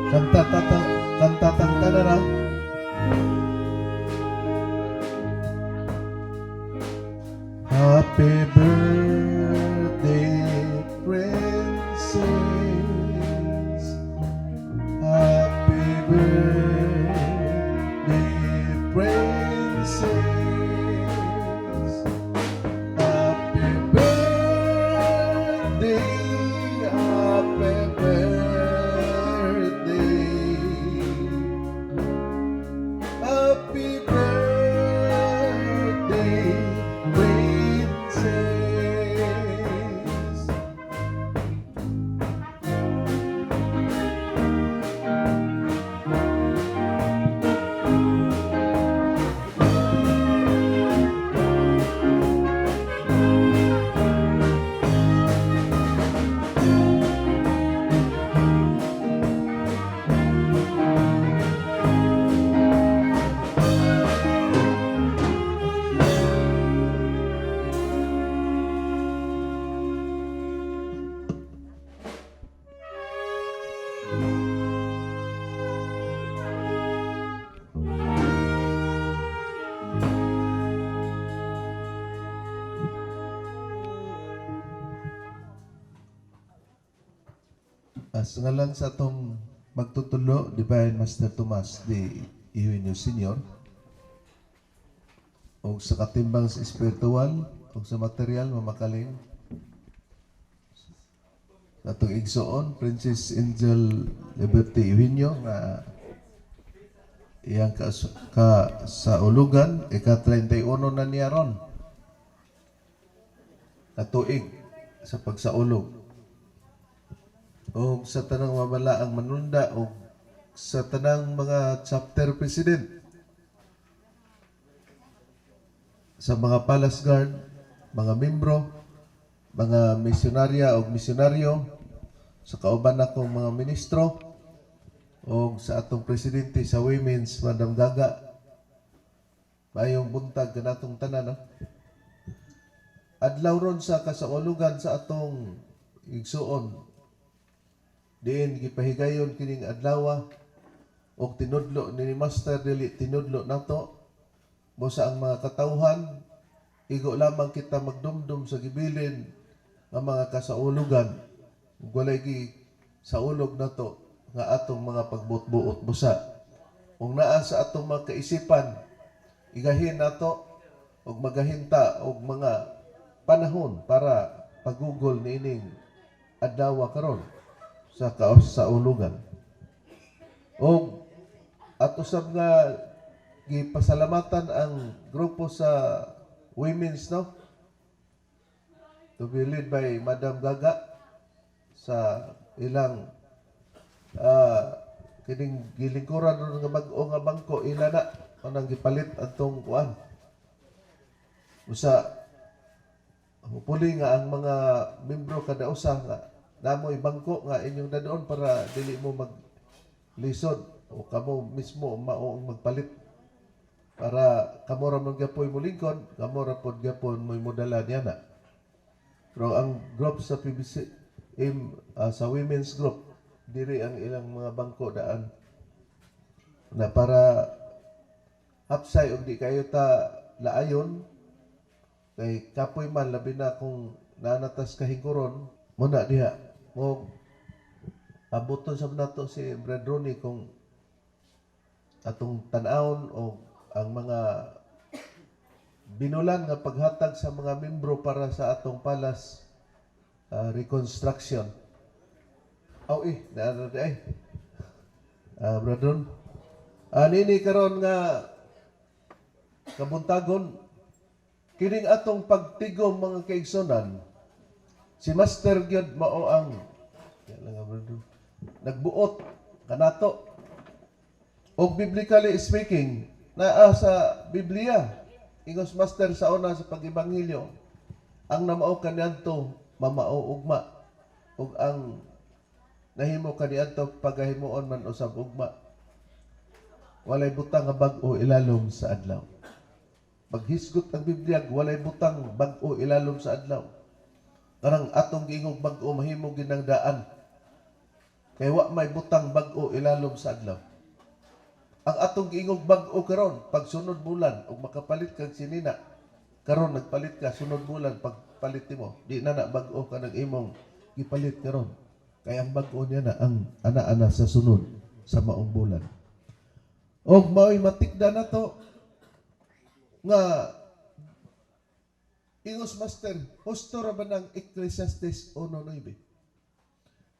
Kanta ta ta kanta tang tanan ha. Happy birthday, princess. Happy birthday, princess. Happy birthday, happy birthday. Happy birthday, princess. Sa ngalan sa atong magtutulo, Divine Master Tomas de Eugenio Senior, o sa katimbang sa espiritual, o sa material, mamakaling, sa atong igsoon, Princess Angel Liberty Eugenio, nga iyang ka sa ulugan, ika-31 na niya ron, katuig sa pagsaulog. O sa tanang mamalaang manunda o sa tanang mga chapter president, sa mga palace guard, mga membro, mga misyonarya o misyonaryo, sa kauban akong mga ministro, o sa atong presidente sa Women's, Madam Gaga. Maayong buntag kanatong tanan. No? Adlaw ron sa kasaulugan sa atong igsuon. Diin gipahigayon kining adlaw og tinudlo ni Master, dili tinudlo nato busa ang mga katawhan igo lamang kita magdumdum sa gibilin nga mga kasaulugan ug walay gi saulog nato nga atong mga pagbuot-buot. Busa kung naa sa atong mga kaisipan, igahin nato og magahinta og mga panahon para pagugol niining adlaw karon sa kaos sa ulugan. Og at usab nga gipasalamatan ang grupo sa women's, no, to be led by Madam Gaga sa ilang kining gilingkuran ron nga bag-o nga bangko, ila na anang gipalit atong kuan. Usa hopefully nga ang mga membro kada usa nga namoy bangko nga inyong dadoon para dili mo maglisod o kamo mismo mao ang magpalit para kamo ra man gyapoy molingkod, kamo ra pod gyapon mo'y modala niya na. Pero ang group sa PBC sa women's group, diri ang ilang mga bangko daan na para hapsay og di kayo ta laayon kay kapoy man, labi na kung nanatas kahingkuron muna diha mo. Abuton sa nato si Brad Ronnie kung atong tan-awon o ang mga binulan nga paghatag sa mga membro para sa atong palace reconstruction. Aw eh, naa di ay. Brad Ron. Nini karon nga kabuntagon, kining atong pagtigom, mga kaigsonan, si Master gyud mao ang yan lang nga, Brad Ron, nagbuot kanato. Og biblically speaking, naa sa Biblia, ingos Master sa una sa pag-ebanghelyo, ang namao kaniadto mamao ugma ug ang nahimo kaniadto pagahimuon man usab ugma. Walay butang nga bag-o ilalom sa adlaw. Paghisgot ang Biblia, walay butang bag-o ilalom sa adlaw. Kanang atong giingog bag-o, mahimo ginang daan. Kay wa may butang bag-o ilalom sa adlaw. Ang atong giingog bag-o karon, pagsunod bulan ug makapalit kag sinina, karon nagpalit ka, sunod bulan pagpalit nimo, di na na bag-o kanang imong gipalit karon. Kay ang bag-o niya na ang ana-ana sa sunod sa maong bulan. Og mao'y matikda nato nga ingos Master, husto ra ba ng Ecclesiastes 1:9?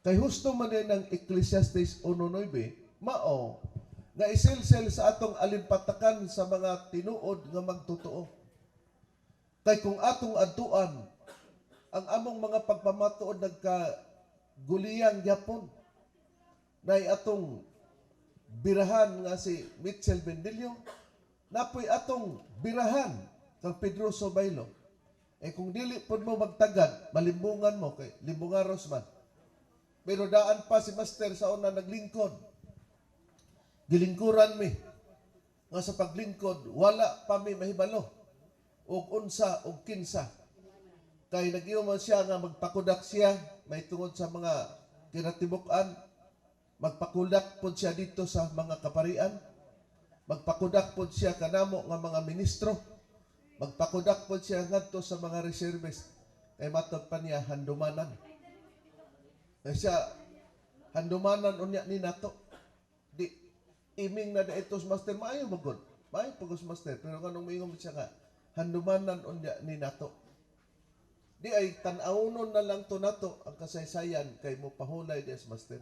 Kay husto man din ang Ecclesiastes 1:9, mao nga isilsil sa atong alimpatakan sa mga tinuod nga magtotoo. Kay kung atong adtuan, ang among mga pagpamatuod nagka guliyang gyapon. Nay atong birahan nga si Mitchell Bendillo, napoy atong birahan kang Pedroso Baylo. Eh kung dili pod mo magtagad, malimbungan mo kay limbungaros man. Pero daan pa si Master sa una naglingkod. Gilingkuran mi. Nga sa paglingkod, wala pa mi mahibalo og unsa og kinsa. Kay nag man siya nga magpakudak siya, may tungod sa mga kinatibuk-an, magpakudak pod siya dito sa mga kaparian, magpakudak pod siya kanamo nga mga ministro, magpakudak pod siya ngadto sa mga reservist, kay matod pa niya handumanan. Kay siya, handumanan unya ni nato. Di, iming na ito Master, maayo magod. Maayo pagos Master, pero kanong moingon siya nga, handumanan unya ni nato. Di ay tan-awnon na lang to nato ang kasaysayan kay mo pahulay des Master.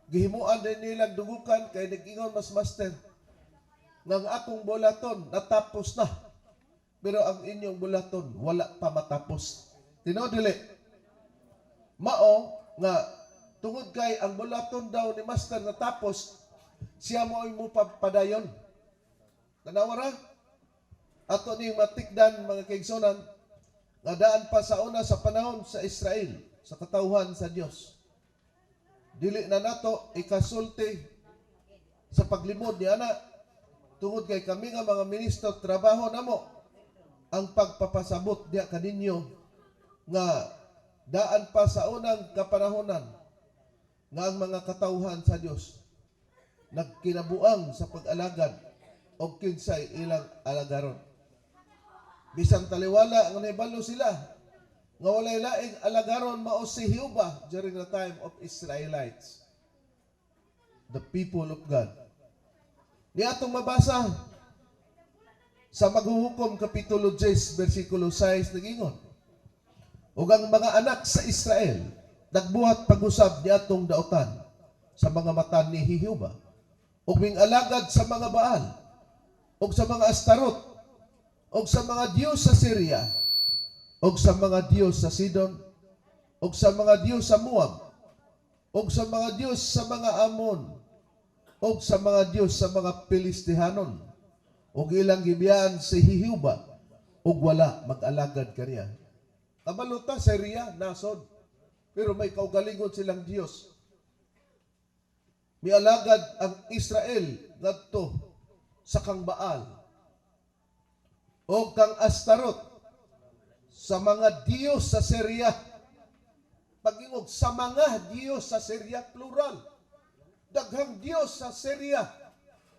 Gihimuan din nilang dugukan kay nag-ingon mas Master nga ang akong bulaton natapos na. Pero ang inyong bulaton wala pa matapos. Tinuod dili? Mao nga tungod kay ang bulaton daw ni Master natapos, siya mo ay mo padayon. Tanawa ra? Ato ning matikdan, mga kaigsunan, nga daan pa sa una sa panahon sa Israel, sa katawhan sa Dios. Dili na nato ikasulti sa paglimod ni ana tungod kay kami nga mga ministro, trabaho namo ang pagpapasabot diya kaninyo nga daan pa sa unang kapanahonan nga ang mga katawhan sa Dios nagkinabuang sa pag-alagad og kinsay ilang alagaron. Bisan taliwala ang nahibalo sila nga walay laing alagaron mao si Jehova during the time of Israelites. The people of God. Ni atong mabasa sa Maghuhukom Kapitulo 10 versikulo 6, nagingon: "Ug ang mga anak sa Israel nagbuhat pag-usab ni atong daotan sa mga mata ni Jehova ug ming-alagad sa mga Baal ug sa mga Astarot ug sa mga diyos sa Syria ug sa mga diyos sa Sidon ug sa mga diyos sa Moab ug sa mga diyos sa mga Amon ug sa mga diyos sa mga Pilistihanon, ug ilang gibiyaan si Jehova ug wala mag-alagad kaniya." Kabalo ta, Syria nasod, pero may kaugalingon silang Diyos. Mialagad ang Israel ngadto sa kang Baal o kang Astarot, sa mga diyos sa Syria. Pag-ingog sa mga diyos sa Syria, plural. Daghang diyos sa Syria.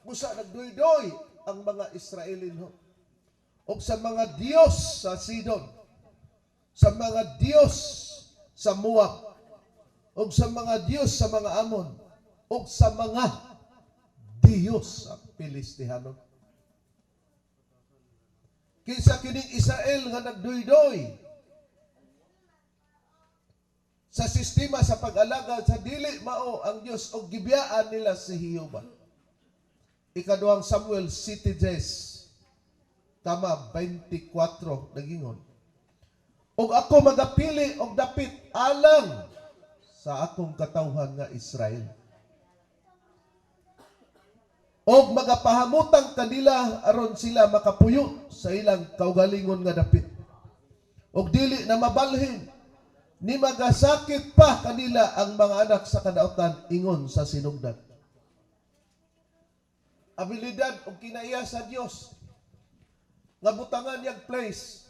Busa nagdoy-doy ang mga Israelinho. O sa mga diyos sa Sidon, sa mga diyos sa Moab, o sa mga diyos sa mga Amon, o sa mga diyos sa Pilistihano. Kinsa kining Israel nga nagduydoy sa sistema sa pag-alagad sa dili mao ang Dios og gibiyaan nila si Jehova? Ikaduhang Samuel 7:10 tama 24 nagingon: "Ug ako magapili og dapit alang sa akong katawhan nga Israel. Og magapahamutang kanila aron sila makapuyo sa ilang kaugalingon nga dapit. Og dili na mabalhin ni magasakit pa kanila ang mga anak sa kadautan ingon sa sinugdan." Abilidad og kinaiya sa Dios nga butangan niyang place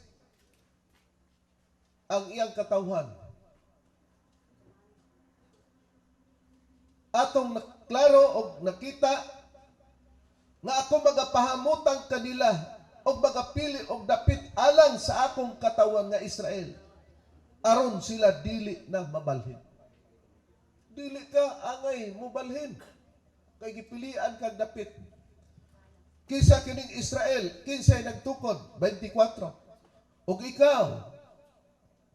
ang iyang katawhan. Atong naklaro og nakita nga ako magapahamutang kanila og magapili og dapit alang sa akong katawhan nga Israel aron sila dili na mabalhin. Dili ka angay mobalhin kay gipilian kag dapit. Kinsa kining Israel? Kinsay nagtukod? 24. Ug ikaw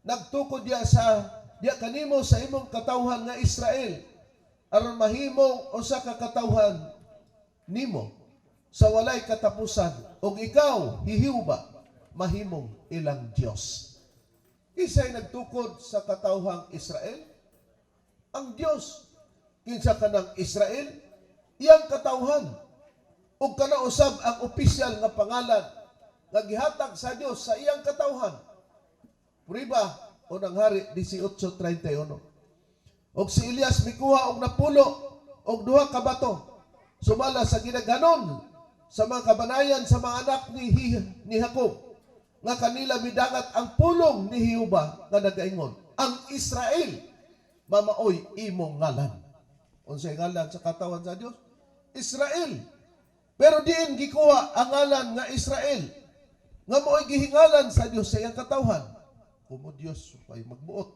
nagtukod diya sa diya kanimo sa imong katawhan nga Israel aron mahimong usa ka katawhan nimo sa walay katapusan, ug ikaw, Jehova, mahimong ilang Dios. Kinsay nagtukod sa katawhang Israel? Ang Dios. Kinsa kanang Israel? Iyang katawhan. Ug kana usab ang opisyal nga pangalan nga gihatag sa Dios sa iyang katawhan. Puriba, Unang Hari 18:31. Og si Elias mikuha og napulo og duha ka bato sumala sa ginaghanon sa mga kabanayan sa mga anak ni Jacob nga kanila midangat ang pulong ni Jehova nga nagaingon, "Ang Israel mamaoy imong ngalan." Unsay ngalan sa katawhan sa Dios? Israel. Pero diin gikuha ang ngalan nga Israel nga maoy gihingalan sa Dios sa iyang katawhan? Kumo Dios ay magbuot.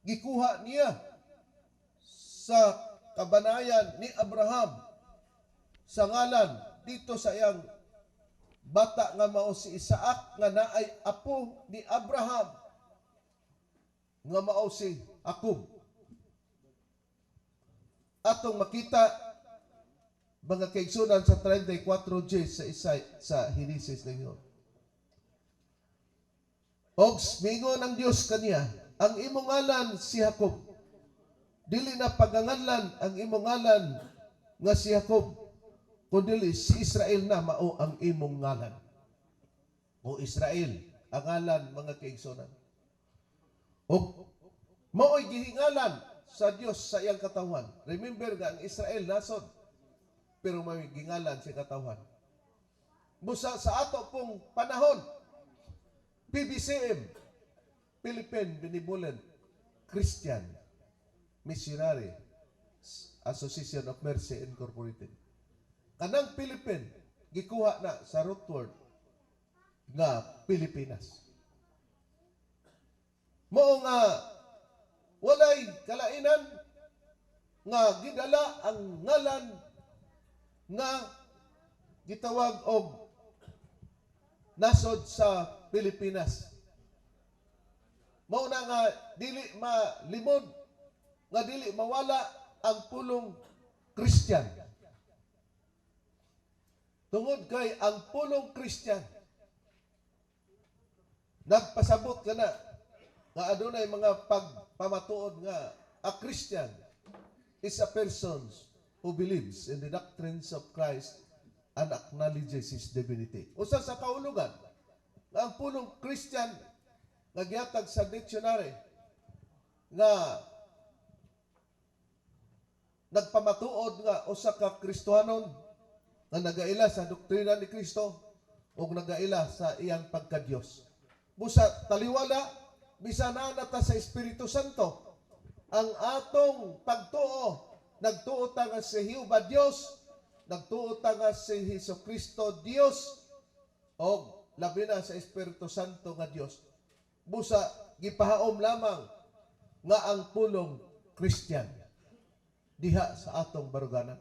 Gikuha niya sa kabanayan ni Abraham sa ngalan dito sa iyang bata nga mao si Isaac nga naay apo ni Abraham nga mao si Jacob. Atong makita, mga kaigsunan, sa 34G sa isa sa Genesis ninyo. Og mingon ang Dios kaniya, "Ang imong ngalan si Jacob. Dili na paganganlan ang imong ngalan nga si Jacob, kundi si Israel na mao ang imong ngalan." O Israel ang ngalan, mga kaigsunan. Og mao'y gihingalan sa Dios sa iyang katawhan. Remember nga ang Israel nasod, pero may gingalan sa katawhan. Busa sa ato pong panahon, PBCM, Philippine Benevolent Christian Missionary Association of Mercy Incorporated. Kanang Philippine, gikuha na sa root word nga Pilipinas. Mao nga walay kalainan nga gidala ang ngalan nga gitawag og nasod sa Pilipinas. Mao na nga dili malimod, nga dili mawala ang pulong Christian. Tungod kay ang pulong Christian nagpasabot ka na nga adunay mga pagpamatuod nga a Christian is a person who believes in the doctrines of Christ and acknowledges His divinity. Usa sa kahulugan nga ang pulong Christian nga gihatag sa dictionary nga nagpamatuod nga usa ka Kristohanon nga nagaila sa doktrina ni Kristo ug nagaila sa iyang pagka-Dios. Busa taliwala bisan naa na ta sa Espiritu Santo, ang atong pagtuo, nagtuo ta nga si Jehova Dios, nagtuo ta nga si Hesus Kristo Dios, og labi na sa Espiritu Santo nga Dios. Busa gipahaom lamang nga ang pulong Christian diha sa atong baruganan.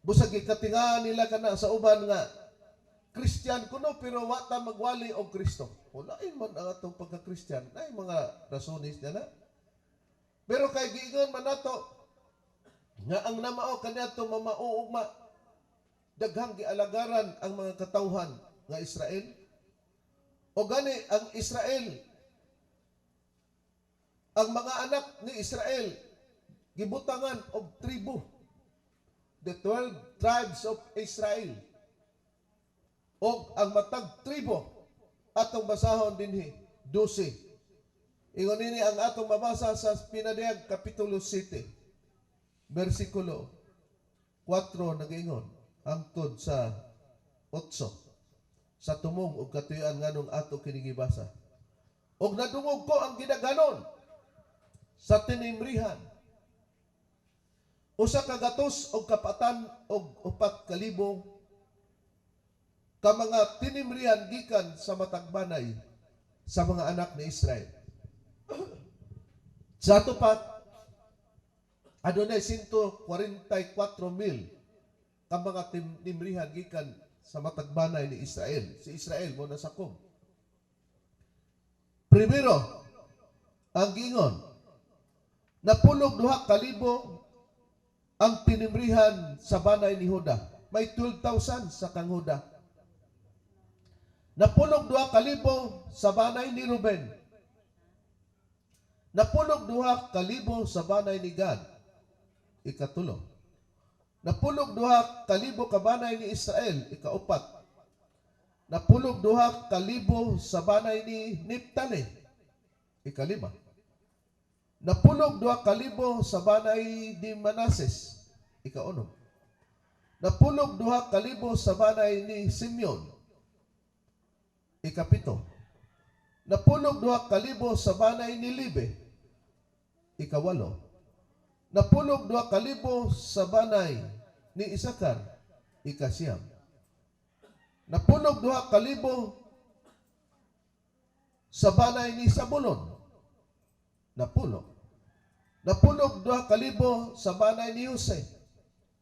Busa gikatinga nila kana sa uban nga Christian kuno pero wa ta magwali og Kristo. Walain man ang atong pagka-Christian. Ay mga rasones niya na. Pero kay giingon man nato nga ang namao kaniadto mamauugma, daghang gialagaran ang mga katawhan nga Israel. O gani ang Israel, ang mga anak ni Israel gibutangan og tribo, the 12 tribes of Israel. Og ang matag tribo, atong basahon dinhi, 12. Ingon nini ang atong mabasa sa Pinadayag Kapitulo 7, versikulo 4 nagaingon hangtod sa 8 sa tumong og katuyuan nganong ato kini gibasa. Og nadungog ko ang gidaghanon Sa tinimrihan, 104,000 ka mga tinimrihan gikan sa matag banay sa mga anak ni Israel. Sa atupak, adunay 144 mil ka mga tinimrihan gikan sa matag banay ni Israel. Si Israel mao nasakom. Primero, ang giingon, napulog 2,000 ang tinimrihan sa banay ni Huda. May 12,000 sa kang Huda. Napulog 2,000 sa banay ni Ruben. Napulog 2,000 sa banay ni Gad. Ikatulo. Napulog 2,000 ka banay ni Israel. Ikaupat. Napulog 2,000 sa banay ni Neptali. Ikalima. Napulog 2,000 sa banay ni Manases. Ikaunom. Napulog 2,000 sa banay ni Simeon. Ikapito. Napulog 2,000 sa banay ni Levi. Ikawalo. Napulog 2,000 sa banay ni Isakar. Ikasiyam. Napulog 2,000 sa banay ni Sabulon. Napulo. Napulog 2,000 sa banay ni Jose.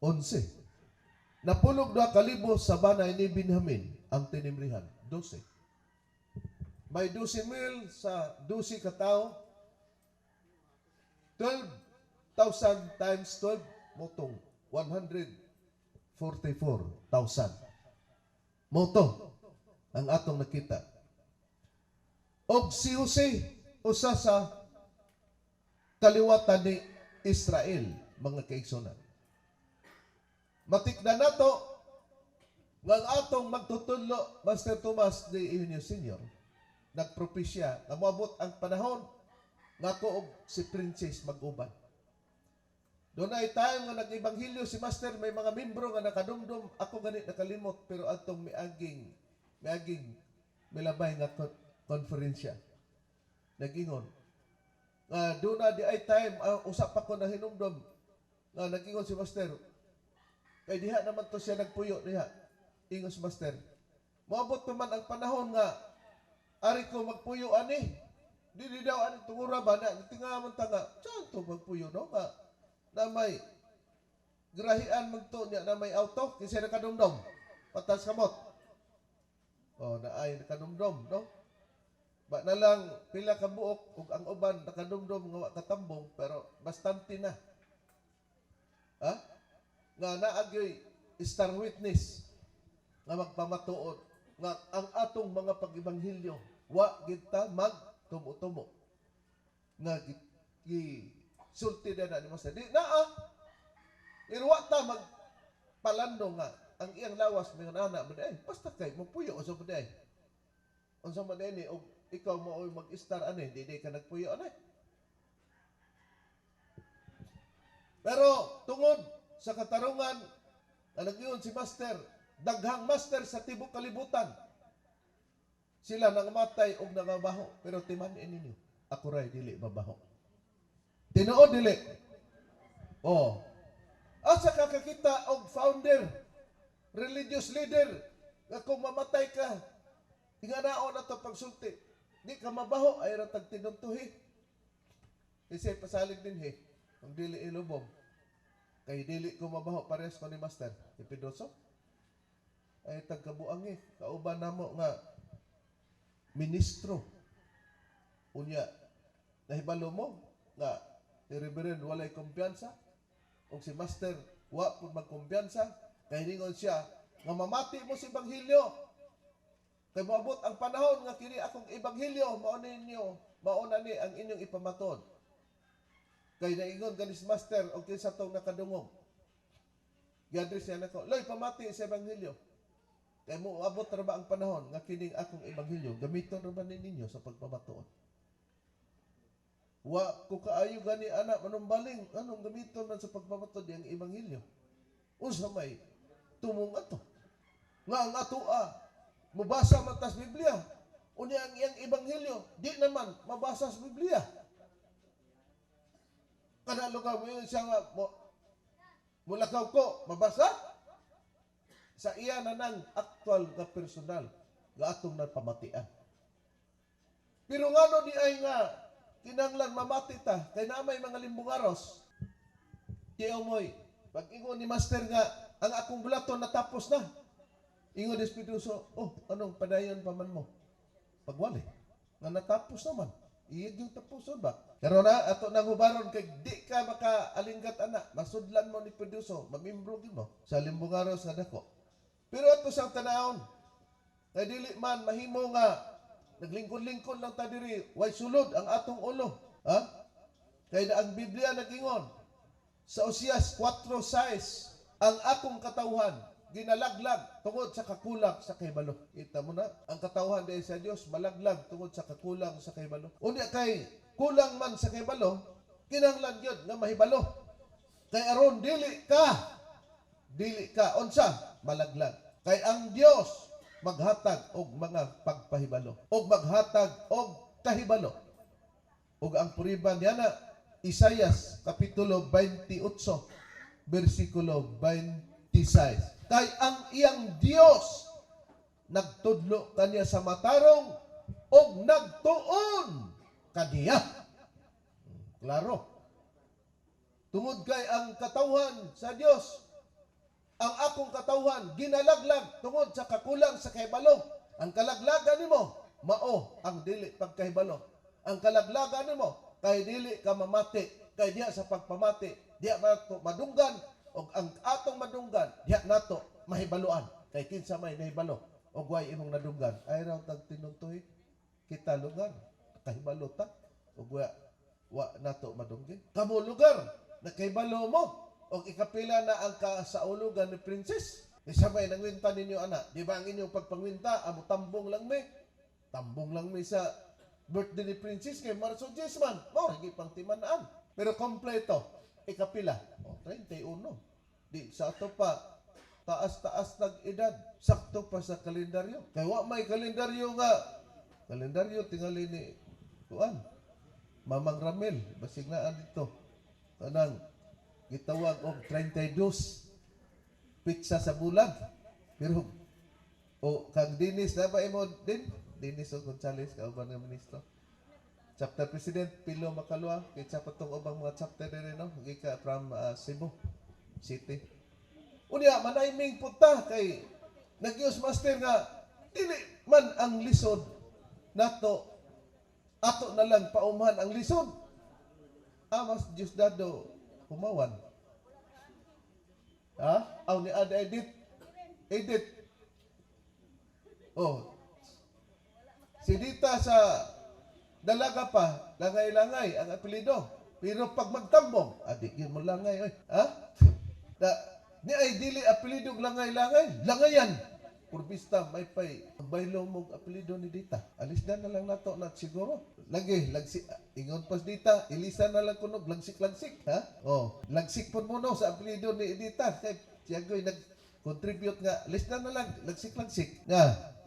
11. Napulog 2,000 sa banay ni Benjamin. Ang tinimrihan. 12. May 12 mil sa 12 katao. 12,000 times 12 mao tong 144,000. Mao to ang atong nakita. Og si Jose, usa sa kaliwatan ni Israel, mga kaigsunan. Matikdan nato nga ang atong magtutudlo, Master Tomas de Eugenio Sr., nagpropesya nga moabot ang panahon nga ako og si Princess mag-uban. Dunay time nga nag-ebanghelyo si Master, may mga membro nga nakadumdum, ako gani nakalimot, pero atong miaging milabay nga konferensya. Nag-ingon nga duna di ay time, usap pa ko na hinumdum nga nag-ingon si Master kay diha naman to siya nagpuyo diha. Ingon si Master, moabot pa man ang panahon nga ari ko magpuyo ani. Dili daw ani tungura ba na tinga man ta nga saan to magpuyo, no, nga na may grahian magto niya na may auto. Kinsa nakadumdum, patas kamot. Oh, na ay nakadumdum, no? Ba na lang pila ka buok ug ang uban nakadumdum nga wa katambong, pero bastante na. Ha? Nga naagyoy star witness nga magpamatuod nga ang atong mga pag-ebanghelyo wa gid ta mag tumo-tumo. Nga gi sulti na ni Master. Di naa. Pero wa ta mag palando nga ang iyang lawas may ana ba ay basta kay magpuyo sa ba ay. Unsa man ni og ikaw mo mag-star ani, di ka nagpuyo ani. Pero tungod sa katarungan nga nagyun si Master, daghang master sa tibok kalibutan. Sila nangamatay og nangabaho, pero timan-i ninyo, ako ray dili mabaho. Tinuod dili? Oh. Asa ka kakita og founder, religious leader, nga kung mamatay ka, inganaon na to pagsulti. Di ka mabaho, ay ratag tinuntuhi. Kasi pasalig din he, kung dili ilubong. Kay dili ko mabaho, parehas ko ni Master. Ipidoso. Ay tagkabuang eh. Kauban namo nga ministro. Unya, nahibalo mo nga si Reverend walay kumpiyansa o si Master wa pud magkumpiyansa kay ningon siya nga mamati mo sa ebanghelyo kay moabot ang panahon nga kini akong ebanghelyo mao ninyo, mao na ni ang inyong ipamatod. Kay naingon ganis Master og kinsa tong nakadungog, giadres niya nako, "Loy, pamati sa ebanghelyo kay moabot ra ba ang panahon nga kining akong ebanghelyo gamiton ra ba ni ninyo sa pagpamatuod?" Wa ko kaayo gani ana manumbaling anong gamiton man sa pagpamatod ang ebanghelyo. Unsa may tumong ato? Nga ang atoa mobasa man tas Biblia. Unya ang iyang ebanghelyo di naman mabasa sa Biblia. Kada lugar mo yun siya nga, mo, mulakaw ko, mabasa? Sa iya na nang aktual nga personal nga atong napamatian. Pero ngano di ay nga kinanglan mamati ta kay naa may mga limbungaros? Tiyaw mo'y, pag ingon ni Master nga, ang akong bulaton natapos na. Ingon ni Espiritu, "Oh, anong padayon pa man mo?" Pagwali nga natapos naman. Iyag yung tapuson ba? Pero na, ato nang hubaron kay di ka makaalinggat ana, masudlan mo ni Produso, mamimbro gid mo sa limbungaros nga dako. Pero ato sang tanawon, kay dili man mahimo nga naglingkod-lingkod lang ta diri, way sulod ang atong ulo. Ha? Kay na ang Biblia nagingon sa Osias 4:6, ang akong katawhan ginalaglag tungod sa kakulang sa kahibalo. Kita mo na, ang katawhan dahil sa Dios malaglag tungod sa kakulang sa kahibalo. Unya kay kulang man sa kahibalo, kinahanglan gyud nga mahibalo. Kay aron dili ka unsa malaglag. Kay ang Dios maghatag og mga pagpahibalo og maghatag og kahibalo. Ug ang puriba niya na Isayas kapitulo 28 bersikulo 26. Kay ang iyang Dios nagtudlo kaniya sa matarong og nagtuon kaniya. Klaro. Tungod kay ang katawhan sa Dios, ang akong katawhan ginalaglag tungod sa kakulang sa kahibalo. Ang kalaglagan nimo mao ang dili pagkahibalo. Ang kalaglagan nimo kay dili ka mamati, kay diha sa pagpamati diha nato madunggan, og ang atong madunggan diha nato mahibaluan. Kay kinsa may nahibalo og way imong nadunggan, ay raw tag tinuntuhi kita lugar kahibalo ta og wa nato madunggin. Kamo lugar nakahibalo mo og ikapila na ang kasaulugan ni Princess. Isa may nangwinta ninyo ana, di ba ang inyong pagpangwinta amo tambong lang me? Tambong lang mi sa birthday ni Princess kay Marso 10 man. Mao lagi pang timan-an. Pero kompleto, ikapila. O, 31. Di sa ato pa taas-taas nag edad. Sakto pa sa kalendaryo. Kay wa may kalendaryo nga kalendaryo tingali ni kuan. Mamang Ramel, basig naa dito. Kanang gitawag og 32 pitsa sa bulan. Pero o kang Dinis na ba imo din? Dinis o Gonzales, kauban nga ministro. Chapter President Pilo Makalua, kay sa patong ubang mga chapter diri, no, gika from Cebu City. Unya manaiming punta kay nagyos Master nga dili man ang lisod nato, ato na lang paumhan ang lisod. Amas Diosdado humawan. Ha? Aw ni Ada Edit. Edit. Oh. Si Dita sa dalaga pa, langay-langay ang apelyido. Pero pag magtambong, adi yun mo langay oy. Ha? Da, ni ay dili apelyido langay-langay, langayan. Purbista may pay baylo mo apelyido ni Dita. Alis na na lang nato na siguro. Lagi lagsi ingon pas Dita, ilisa na lang kuno lagsik-lagsik, ha? Oh, lagsik pud mo no sa apelyido ni Dita. Kay siya nag contribute nga alis na na lang lagsik-lagsik. Nga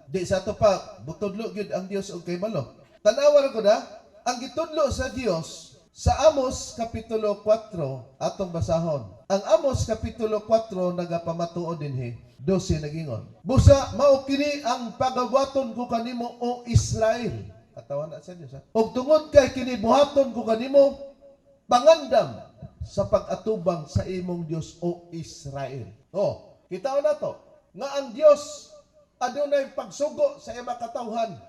di sa ato pa butudlo gyud ang Dios og kahibalo. Tanawa ra gud ha, ang gitudlo sa Dios sa Amos kapitulo 4, atong basahon. Ang Amos kapitulo 4 nagapamatuod dinhi. 12 nagingon. Busa mao kini ang pagabuhaton ko kanimo, o Israel. Katawan na sa Dios ha. Og tungod kay kini buhaton ko kanimo, pangandam sa pag-atubang sa imong Dios, o Israel. Oh, kita na to nga ang Dios adunay pagsugo sa iyang katawhan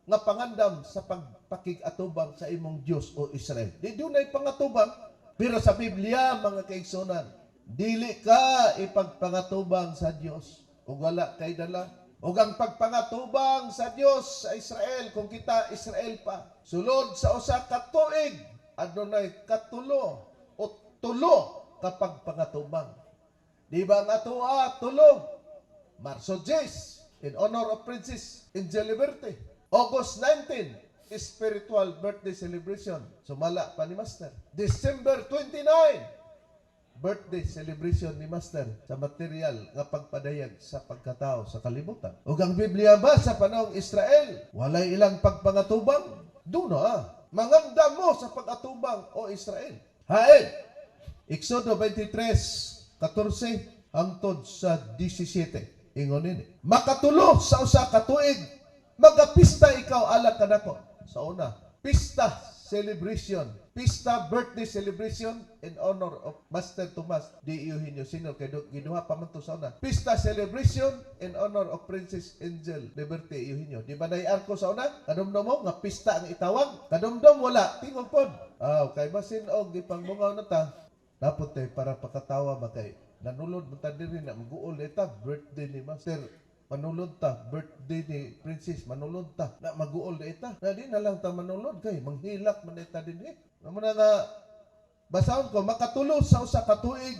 nga pangandam sa pagpakig-atubang sa imong Dios, o Israel. Di dunay pangatubang, pero sa Biblia, mga kaigsunan, dili ka ipagpangatubang sa Dios ug wala kay dala. Ug ang pagpangatubang sa Dios sa Israel, kung kita Israel pa, sulod sa usa ka tuig, adunay katulo o tulo kapag pangatubang. Di ba nga atoa tulo? Marso 10, in honor of Princess Angel Liberty. August 19, spiritual birthday celebration. Sumala pa ni Master. December 29, birthday celebration ni Master sa material nga pagpadayag sa pagkatao sa kalibutan. Ug ang Biblia ba sa panahong Israel, walay ilang pagpangatubang? Duna. Mangandam mo sa pag-atubang, o Israel. Hain! Exodo 23:14 hangtod sa 17. Ingon nini. Makatulo sa usa ka tuig, magapista ikaw alang kanako. Sa una, pista celebration. Pista birthday celebration in honor of Master Tomas D. Eugenio Sr. Kay giduha pa man to sa una. Pista celebration in honor of Princess Angel Liberty Eugenio. Di ba nay arko sa una? Kadumdum mo nga pista ang itawag? Kadumdum wala? Tingog pod. Ah, kay basin og gipangbungaw na ta. Dapat tay para pakatawa ba kay nanulod man ta diri na maguol ta birthday ni Master, manulod ta birthday ni Princess, manulod ta na maguol ta na di na lang ta manulod kay manghilak man ta dinhi. Mao na nga basahon ko: makatulo sa usa ka tuig,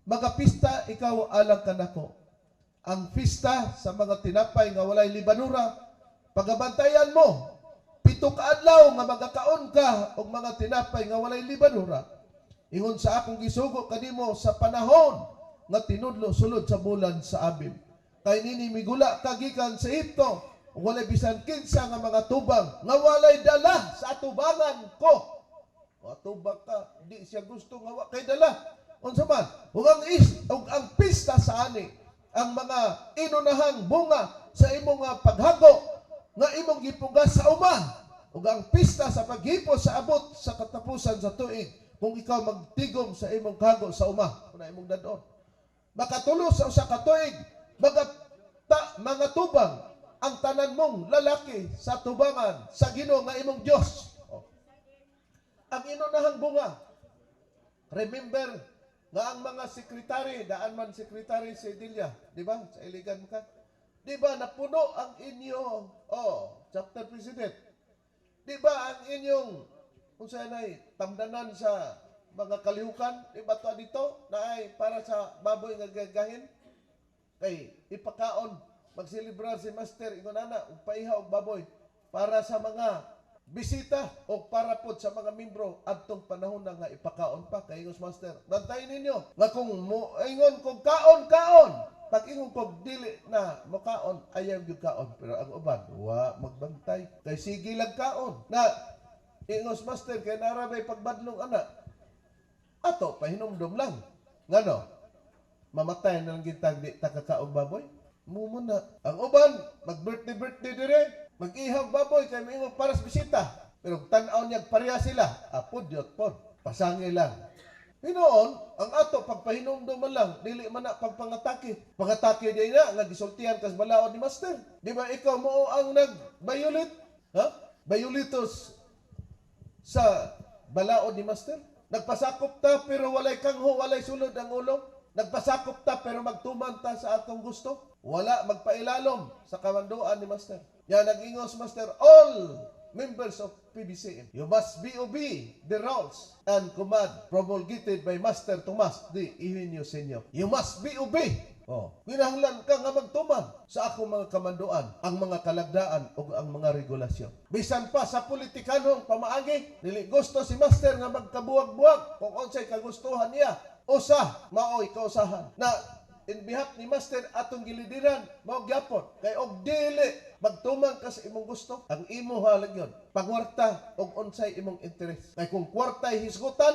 magapista ikaw alang kanako, ang pista sa mga tinapay nga walay libanura. Pagabantayan mo 7 ka adlaw nga magakaon ka og mga tinapay nga walay libanura, ingon sa akong gisugo kanimo sa panahon nga tinudlo sulod sa bulan sa Abib. Kay nini migula ka gikan sa Ehipto ug walay bisan kinsa nga mga tubang nga walay dala sa atubangan ko. O atubang ka, di siya gusto nga wa kay dala. Unsa man? Ug ang pista sa ani, ang mga inunahang bunga sa imong nga paghago nga imong gipugas sa uma, ug ang pista sa paghipos sa abot sa katapusan sa tuig kung ikaw magtigom sa imong kago sa uma, una imong dadon. Makatulo sa usa ka tuig, mga tubang ang tanan mong lalaki sa tubangan sa Ginoo nga imong Dios. Oh. Ang inunahang bunga. Remember nga ang mga sekretary, daan man sekretary si Delia, di ba? Sa Iligan ka. Di ba napuno ang inyo, oh, chapter president. Di ba ang inyong unsa nay tamdanan sa mga kalihukan, di ba to dito na ay para sa baboy nga gagahin? Kay ipakaon, magselebrar si master ingon ana og paihaw og baboy para sa mga bisita o para pod sa mga membro adtong panahon na nga ipakaon pa. Kay ingos master, bantayin ninyo nga kung mo ingon kog kaon, kaon. Pag ingon kog dili na mo kaon, ayaw gyud kaon. Pero ang uban wa magbantay kay sige lang kaon na. Ingos master kay nara bay pagbadlong ana. Ato pahinumdom lang ngano mamatay na lang gintag di ta kakaog baboy. Mumo na. Ang uban, mag-birthday birthday dire, mag-ihag baboy kay moingon para sa bisita. Pero tan-aw niya pareha sila, apod yot pod. Pasangi lang. Hinoon, ang ato pagpahinumdum man lang, dili man na pagpangatake. Pangatake di na nga gisultihan kas balaod ni master. Di ba ikaw mo ang nag-violate? Ha? Violators sa balaod ni master? Nagpasakop ta pero walay kangho, walay sulod ang ulo. Nagpasakop ta pero magtuman ta sa atong gusto. Wala magpailalom sa kamanduan ni master. Ya nag-ingos master, all members of PBCM, you must be obey the rules and command promulgated by Master Tomas D. Eugenio Sr. You must be obey. Oh, kinahanglan ka nga magtuman sa akong mga kamanduan, ang mga kalagdaan ug ang mga regulasyon. Bisan pa sa politikanong pamaagi, dili gusto si master nga magkabuwag-buwag kung unsay kagustuhan niya. Usa maoy kausahan na in behalf ni master atong gilidiran mao gyapon kay og dili magtuman ka sa imong gusto, ang imo halag yun pangwarta og unsay imong interes. Kay kung kwartay hisgutan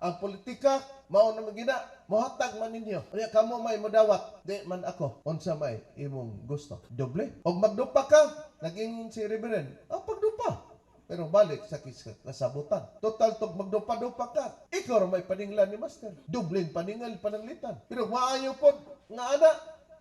ang politika, mao na gina mohatag man ninyo. Unya kamo may modawat, di man ako unsa may imong gusto. Doble og magdupa ka, naging si Reverend ang pagdupa pero balik sa kasabutan. Total tog magdupa-dupa ka, ikaw ra may paninglan ni master. Dubleng paningal pananglitan. Pero maayo pod nga ana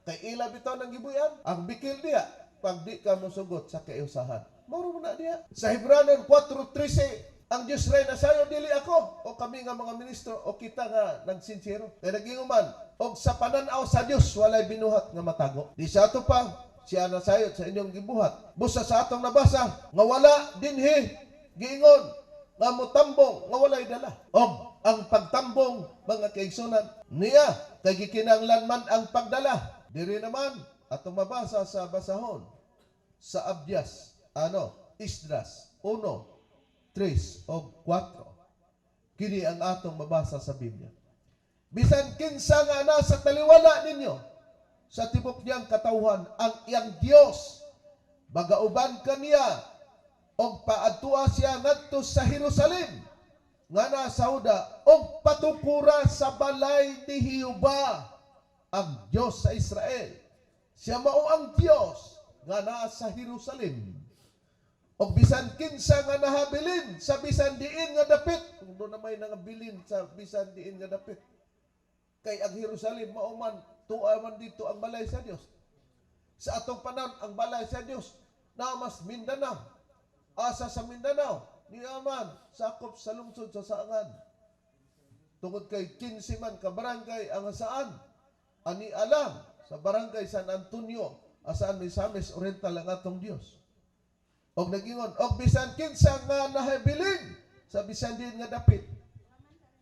kay ila bitaw ng gibuyan. Ang bikil diya pag di ka mosugot sa kausahan. Mao mo na diya. Sa Hebranon 4:13, ang Diyos ray nasayo, dili ako o kami nga mga ministro o kita nga nagsinsero. Kay naging man og sa pananaw sa Dios walay binuhat nga matago. Di sa ato pa siya nasayod sa inyong gibuhat. Busa sa atong nabasa nga wala dinhi giingon nga motambong nga walay dala. Og ang pagtambong, mga kaigsunan, niya kay gikinahanglan man ang pagdala. Diri naman atong mabasa sa basahon sa Abdias, ano, Esdras 1, 3 o 4. Kini ang atong mabasa sa Biblia. Bisan kinsa nga nasa taliwala ninyo sa tibok niyang katawhan, ang iyang Dios magauban kaniya og paadtua siya ngadto sa Jerusalem. nga nasa Juda og patukura sa balay ni Jehova, ang Dios sa Israel. Siya mao ang Dios nga naa sa Jerusalem. Og bisan kinsa nga nahabilin sa bisan diin nga dapit, kung duna may nangabilin sa bisan diin nga dapit. Kay ang Jerusalem mao man, tua man dito ang balay sa Dios. Sa atong panahon, ang balay sa Dios naa mas Mindanao. Asa sa Mindanao, niya man sakop sa lungsod sa Saangan. Tungod kay 15 man ka barangay ang Jasaan. Ani alam sa barangay San Antonio, asaan Misamis Oriental ang atong Dios. Og nagingon, og bisan kinsa nga nahabilin sa bisan diin nga dapit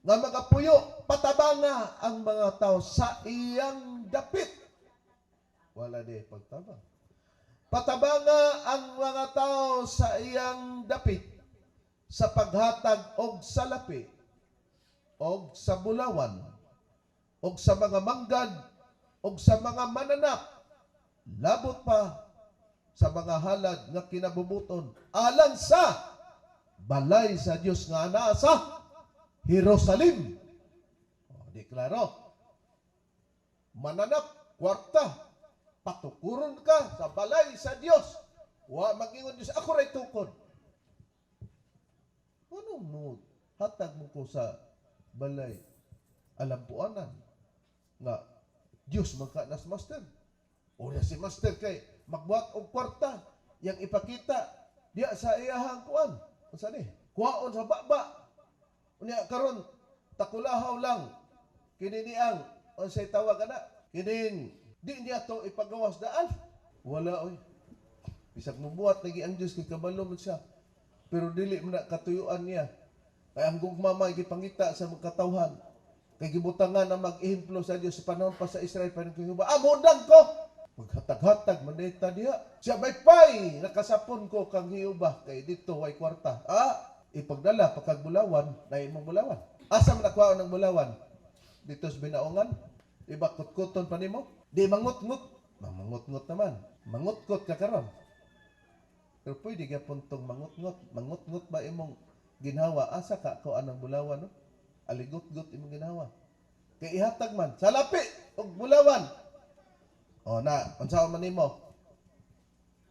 nga magapuyo, patabanga ang mga tao sa iyang dapit. Wala di pagtabang. Patabanga ang mga tao sa iyang dapit sa paghatag og salapi og sa bulawan og sa mga manggad og sa mga mananap, labot pa sa mga halad nga kinabubuton alang sa balay sa Dios nga naa sa Jerusalem. O, di klaro. Mananap, kwarta, patukuron ka sa balay sa Dios. Wa magingon Dios, "Ako ray tukod." Ano mo hatag mo ko sa balay alampuanan nga Dios man ka nas master. O si master kay magbuhat og kwarta yang ipakita diya sa iyahang kuan. Unsa ni? Kuhaon sa baba. Unya karon takulahaw lang kini niang unsay tawag ana? Kining di niya to ipagawas daan. Wala oy. Bisag mubuhat lagi ang Dios kay kabalo man siya. Pero dili man na katuyuan niya. Kay ang gugma may gipangita sa mga katawhan. Kay gibutangan na mag-ehemplo sa Dios sa panahon pa sa Israel pa rin ba? Ah, mundang ko! Maghatag-hatag man ta diha. Siya may pay, nakasapon ko kang Jehova kay dito way kwarta. Ah, ipagdala pagkag bulawan, na imong bulawan. Asa man nakuha ng bulawan? Dito sa binaongan? Di ba kutkuton pa nimo? Di mangutngot. Mangutngot naman. Mangutkot ka karon. Pero pwede gyapon tong mangutngot. Mangutngot ba imong ginhawa? Asa ka ko anang bulawan, no? Aligot-got imong ginhawa. Kay ihatag man salapi og bulawan. O na, unsa man nimo?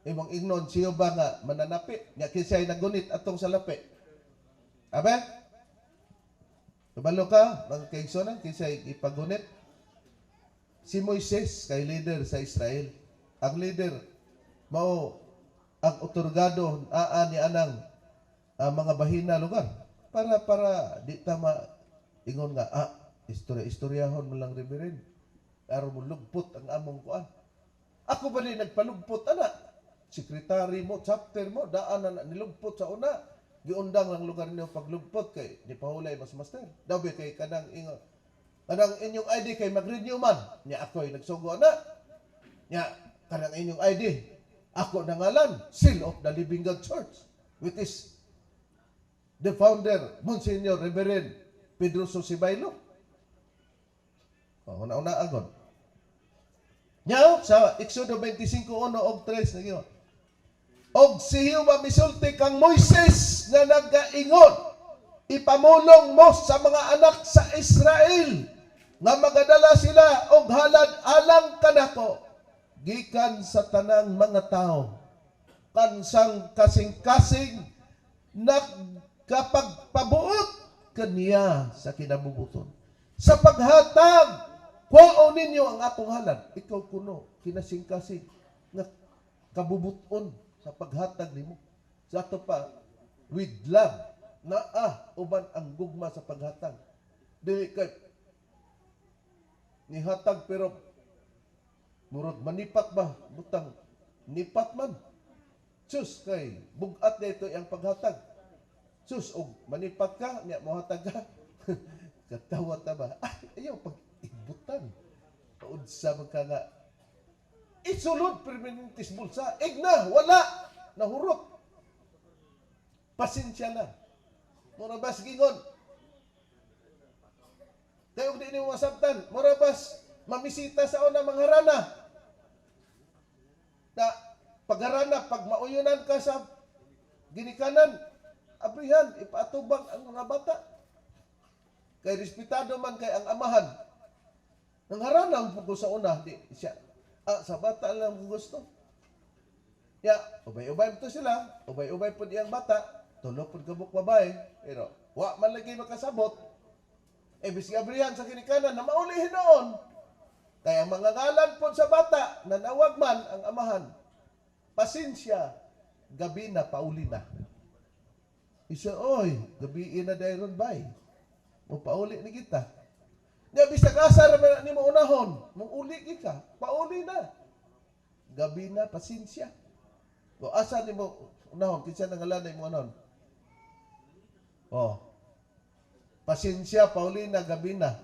Imong ingnon siyo ba nga mananapi? Nya kinsay nagunit atong salapi? Abe? Kabalo ka, mga kaigsonan, kinsay ipagunit? Si Moises kay leader sa Israel. Ang leader mao ang otorgado aa ni anang mga bahina lugar para di ta ma ingon nga istorya istoryahon mo lang, Reverend, aron mo lugpot ang among kuan. Ako ba di nagpalugpot ana? Sekretary mo, chapter mo, daan na nilugpot sa una. Giundang lang lugar niyo paglugpot kay di pahulay mas master daw ba kay kanang ingon kanang inyong ID kay mag-renew man nya. Ako'y nagsugo na nya kanang inyong ID, ako nangalan Seal of the Living God Church, which is the founder Monsignor Reverend Pedro Sibaylo. Oh, una-una agad. Nya sa Exodo 25:1 og 3 nagyo. Og si Jehova misulti kang Moises nga nagaingon, "Ipamulong mo sa mga anak sa Israel nga magadala sila og halad alang kanako gikan sa tanang mga tao kansang kasing-kasing nagkapagpabuot kaniya sa kinabubuton. Sa paghatag, kuhaon ninyo ang akong halad." Ikaw kuno, kinasing-kasing nga kabubuton sa paghatag nimo. Sa ato pa, with love, naa uban ang gugma sa paghatag. Dili kay nihatag pero murag manipat ba, butang nipat man. Sus, kay bugat na ito ang paghatag. Sus, og manipat ka, niya mohatag ka. Katawa ta ba? Ay, ayaw pag ibutan. Unsa man ka nga isulod permanentes bulsa. Igna, wala. Nahurot. Pasensya na. Mura bas gingon. Kay og di nimo masabtan, mura bas mamisita sa una mangharana. Na pagharana, pag mauyunan ka sa ginikanan, abrihan, ipaatubang ang mga bata. Kay respetado man kay ang amahan. Nang harana po ko sa una, di siya, sa bata lang ko gusto. Ya, ubay-ubay to sila, ubay-ubay po iyang bata, tulo pud kabuk babae, pero wa man lagi makasabot. Eh, bisig abrihan sa ginikanan na mauli hinuon. Kaya ang mga ngalan po sa bata, nanawag man ang amahan. Pasensya, gabi na, pauli na. Isa, oy, gabi na dayron bay. Mo pauli ni kita. Nya bisag asa ra man nimo unahon, mong uli ka, pauli na. Gabi na, pasensya. O asa nimo unahon, kinsa nang ngalan mo unahon? Oh. Pasensya, pauli na, gabi na.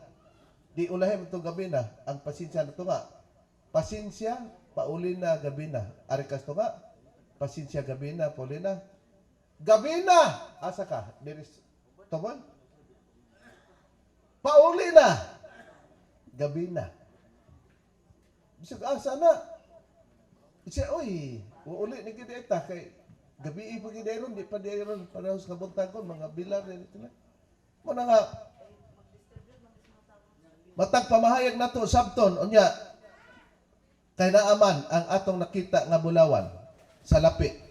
Di ulahin mo itong gabi na. Ang pasensya na ito nga. Pasensya, pauli na, gabi na. Ari kas to nga. Pasensya, gabi na, pauli na. Gabi na! Asa ka? Diris, tungoy? Pauli na! Gabi na. Bisag asa na. Siya, oy, uuli ni gid ita kay gabi pa gid ron, di pa di ron pareho sa kabuntagon, mga bilar din ito na. Mo na nga, matag pamahayag nato sabton unya kay naaman ang atong nakita nga bulawan sa lapi.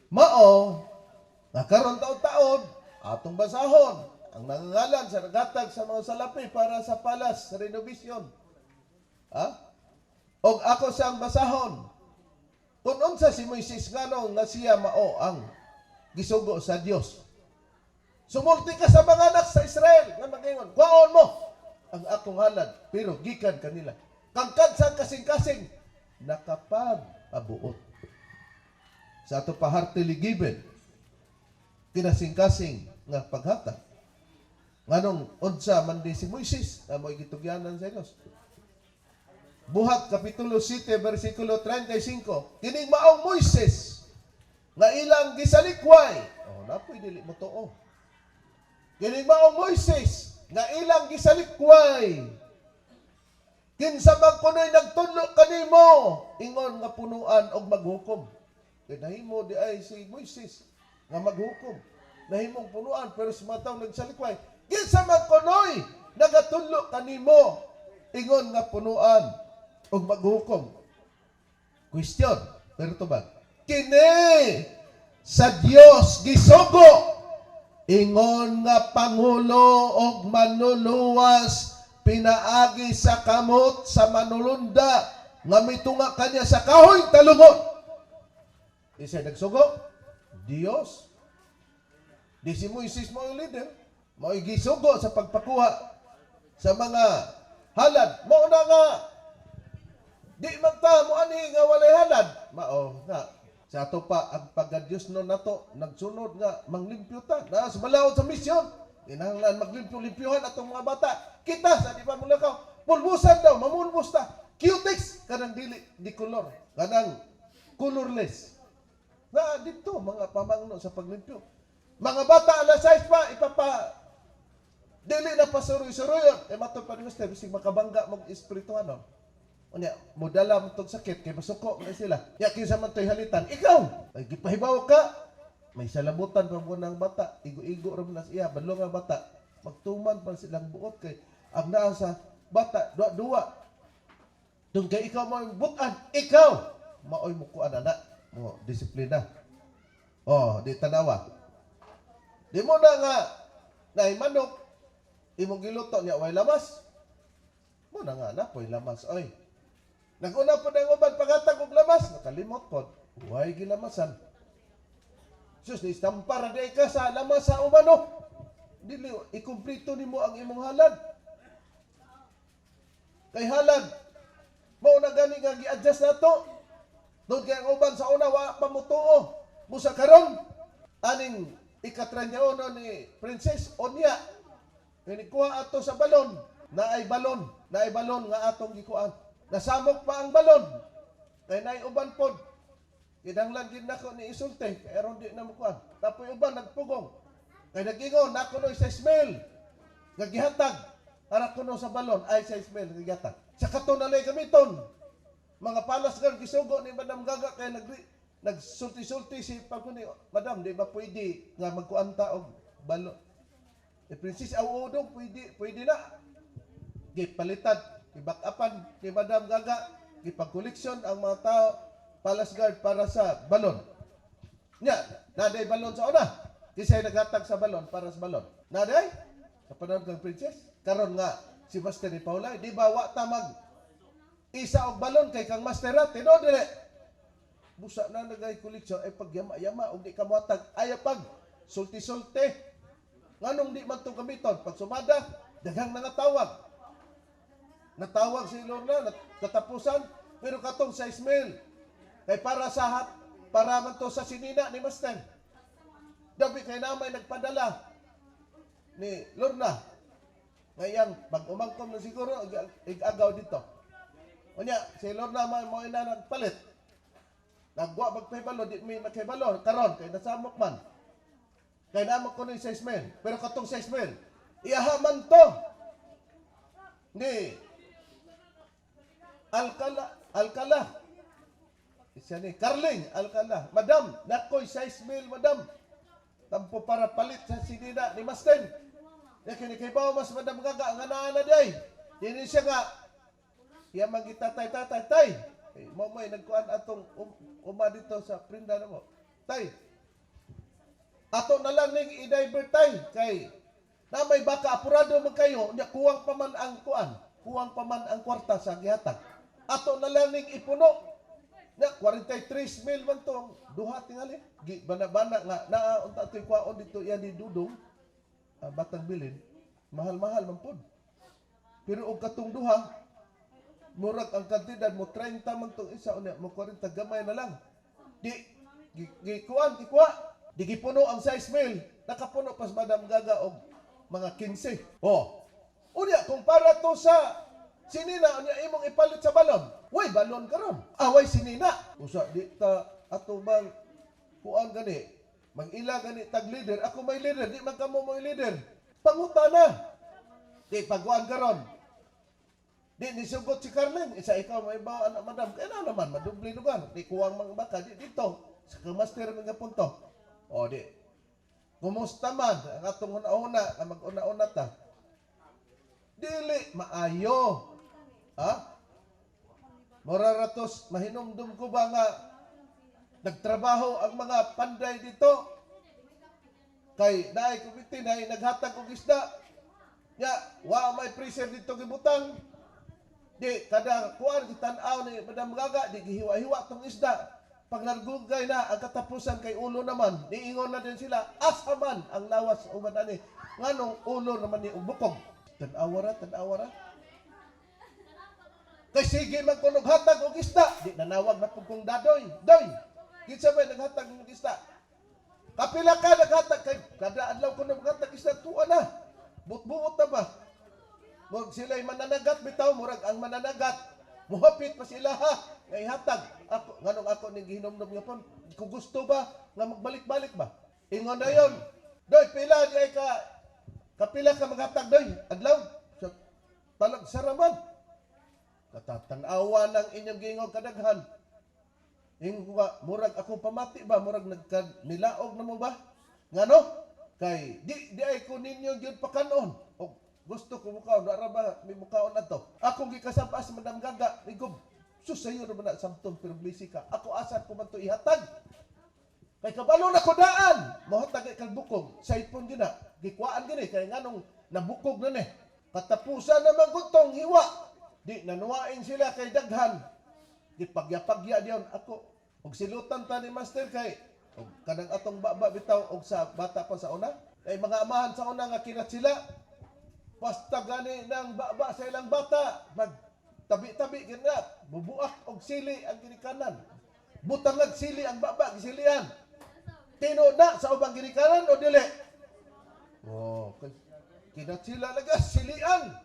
Mao nga karon taon-taon atong basahon ang nangangalan sa nagatag sa mga salapi para sa palace renovation. Ha? Og ako siyang basahon. Kung unsa si Moises, ngano nga siya mao ang gisugo sa Dios. Sumulti ka sa mga anak sa Israel nga magaingon, "Kuhaon mo ang akong halad," pero gikan kanila. Kangkad sa kasing-kasing nakapag-abuot. Sa ato pa heartily given, kinasing-kasing nga paghatag. Nganong unsa man di si Moises na mo'y gitugyanan sa Dios. Buhat Kapitulo 7 versikulo 35. Kining maong Moises nga ilang gisalikway. Oh, napoy dili mo tuo. Kining maong Moises nga ilang gisalikway. Kinsa man kuno'y nagtunlo kanimo ingon nga punuan og maghukom? Kay nahimo di ay si Moises nga maghukom. Nahimong punuan, pero sa mga tawo nagsalikway. Kinsa man kuno'y nagatudlo kanimo ingon nga punuan og maghukom? Question, pero tubag. Kini sa Dios gisugo ingon nga pangulo og manluluwas pinaagi sa kamot sa manulunda nga mitunga kanya sa kahoy talungon. Isa nagsugo? Dios. Di si Moises mo ang leader. Mao'y gisugo sa pagpakuha sa mga halad. Mao na nga di man ta mo ani nga walay halad. Mao nga sa ato pa ang pagka-Diyos no nato nagsunod nga manglimpyo ta. Na sa balaod sa misyon. Kinahanglan maglimpyo-limpyuhan atong mga bata. Kita sa di pa mulakaw. Pulbusan daw, mamulbos ta. Cutex kanang dili di color, kanang colorless. Na dito mga pamangno sa paglimpyo. Mga bata alas 6 pa ipapa dili na pasuroy-suroyon. Eh matod pa ni Mister, bisig makabangga mag espirituano. Unya, modala mo tog sakit kay masuko man sila. Ya kinsa man to'y halitan? Ikaw. Ay gipahibaw ka. May salabutan pa mo ng bata, igo-igo ra man na siya, badlong nga bata. Magtuman pa silang buot kay ang naa sa bata duwa-duwa. Dung kay ikaw mo butan, ikaw maoy mo kuan ana mo disiplina. Oh, di tanawa. Di mo na nga naay manok imong giluto niya way lamas. Mo na nga na po'y lamas oy. Naguna po ang uban paghatag og lamas, nakalimot pod. Way gilamasan. Sus, ni istampar di ka sa lamas sa umano. Dili ikumpleto nimo ang imong halad. Kay halad, mao na gani nga gi-adjust nato. Doon kay ang uban sa una wa pa motuo. Busa karon aning ika-31 ni Princess Onya. Kay nikuha ato sa balon, naay balon nga atong gikuan. Nasamok pa ang balon. Kay naay uban pod. Kinahanglan gid nako ni isulti kay aron di na mokuan. Tapoy uban nagpugong. Kay nag-ingon nako no sa smell nga gihatag ara kuno sa balon ay sa smell nga gihatag. Sa kato na lay gamiton. Mga palas gan gisugo ni Madam Gaga kay nagsulti-sulti si pagkuni, "Madam, di ba pwede nga magkuanta og balon?" Eh, Princess aw udong pwede pwede na. Gipalitan, gibackupan ni Madam Gaga, gipag-koleksyon ang mga tao, Palace Guard, para sa balon. Nya, naday balon sa una. Kisay naghatag sa balon para sa balon? Naday? Sa panahon kang Princess? Karon nga, si Master ni Paula, di ba wa ta mag isa og balon kay kang Master ra, tinuod dili? Busa na nagay koleksyon ay pagyama-yama og di ka mohatag, ayaw pag sulti-sulti. Nganong di man to gamiton? Pag sumada, daghang nangatawag. Natawag si Lorna, katapusan, pero katong sa Ismail, kay para sa hat, para man to sa sinina ni Master. Dabi kay namay nagpadala ni Lorna. Ngayang pag umangkom na siguro, igagaw dito. Unya, si Lorna may mo ina nagpalit. Nagwa magpahibalo, di mi makahibalo. Karon, kay nasamok man. Kay naman ko ni sa Ismail. Pero katong sa Ismail, iyaha man to ni Alcala, Alcala. Siya ni Carling Alcala. "Madam, nakoy 6 mil, madam. Tampo para palit sa sinina ni Master." Ya kini kay bawo mas Madam Gaga nga naa na day. Dini siya nga iya magitatay tatay tay. Eh, mo may nagkuan atong uma dito sa prinda na mo. "Tay. Ato na lang ning i-divert, tay, kay na may baka apurado man kayo nya kuwang pa man ang kuan, kuwang pa man ang kwarta sa gihatag. Ato na lang ning ipuno." Nya 43 mil man to ang duha tingali. Gi bana-bana nga naa unta to'y kwaon dito iya ni Dudong, batang bilin, mahal-mahal man pod. Pero og katong duha, murag ang kantidad mo 30 man tong isa, unya mo 40, gamay na lang. Di gi, gi kuan gikuha, di gipuno ang 6 mil, nakapuno pas Madam Gaga og mga 15. Oh. Unya kung para to sa sinina, unya imong ipalit sa balon. Way balon karon. Away sinina. Usa di ta ato bang kuan gani, mag-ila gani tag leader, ako may leader, di man kamo mo leader. Pangutana. Di pagkuan karon. Di nisugot si Carmen, isa ikaw may bawa anak, madam. Kaya na naman madubli lugar. Di kuwang mga baka di dito. Sa kamaster mga punto. O di. Kumusta man ang atong una-una nga mag-una-una ta? Dili maayo. Ha? Mura ratos mahinumdum ko ba nga nagtrabaho ang mga panday dito kay naay komite na naghatag og isda. Nya, wa may freezer dito gibutang. Di kada kuan gitan-aw ni Madam Gaga, di gihiwa-hiwa tong isda. Pag nargugay na ang katapusan kay ulo naman, niingon na din sila, asa man ang lawas uban ani? Nganong ulo naman ni ug bukog? Tan-awa ra, tan-awa ra. Kay sige man kunog hatag og isda, di nanawag na pud kong dadoy. Doy. Kinsa may naghatag og isda? Kapila ka naghatag kay kada adlaw ko naghatag isda, tuwa na. Buot-buot na ba? Murag sila'y mananagat bitaw, murag ang mananagat. Muhapit pa sila ha, nga ihatag. Ako, nganong ako ning gihinomdom nga pon, kung gusto ba, nga magbalik-balik ba? Ingon na yon. "Doy, pila di ay ka, kapila ka maghatag, doy, adlaw?" Sa talag saraman. Katatanawa ng inyong gingog kadaghan. Ingon ko nga, murag ako pamati ba, murag nagka, nilaog na mo ba? Ngano? Kay, di ay ko ninyo gyud pakanon. O, gusto ko mukaon, ara ba, may mukaon na to. Akong gikasabas, Madam Gaga, igob, sus sayo naman na samtong pero busy ka. Ako asa ko man to ihatag? Kay kabalo na ko daan. Mohatag kay bukog, saipon gina, gikuhaan gini kay nganong nabukog na ni. Katapusan naman gutong hiwa. Di nanuwain sila kay daghan. Di pagya-pagya diyon ako. Og silutan ta ni Master kay og kanang atong baba bitaw og sa bata pa sa una. Kay mga amahan sa una nga kinat sila. Basta gani ng baba sa ilang bata, mag tabi-tabi gina, bubuak og sili ang ginikanan. Butangag sili ang baba, gisilian. Tinuod na sa ubang ginikanan o dili? Oh, kay kinat sila lagas silian.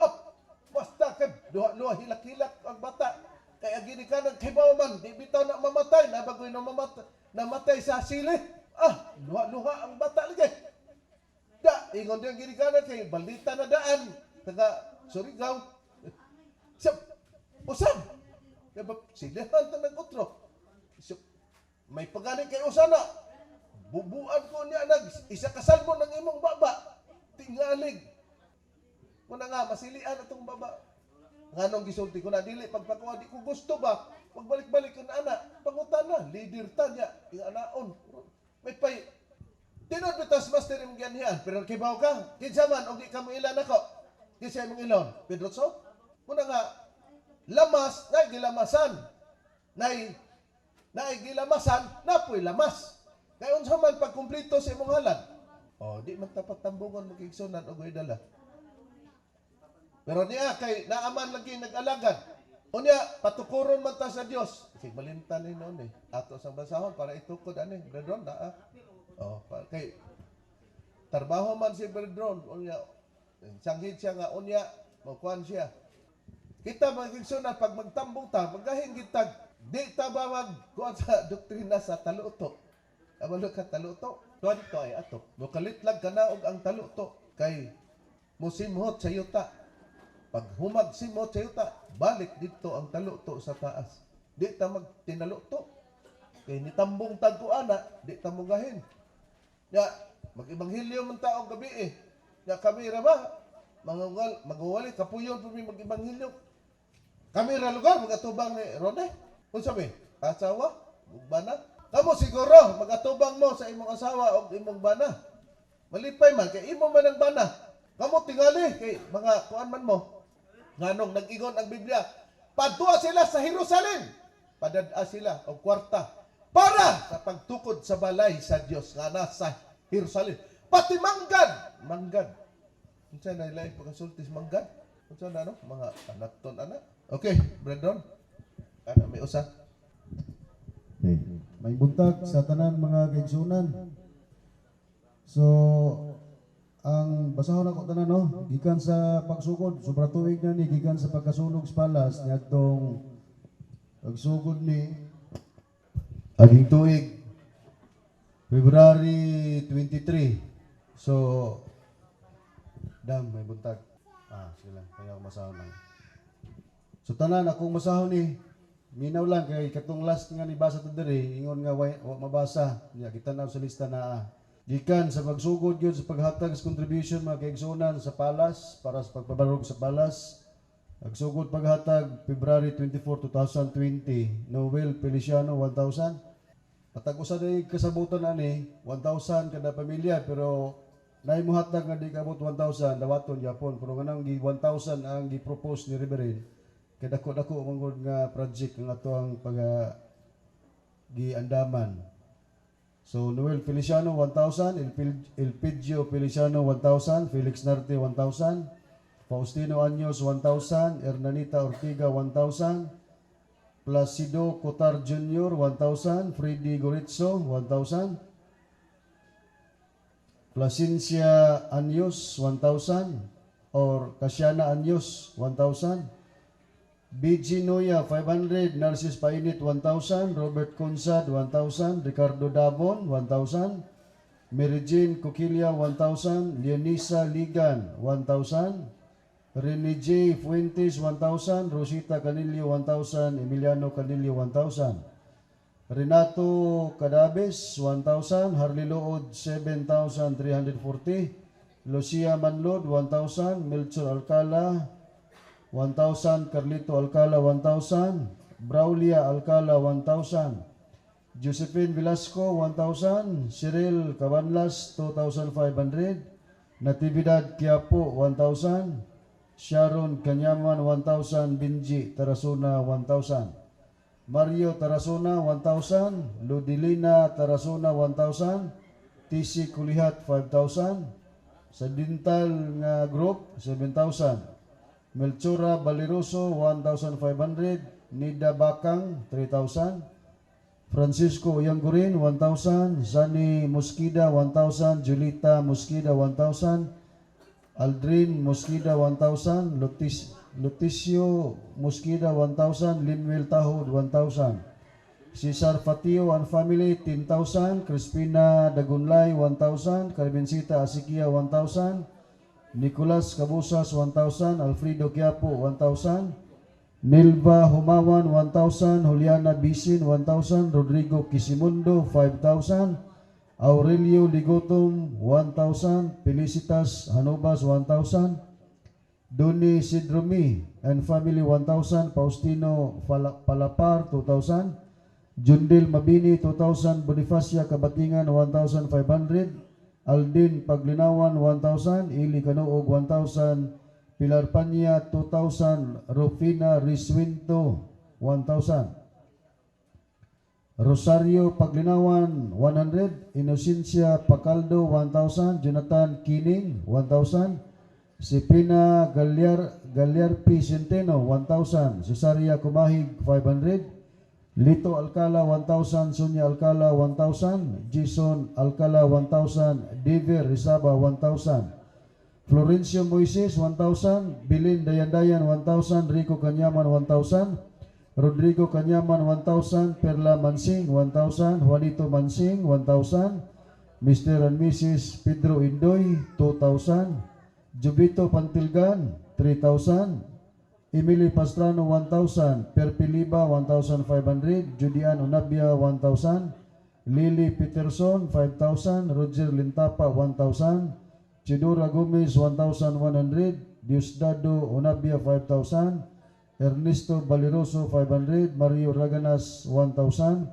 Up, basta kay duha-duha hilak-hilak ang bata. Kay ang ginikanan kay man, di bitaw na mamatay, nabagoy na mamatay, namatay sa sili. Ah, luha-luha ang bata lagi. Da, ingon din ang ginikanan kay balita na daan taga Surigao. Sa usab. Kaya ba, silihan ta nag-utro. So, may pagani kay usa na. Bubuan ko niya nag isa ka salmon ng imong baba. Tingalig. Muna nga, masilian atong baba. Nganong gisulti ko na, dili pagpakuha, di ko gusto ba? Pagbalik-balik ko na ana, pangutan na, leader ta niya, anaon. May pay, tinod bitas master imong gianhian, pero kibaw ka, kinsa man, og di ka mo ilan ako. Kinsa imong ilon? Pedro So? Muna nga, lamas, nay gilamasan. Nay, nay gilamasan, napoy lamas. Kay unsa man pagkumplito sa imong halad? Oh, di man tapat tambungon magigsunan og dala. Pero niya kay naaman lagi nag-alagad. Unya patukuron man ta sa Dios. Kay malimtan ni noon eh. Ato sang basahon para itukod ani, brethren naa. Oh, pa, kay trabaho man si brethren unya sanghid siya nga unya mokuan siya. Kita mga igsunan, pag magtambong ta, magahin gitag di ta ba mag kuan sa doktrina sa taluto. Abalo ka taluto. Tuan to ay ato. Mokalit lang ka og ang taluto kay musimhot sa yuta. Pag humag simhot sa yuta, balik dito ang taluto sa taas. Di ta magtinaluto. Kay nitambong tag ko ana, di ta mugahin. Ya, mag-ebanghelyo man ta og gabi eh. Ya kami ra ba? Mangugal, maguwali kapuyon pa mi mag-ebanghelyo. Kami ra lugar magatubang ni Rone. Unsa mi? Asawa? Ug bana? Kamo siguro magatubang mo sa imong asawa og imong bana. Malipay man kay imo man ang bana. Kamo tingali kay mga kuan man mo. Nganong nag-ingon ang Biblia, padtua sila sa Jerusalem. Padad-a sila og kwarta para sa pagtukod sa balay sa Dios nga nasa Jerusalem. Pati manggad, manggad. Unsa na ilaing pagkasulti sa manggad? Unsa na no? Mga anapton ana. Okay, Brandon. Ana may usa. Okay. May buntag sa tanan, mga kaigsunan. So, ang basahon ako tanan no, gikan sa pagsugod, sobra tuig na ni gikan sa pagkasunog sa palas niadtong pagsugod ni aging tuig February 23. So, dam may buntag. Ah, sige lang, kaya ako masahon lang. So tanan akong masahon ni minaw lang kay katong last nga nibasa to diri ingon nga wa mabasa nya gitan-aw sa lista na ah. Gikan sa pagsugod gyud sa paghatag sa contribution, mga kaigsunan, sa palas para sa pagpabarog sa palas. Pagsugod paghatag February 24, 2020, Noel Feliciano, 1,000. Patag usa day kasabutan ani 1,000 kada pamilya, pero naay mohatag nga di kaabot 1,000, dawaton gyapon, pero nganang gi 1,000 ang gi-propose ni Reverend kay dako-dako man gud nga project ang ato ang pag giandaman. So Noel Feliciano 1,000, Elpidio Feliciano 1,000, Felix Narte 1,000, Faustino Anyos 1,000, Hernanita Ortiga 1,000, Placido Cotar Jr. 1,000, Freddy Goritzo 1,000, Placencia Anyos 1,000 or Casiana Anyos 1,000, BG Noya 500, Narcis Painit 1,000, Robert Consad 1,000, Ricardo Davon 1,000, Mary Jane Coquilia 1,000, Leonisa Ligan 1,000, Rene J. Fuentes 1,000, Rosita Canillo 1,000, Emiliano Canillo 1,000, Renato Cadabes 1,000, Harley Lood 7,340, Lucia Manlod 1,000, Melchor Alcala 1,000, Carlito Alcala 1,000, Braulia Alcala 1,000, Josephine Velasco 1,000, Cyril Cabanlas 2,500, Natividad Quiapo 1,000, Sharon Kanyaman 1,000, Benji Tarasuna 1,000, Mario Tarasuna 1,000, Ludilina Tarasuna 1,000, TC Kulihat 5,000, sa dental nga group 7,000, Melchora Valeroso 1,500, Nida Bakang 3,000, Francisco Uyanggurin 1,000, Zani Mosquida 1,000, Julita Mosquida 1,000, Aldrin Mosquida 1,000, Leticio Mosquida 1,000, Linwell Tahod 1,000, Cesar Fatio and family 10,000, Crispina Dagunlay 1,000, Carmencita Asikia 1,000, Nicolas Cabusas 1,000, Alfredo Quiapo 1,000, Nilva Humawan 1,000, Juliana Bisin 1,000, Rodrigo Quisimundo 5,000, Aurelio Ligotom, 1,000. Felicitas Hanobas, 1,000. Doni Sidromi and family, 1,000. Faustino Palapar, 2,000. Jundil Mabini, 2,000. Bonifacia Kabatingan, 1,500. Aldin Paglinawan, 1,000. Ili Kanuog, 1,000. Pilar Panya, 2,000. Rufina Riswinto, 1,000. Rosario Paglinawan, 100. Inocencia Pacaldo, 1,000. Jonathan Kining, 1,000. Sipina Galyarpi Centeno, 1,000. Cesaria Kumahig, 500. Lito Alcala, 1,000. Sonia Alcala, 1,000. Jason Alcala, 1,000. Diver Rizaba, 1,000. Florencio Moises, 1,000. Bilin Dayandayan, 1,000. Rico Kanyaman, 1,000. Rodrigo Kanyaman, 1,000. Perla Mansing, 1,000. Juanito Mansing, 1,000. Mr. and Mrs. Pedro Indoy, 2,000. Jubito Pantilgan, 3,000. Emily Pastrano, 1,000. Perpiliba, 1,500. Judian Onabia, 1,000. Lily Peterson, 5,000. Roger Lintapa, 1,000. Chidora Gomez, 1,100. Diosdado Onabia, 5,000. Ernesto Valeroso, 500. Mario Raganas, 1,000.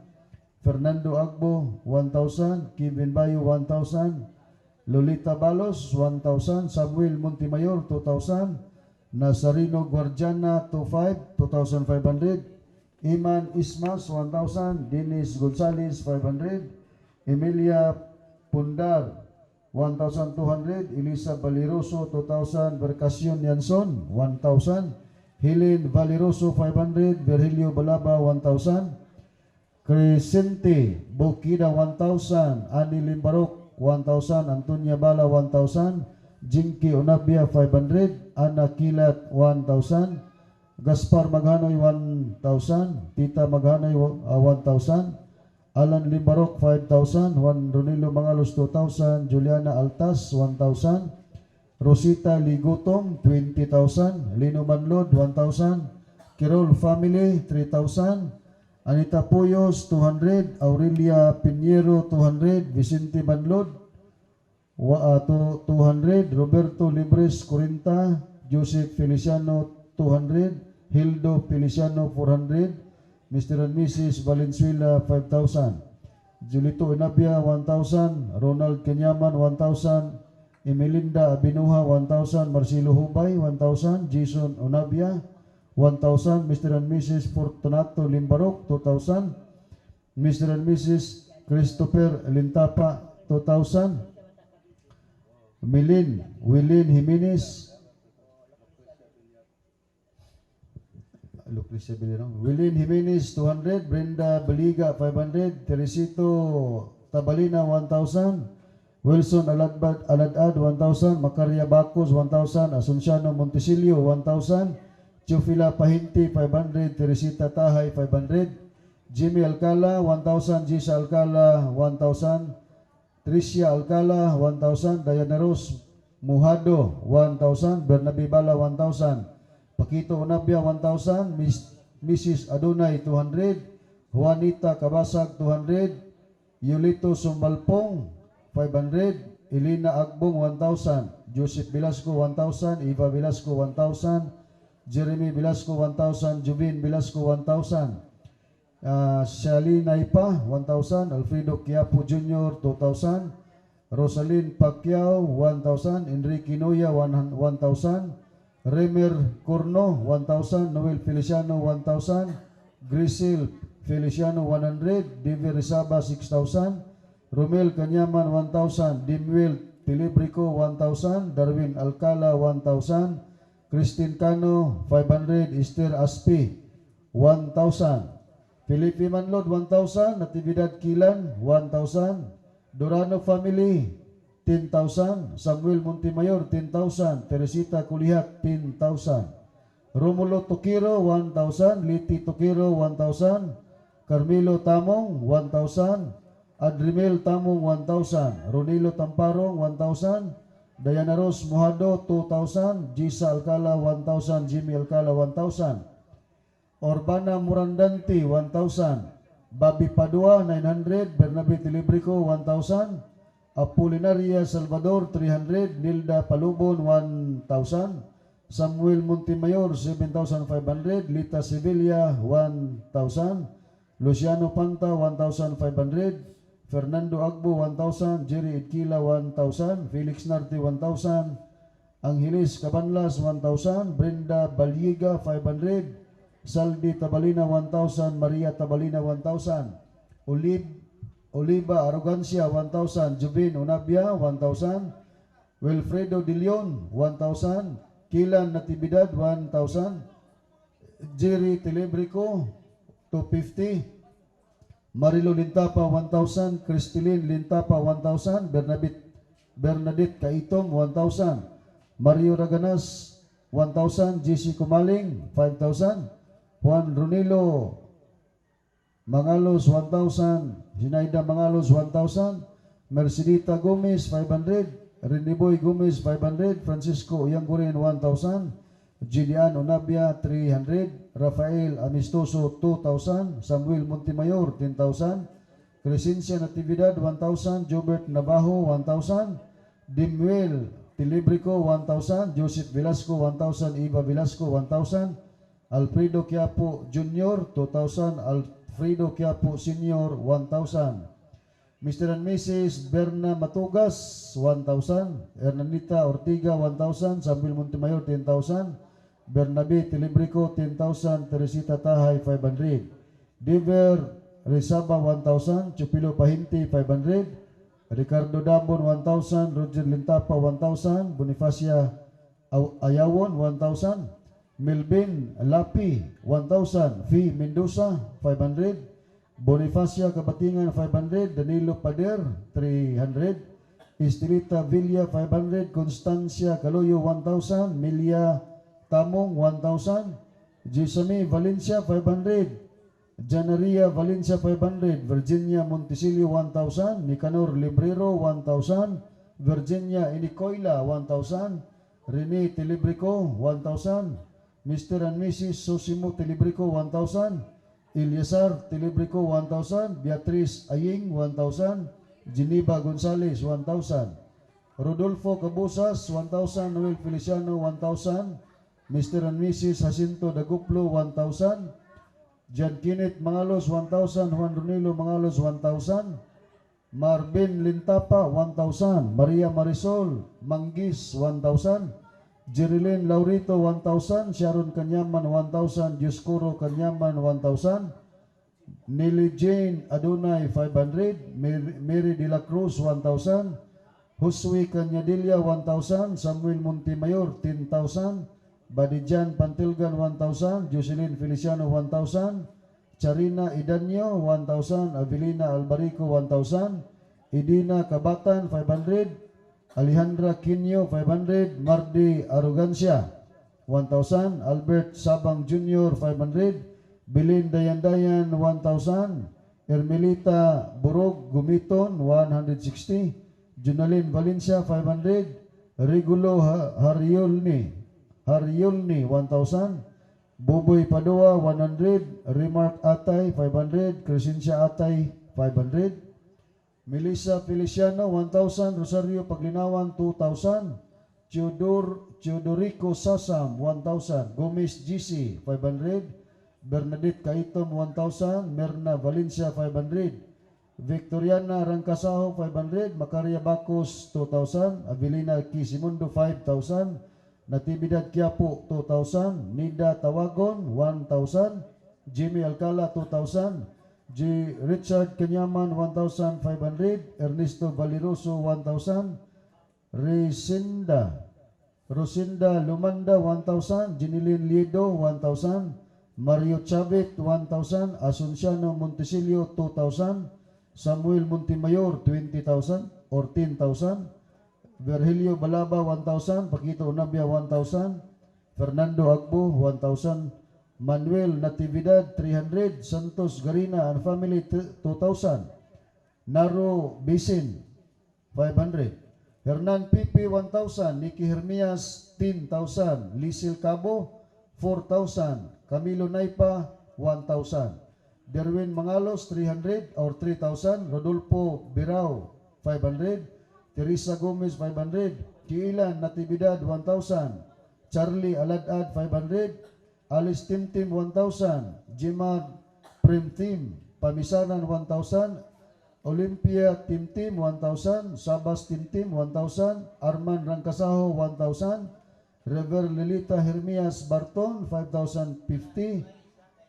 Fernando Agbo, 1,000. Kevin Bayo, 1,000. Lolita Balos, 1,000. Samuel Montemayor, 2,000. Nazareno Guardiana, 25, 2,500. Iman Ismas, 1,000. Dennis Gonzalez, 500. Emilia Pundar, 1,200. Elisa Valeroso, 2,000. Bercasyon Yanson, 1,000. Helen Valeroso, 500. Virgilio Balaba, 1,000. Crescente Bukida, 1,000. Ani Limbarok, 1,000. Antonia Bala, 1,000. Jinky Onabia, 500. Ana Kilat, 1,000. Gaspar Maghanoy, 1,000. Tita Maghanoy, 1,000. Alan Limbarok, 5,000. Juan Ronilo Mangalos, 2,000. Juliana Altas, 1,000. Rosita Ligotom, 20,000. Lino Manlod, 1,000. Kirol Family, 3,000. Anita Puyos, 200. Aurelia Pinheiro, 200. Vicente Manlod, 200. Roberto Libres, 40. Joseph Feliciano, 200. Hildo Feliciano, 400. Mr. and Mrs. Valenzuela, 5,000. Julito Inabia, 1,000. Ronald Kenyaman, 1,000. Emelinda Abinuha, 1,000. Marcelo Hubay, 1,000. Jason Onabia, 1,000. Mr. and Mrs. Fortunato Limbarok, 2,000. Mr. and Mrs. Christopher Lintapa, 2,000. Milin, Wilin Jimenez, Lucrecia Bilero. Wilin Jimenez, 200. Brenda Baliga, 500. Teresito Tabalina, 1,000. Wilson Aladbad, Aladad, 1,000. Macaria Bacos, 1,000. Asunciano Montesilio, 1,000. Chufila Pahinti, 500. Teresita Tahay, 500. Jimmy Alcala, 1,000. Gisa Alcala, 1,000. Tricia Alcala, 1,000. Diana Rose Mujado, 1,000. Bernabe Bala, 1,000. Paquito Onabia, 1,000. Mrs. Adonay, 200. Juanita Kabasag, 200. Yulito Sumalpong, 500. Elena Agbong, 1,000. Joseph Velasco, 1,000. Eva Velasco, 1,000. Jeremy Velasco, 1,000. Juvin Velasco, 1,000. Shali Naipa, 1,000. Alfredo Quiapo Jr., 2,000. Rosalyn Pacquiao, 1,000. Enrique Noya, 1,000. Remer Corno, 1,000. Noel Feliciano, 1,000. Grisel Feliciano, 100. Divi Rizaba, 6,000. Romel Kanyaman, 1,000. Dimuel Tilibrico, 1,000. Darwin Alcala, 1,000. Christine Cano, 500. Esther Aspi, 1,000. Felipe Manlod, 1,000. Natividad Kilan, 1,000. Dorano Family, 10,000. Samuel Montemayor, 10,000. Teresita Kulihat, 10,000. Romulo Tokiro, 1,000. Liti Tokiro, 1,000. Carmelo Tamong, 1,000. Adrimel Tamong, 1,000. Ronilo Tamparong, 1,000. Diana Rose Mojado, 2,000. Gisa Alcala, 1,000. Jimmy Alcala, 1,000. Urbana Murandanti, 1,000. Bobby Padua, 900. Bernabe Tilibrico, 1,000. Apolinaria Salvador, 300. Nilda Palubon, 1,000. Samuel Montemayor, 7,500. Lita Sevilla, 1,000. Luciano Panta, 1,500. Fernando Agbo, 1,000. Jerry Idkila, 1,000. Felix Narte, 1,000. Angeles Cabanlas, 1,000. Brenda Balyiga, 500. Saldi Tabalina, 1,000. Maria Tabalina, 1,000. Oliva Arrogancia, 1,000. Jubin Unabia, 1,000. Wilfredo De Leon, 1,000. Kilan Natividad, 1,000. Jerry Telebrico, 250. Marilo Lintapa, 1,000. Cristilin Lintapa, 1,000. Bernadette Kaitong, 1,000. Mario Raganas, 1,000. JC Kumaling, 5,000. Juan Ronilo Mangalos, 1,000. Zinaida Mangalos, 1,000. Mercedita Gomez, 500. Reniboy Gomez, 500. Francisco Uyanggurin, 1,000. Gideon Onabia, 300. Rafael Amistoso, 2,000. Samuel Montemayor, 10,000. Crescencia Natividad, 1,000. Jobert Navajo, 1,000. Dimuel Tilibrico, 1,000. Joseph Velasco, 1,000. Eva Velasco, 1,000. Alfredo Quiapo Jr., 2,000. Alfredo Quiapo Sr., 1,000. Mr. and Mrs. Berna Matugas, 1,000. Hernanita Ortiga, 1,000. Samuel Montemayor, 10,000. Bernabe Tilibrico, 10,000. Teresita Tahay, 500. Diver Rizaba, 1,000. Chupilo Pahinti, 500. Ricardo Dabon, 1,000. Roger Lintapa, 1,000. Bonifacia Ayawon, 1,000. Melvin Lapi, 1,000. Fee Mendoza, 500. Bonifacia Kabatingan, 500. Danilo Pader, 300. Estelita Villa, 500. Constancia Caloyo, 1,000. Milia Tamong, 1,000. Jesame Valencia, 500. Janaria Valencia, 500. Virginia Montesilio, 1,000. Nicanor Librero, 1,000. Virginia Inicoila, 1,000. Rene Tilibrico, 1,000. Mr. and Mrs. Sosimo Tilibrico, 1,000. Eliasar Tilibrico, 1,000. Beatriz Aying, 1,000. Geneva Gonzalez, 1,000. Rodolfo Cabusas, 1,000. Noel Feliciano, 1,000. Mr. and Mrs. Jacinto Daguplo, 1,000. John Kenneth Mangalos, 1,000. Juan Ronilo Mangalos, 1,000. Marvin Lintapa, 1,000. Maria Marisol Manggis, 1,000. Jerilyn Laurito, 1,000. Sharon Kanyaman, 1,000. Dioscuro Kanyaman, 1,000. Nelly Jane Adonai, 500. Mary De La Cruz, 1,000. Josue Canyadilla, 1,000. Samuel Montemayor, 10,000. Badijan Pantilgan, 1,000. Jocelyn Feliciano, 1,000. Charina Idanyo, 1,000. Avelina Albarico, 1,000. Idina Kabatan, 500. Alejandra Quinio, 500. Mardi Arrogancia, 1,000. Albert Sabang Jr., 500. Bilin Dayandayan, 1,000. Ermelita Burog Gumiton, 160. Junalin Valencia, 500. Regulo Hariolni, 1,000. Buboy Padua, 100. Remark Atay, 500. Crescencia Atay, 500. Melissa Feliciano, 1,000. Rosario Paglinawan, 2,000. Teodorico Sasam, 1,000. Gomez GC, 500. Bernadette Caitom, 1,000. Merna Valencia, 500. Victoriana Rangkasaho, 500. Macaria Bacos, 2,000. Avelina Quisimundo, 5,000. Natividad Quiapo, 2,000. Nida Tawagon, 1,000. Jimmy Alcala, 2,000. G. Richard Kanyaman, 1,500. Ernesto Valeroso, 1,000. Rosinda Lumanda, 1,000. Jinilin Liedo, 1,000. Mario Chavit, 1,000. Asunciano Montesilio, 2,000. Samuel Montemayor, 20,000 or 10,000. Virgilio Balaba, 1,000. Paquito Unabia, 1,000. Fernando Agbo, 1,000. Manuel Natividad, 300. Santos Garina and family, 2,000. Naro Bisin, 500. Hernan Pipi, 1,000. Nicky Hermias, 10,000. Lisil Cabo, 4,000. Camilo Naipa, 1,000. Derwin Mangalos, 300 or 3,000. Rodolfo Birao, 500. Teresa Gomez, 500. Kiilan Natividad, 1,000. Charlie Aladad, 500. Alice Timtim, 1,000. Jimad Primtim Pamisanan, 1,000. Olympia Timtim, 1,000. Sabas Timtim, 1,000. Arman Rangkasaho, 1,000. Rever Lilita Hermias Barton, 5,050.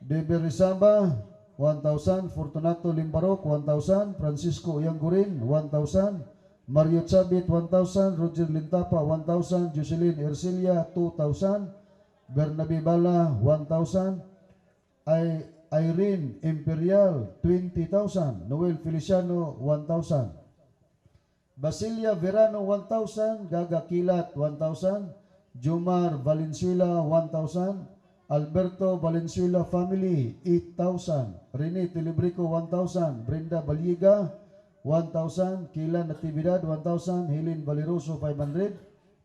Deber Rizaba, 1,000. Fortunato Limbarok, 1,000. Francisco Uyangurin, 1,000. Mario Chabit, 1,000. Roger Lintapa, 1,000. Jocelyn Ercilia, 2,000. Bernabe Bala, 1,000. Irene Imperial, 20,000. Noel Feliciano, 1,000. Basilia Verano, 1,000. Gaga Kilat, 1,000. Jumar Valenzuela, 1,000. Alberto Valenzuela family, 8,000. Rene Tilibrico, 1,000. Brenda Baliga, 1,000. Kila Natividad, 1,000. Helen Valeroso, 500.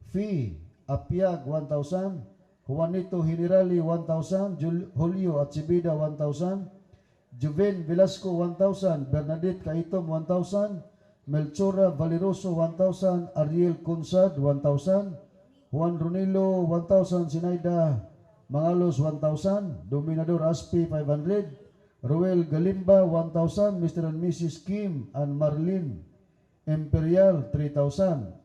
Fee Apiag, 1,000. Juanito Generali, 1,000. Julio Achibida, 1,000. Juven Velasco, 1,000. Bernadette Kaitom, 1,000. Melchora Valeroso, 1,000. Ariel Consad, 1,000. Juan Ronilo, 1,000. Sinaida Mangalos, 1,000. Dominador Aspi, 500. Ruel Galimba, 1,000. Mr. and Mrs. Kim and Marlene Imperial, 3,000.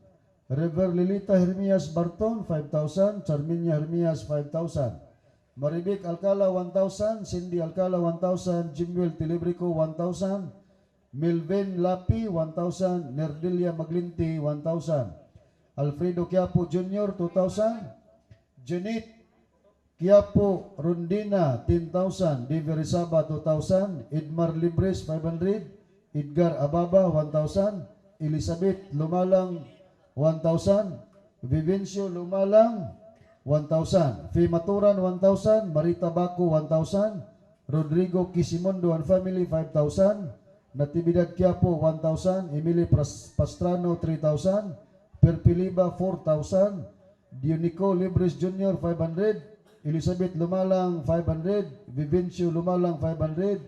River Lilita Hermias Barton, 5,000. Charminia Hermias, 5,000. Marivic Alcala, 1,000. Cindy Alcala, 1,000. Jimuel Tilibrico, 1,000. Melvin Lapi, 1,000. Nerdelia Maglinti, 1,000. Alfredo Quiapo Jr., 2,000. Janet Quiapo Rondina, 10,000. Devi Rizaba, 2,000. Edmar Libres, 500. Edgar Ababa, 1,000. Elizabeth Lumalang, 1,000. Vivencio Lumalang, 1,000. Fee Maturan, 1,000. Marita Baco, 1,000. Rodrigo Quisimondo and family, 5,000. Natividad Quiapo, 1,000. Emily Pastrano, 3,000. Perpiliba, 4,000. Dionico Libres Jr., 500. Elizabeth Lumalang, 500. Vivencio Lumalang, 500.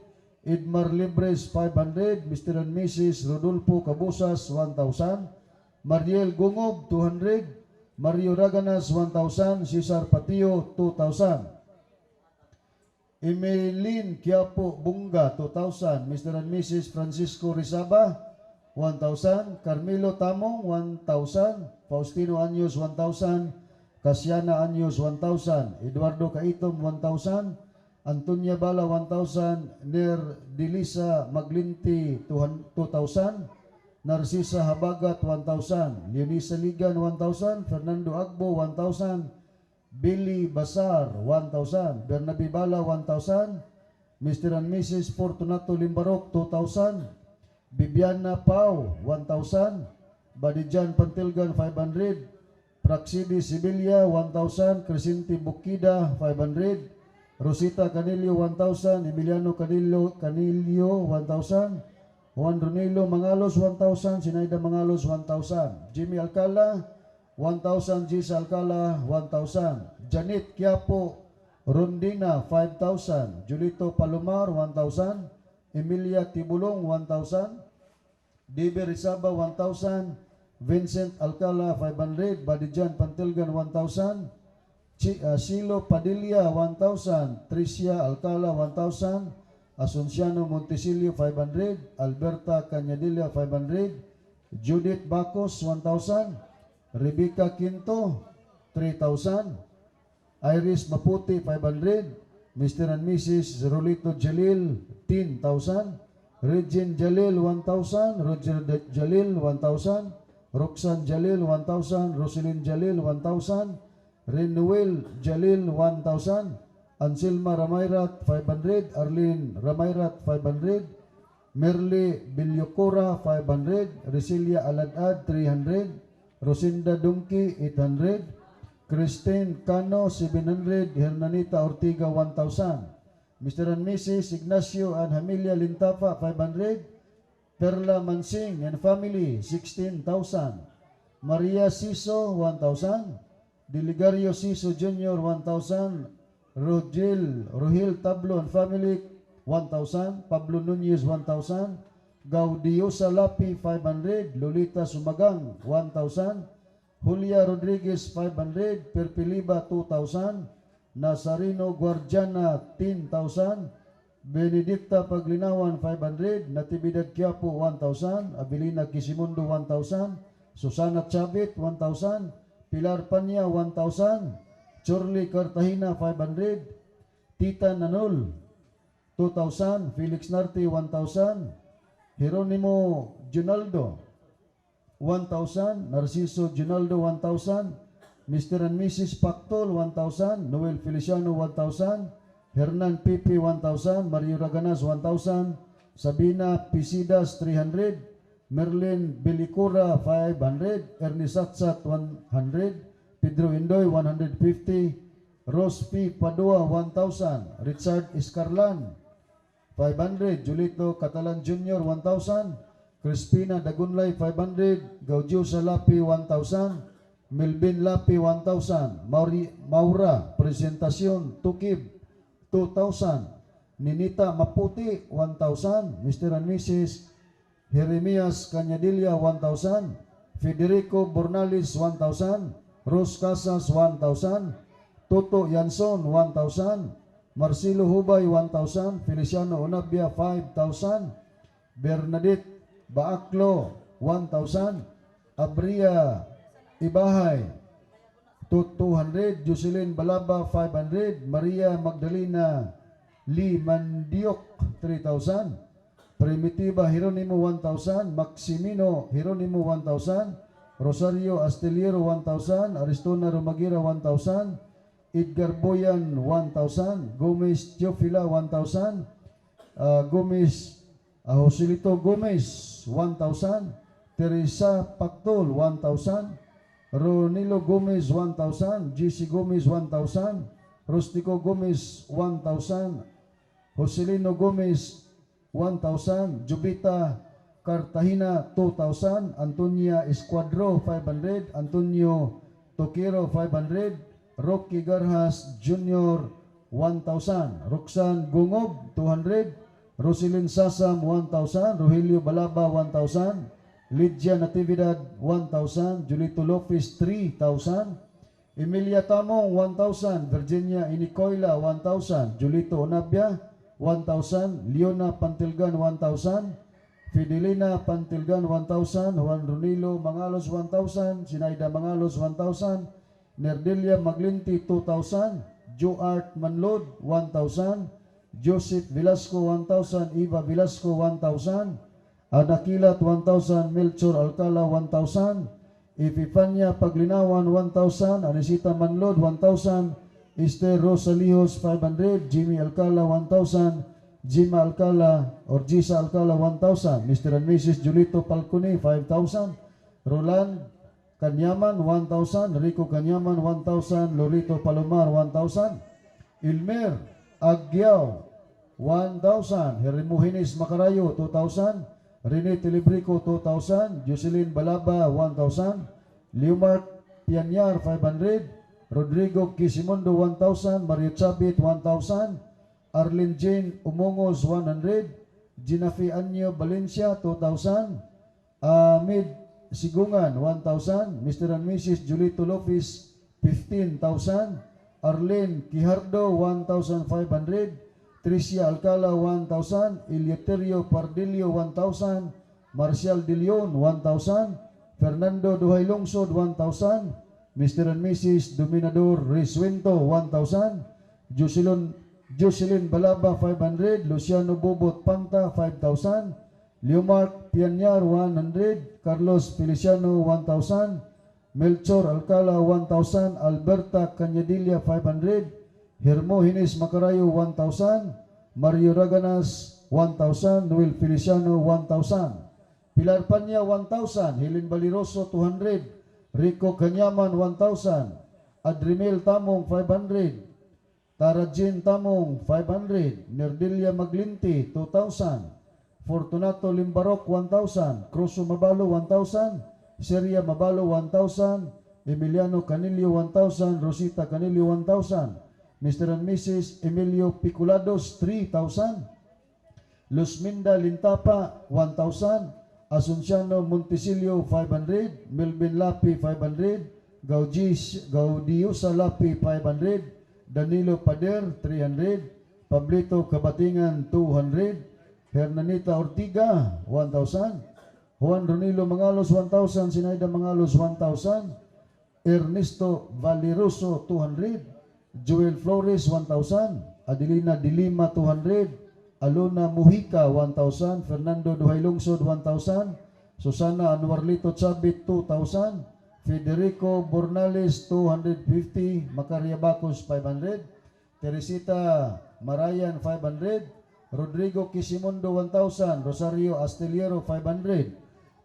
Edmar Libres, 500. Mr. and Mrs. Rodolfo Cabusas, 1,000. Mariel Gungob, 200. Mario Raganas, 1,000. Cesar Patio, 2,000. Emeline Quiapo Bunga, 2,000. Mr. and Mrs. Francisco Rizaba, 1,000. Carmelo Tamong, 1,000. Faustino Anyos, 1,000. Casiana Anyos, 1,000. Eduardo Caitom, 1,000. Antonia Bala, 1,000. Ner Dilisa Maglinti, 2,000. Narcisa Habagat, 1,000. Leonisa Ligan, 1,000. Fernando Agbo, 1,000. Billy Basar, 1,000. Bernabe Bala, 1,000. Mr. and Mrs. Fortunato Limbarok, 2,000. Bibiana Pau, 1,000. Badijan Pantilgan, 500. Praxidi Sibilia, 1,000. Crescenti Bukida, 500. Rosita Canillo, 1,000. Emiliano Canillo, Canillo, 1,000. Juan Ronilo Mangalos, 1,000. Sinaida Mangalos, 1,000. Jimmy Alcala, 1,000. Gisa Alcala, 1,000. Janet Quiapo Rondina, 5,000. Julito Palomar, 1,000. Emilia Tibulong, 1,000. Debe Rizaba, 1,000. Vincent Alcala, 500. Badijan Pantilgan, 1,000. Silo Padilla, 1,000. Tricia Alcala, 1,000. Asunciano Montesilio, 500. Alberta Cañadilla, 500. Judith Bacos, 1,000. Rebecca Quinto, 3,000. Iris Maputi, 500. Mr. and Mrs. Rolito Jalil, 10,000. Regine Jalil, 1,000. Roger Jalil, 1,000. Roxanne Jalil, 1,000. Roselyn Jalil, 1,000. Renuel Jalil, 1,000. Anselma Ramayrat, 500. Arlene Ramayrat, 500. Merle Bilyocora, 500. Resilia Aladad, 300. Rosinda Dumki, 800. Christine Cano, 700. Hernanita Ortiga, 1,000. Mr. and Mrs. Ignacio and Hamilia Lintapa, 500. Perla Mansing and family, 16,000. Maria Siso, 1,000. Diligario Siso Jr., 1,000. Rogel, Rohil Tablo and family, 1,000, Pablo Nunez, 1,000, Gaudiosa Lapi, 500, Lolita Sumagang, 1,000, Julia Rodriguez, 500, Perpiliba, 2,000, Nazareno Guardiana, 10,000, Benedicta Paglinawan, 500, Natividad Quiapo, 1,000, Abilina Quisimundo, 1,000, Susana Chavit, 1,000, Pilar Panya, 1,000, Chorley Cartagena, 500, Tita Nanol, 2,000, Felix Narte, 1,000, Jeronimo Junaldo, 1,000, Narciso Junaldo, 1,000, Mr. and Mrs. Pactol, 1,000, Noel Feliciano, 1,000, Hernan Pipi, 1,000, Mario Raganas, 1,000, Sabina Pisidas, 300, Merlin Bilicura, 500, Ernie Satsat, 100, Pedro Indoy, 150, Rose P. Padua, 1,000, Richard Escarlan, 500, Julito Catalan Jr., 1,000, Crispina Dagunlay, 500, Gaudio Salapi, 1,000, Melvin Lapi, 1,000, Maura Presentacion Tukib, 2,000, Ninita Maputi, 1,000, Mr. and Mrs. Jeremias Cañadilla, 1,000, Federico Bornales, 1,000, Rose Casas, 1,000, Toto Yanson, 1,000, Marcelo Hubay, 1,000, Feliciano Onabia, 5,000, Bernadette Baaklo, 1,000, Abria Ibahay, 200, Jocelyn Balaba, 500, Maria Magdalena Lee Mandiok, 3,000, Primitiva Jeronimo, 1,000, Maximino Jeronimo, 1,000, Rosario Astillero, 1,000, Aristona Romagira, 1,000, Edgar Boyan, 1,000, Gomez Teofila, 1,000, Gomez, Joselito Gomez, 1,000, Teresa Pactol, 1,000, Ronilo Gomez, 1,000, GC Gomez, 1,000, Rustico Gomez, 1,000, Joselino Gomez, 1,000, Jubita Cartagena, 2,000, Antonia Escuadro, 500, Antonio Toquero, 500, Rocky Garhas Jr., 1,000, Roxanne Gungob, 200, Roselyn Sasam, 1,000, Rogelio Balaba, 1,000, Lydia Natividad, 1,000, Julito Lopez, 3,000, Emilia Tamong, 1,000, Virginia Inicoila, 1,000, Julito Onabia, 1,000, Leona Pantilgan, 1,000, Fidelina Pantilgan, 1,000, Juan Ronilo Mangalos, 1,000, Sinaida Mangalos, 1,000, Nerdelia Maglinti, 2,000, Joe Art Manlod, 1,000, Joseph Velasco, 1,000, Eva Velasco, 1,000, Anakilat, 1,000, Melchor Alcala, 1,000, Epifania Paglinawan, 1,000, Anisita Manlod, 1,000, Esther Rosalijos, 500, Jimmy Alcala, 1,000, Jima Alcala or Gisa Alcala, 1,000, Mr. and Mrs. Julito Palcone, 5,000, Roland Kanyaman, 1,000, Rico Kanyaman, 1,000, Lorito Palomar, 1,000, Ilmer Agyao, 1,000, Hermogenes Macarayo, 2,000, Rene Telebrico, 2,000, Jocelyn Balaba, 1,000, Leomark Pianyar, 500, Rodrigo Quisimondo, 1,000, Mario Chabit, 1,000, Arlene Jane Umongos, 100, Ginafi Anyo Valencia, 2,000, Ahmed Sigungan, 1,000, Mr. and Mrs. Julito Lopez, 15,000, Arlene Quijardo, 1,500, Tricia Alcala, 1,000, Eleuterio Pardillo, 1,000, Marcial De Leon, 1,000, Fernando Duhay Lungsod, 1,000, Mr. and Mrs. Dominador Risuento, 1,000, Jocelyn Balaba, 500, Luciano Bobot Panta, 5,000, Leomark Pianyar, 100, Carlos Feliciano, 1,000, Melchor Alcala, 1,000, Alberta Cañadilla, 500, Hermogenes Macarayo, 1,000, Mario Raganas, 1,000, Noel Feliciano, 1,000, Pilar Panya, 1,000, Helen Baliroso, 200, Rico Kanyaman, 1,000, Adrimel Tamong, 500, Tarajin Tamong, 500, Nerdelia Maglinti, 2,000, Fortunato Limbarok, 1,000, Cruso Mabalo, 1,000, Seria Mabalo, 1,000, Emiliano Canillo, 1,000, Rosita Canillo, 1,000, Mr. and Mrs. Emilio Piculados, 3,000. Luzminda Lintapa, 1,000. Asunciano Montesilio, 500. Melvin Lapi, 500. Gaudis, Gaudiosa Lapi, 500. Danilo Pader, 300. Pablito Kabatingan, 200. Hernanita Ortiga, 1,000. Juan Ronilo Mangalos, 1,000. Sinaida Mangalos, 1,000. Ernesto Valeroso, 200. Joel Flores, 1,000. Adelina Dilima, 200. Alona Mujica, 1,000. Fernando Duhay Lungsod, 1,000. Susana Anuarlito Chabit, 2,000. Federico Bornales, 250. Macaria Bacos, 500. Teresita Marayan, 500. Rodrigo Quisimondo, 1,000. Rosario Astillero, 500.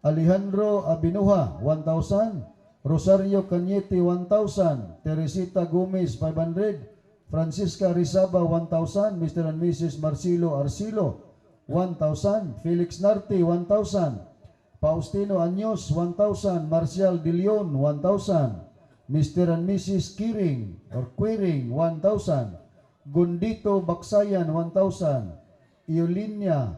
Alejandro Abinuha, 1,000. Rosario Cañete, 1,000. Teresita Gomez, 500. Francisca Rizaba, 1,000. Mr. and Mrs. Marcelo Arcilo, 1,000. Felix Narte, 1,000. Faustino Años, 1,000. Marcial De Leon, 1,000. Mr. and Mrs. Kiring or Quiring, 1,000. Gundito Baksayan, 1,000. Iolina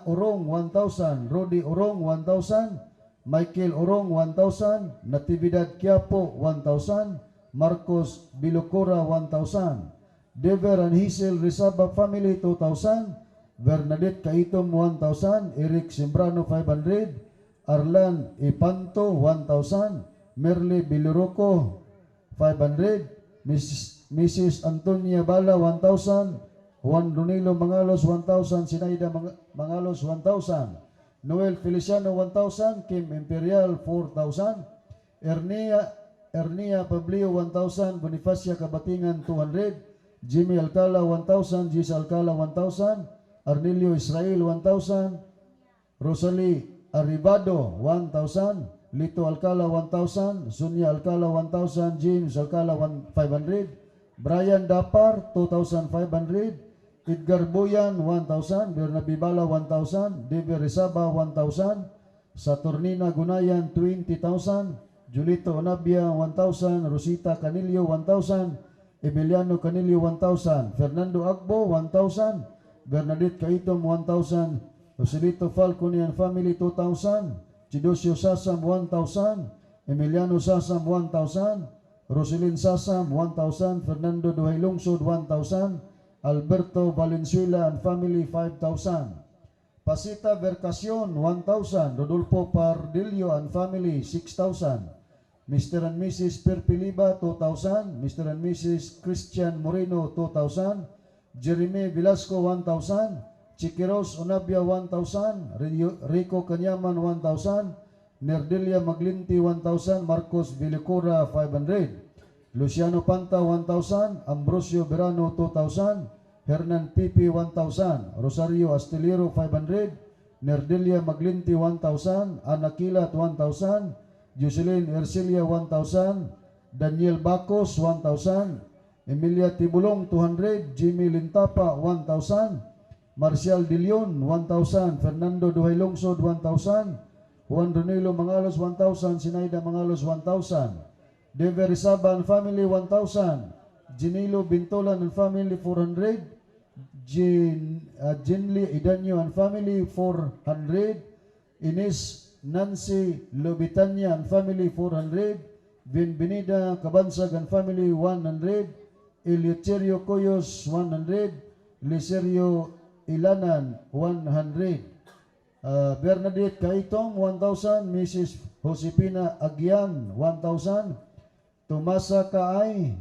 Orong, 1,000. Rodi Orong, 1,000. Michael Orong, 1,000. Natividad Quiapo, 1,000. Marcos Bilocora, 1,000. Dever and Hazel Rizaba family, 2,000. Bernadette Kaitom, 1,000. Eric Sembrano, 500. Arlan Ipanto, 1,000. Merle Biloroco, 500. Mrs. Antonia Bala, 1,000. Juan Ronilo Mangalos, 1,000. Sinaida Mangalos, 1,000. Noel Feliciano, 1,000. Kim Imperial, 4,000. Ernia Pablio, 1,000. Bonifacia Kabatingan, 200. Jimmy Alcala, 1,000. Gis Alcala, 1,000. Arnelio Israel, 1,000. Rosalie Arribado, 1,000. Lito Alcala, 1,000. Sonia Alcala, 1,000. James Alcala, 500. Brian Dapar, 2,500. Edgar Boyan, 1,000. Bernabe Bala, 1,000. Devi Rizaba, 1,000. Saturnina Gunayan, 20,000. Julito Onabia, 1,000. Rosita Canillo, 1,000. Emiliano Canillo, 1,000. Fernando Agbo, 1,000. Bernadette Kaitom, 1,000. Joselito Falcone and family, 2,000. Chidosio Sasam, 1,000. Emiliano Sasam, 1,000. Roselyn Sasam, 1,000. Fernando Duhay Lungsod, 1,000. Alberto Valenzuela and family, 5,000. Pasita Vercacion, 1,000. Rodolfo Pardillo and family, 6,000. Mr. and Mrs. Perpiliba, 2,000. Mr. and Mrs. Christian Moreno, 2,000. Jeremy Velasco, 1,000. Chiquiros Onabia, 1,000. Rico Kanyaman, 1,000. Nerdelia Maglinti, 1,000. Marcos Villicora, 500. Luciano Panta, 1,000. Ambrosio Verano, 2,000. Hernan Pipi, 1,000. Rosario Astillero, 500. Nerdelia Maglinti, 1,000. Ana Kilat, 1,000. Jocelyn Ercilia, 1,000. Daniel Bacos, 1,000. Emilia Tibulong, 200. Jimmy Lintapa, 1,000. Marcial De Leon, 1,000. Fernando Duhay Lungsod, 1,000. Juan Ronilo Mangalos, 1,000. Sinaida Mangalos, 1,000. Dever Rizaba and family, 1,000. Ginilo Bintolan and family, 400. Jinli Idanyo and family, 400. Ines Nancy Lobitanya and family, 400. Bienvenida Cabansag and family, 100. Eleuterio Coyos, 100. Liserio Ilanan, 100. Bernadette Kaitong, 1,000. Mrs. Josepina Agyan, 1,000. Tomasa Kaay,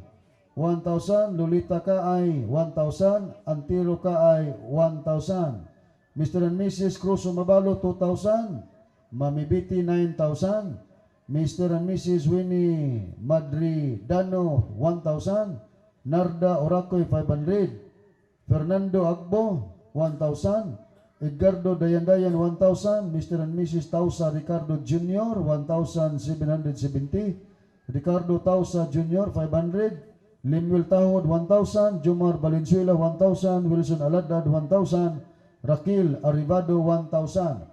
1,000. Lolita Kaay, 1,000. Antiro Kaay, 1,000. Mr. and Mrs. Cruz Mabalo, 2,000. Mami Betty, 9,000. Mr. and Mrs. Winnie Madridano, 1,000. Narda Oracoy, 500. Fernando Agbo, 1,000. Edgardo Dayandayan, 1,000. Mr. and Mrs. Tausa Ricardo Jr., 1,770. Ricardo Tausa Jr., 500. Lemuel Tahod, 1,000. Jumar Valenzuela, 1,000. Wilson Aladad, 1,000. Raquel Arribado, 1,000.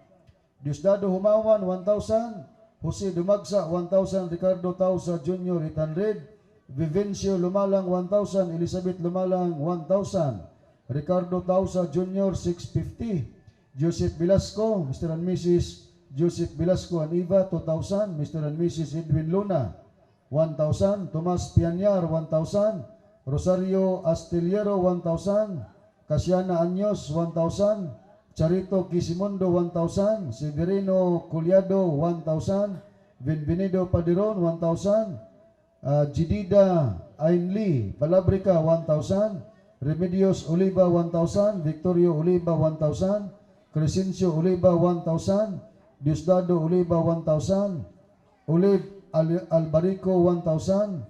Diosdado Humawan, 1,000. Jose Dumagsa, 1,000. Ricardo Tausa Jr., 800. Vivencio Lumalang, 1,000. Elizabeth Lumalang, 1,000. Ricardo Tausa Jr., 650. Joseph Velasco, Mr. and Mrs. Joseph Velasco and Eva, 2,000. Mr. and Mrs. Edwin Luna, 1,000. Tomas Pianyar, 1,000. Rosario Astillero, 1,000. Casiana Anyos, 1,000. Charito Quisimondo, 1,000. Severino Culiado, 1,000. Benvenido Padiron, 1,000. Jidida Ainli Palabrica, 1,000. Remedios Oliva, 1,000. Victorio Oliva, 1,000. Crescencio Oliva, 1,000. Diosdado Oliva, 1,000. Olive Albarico, 1,000.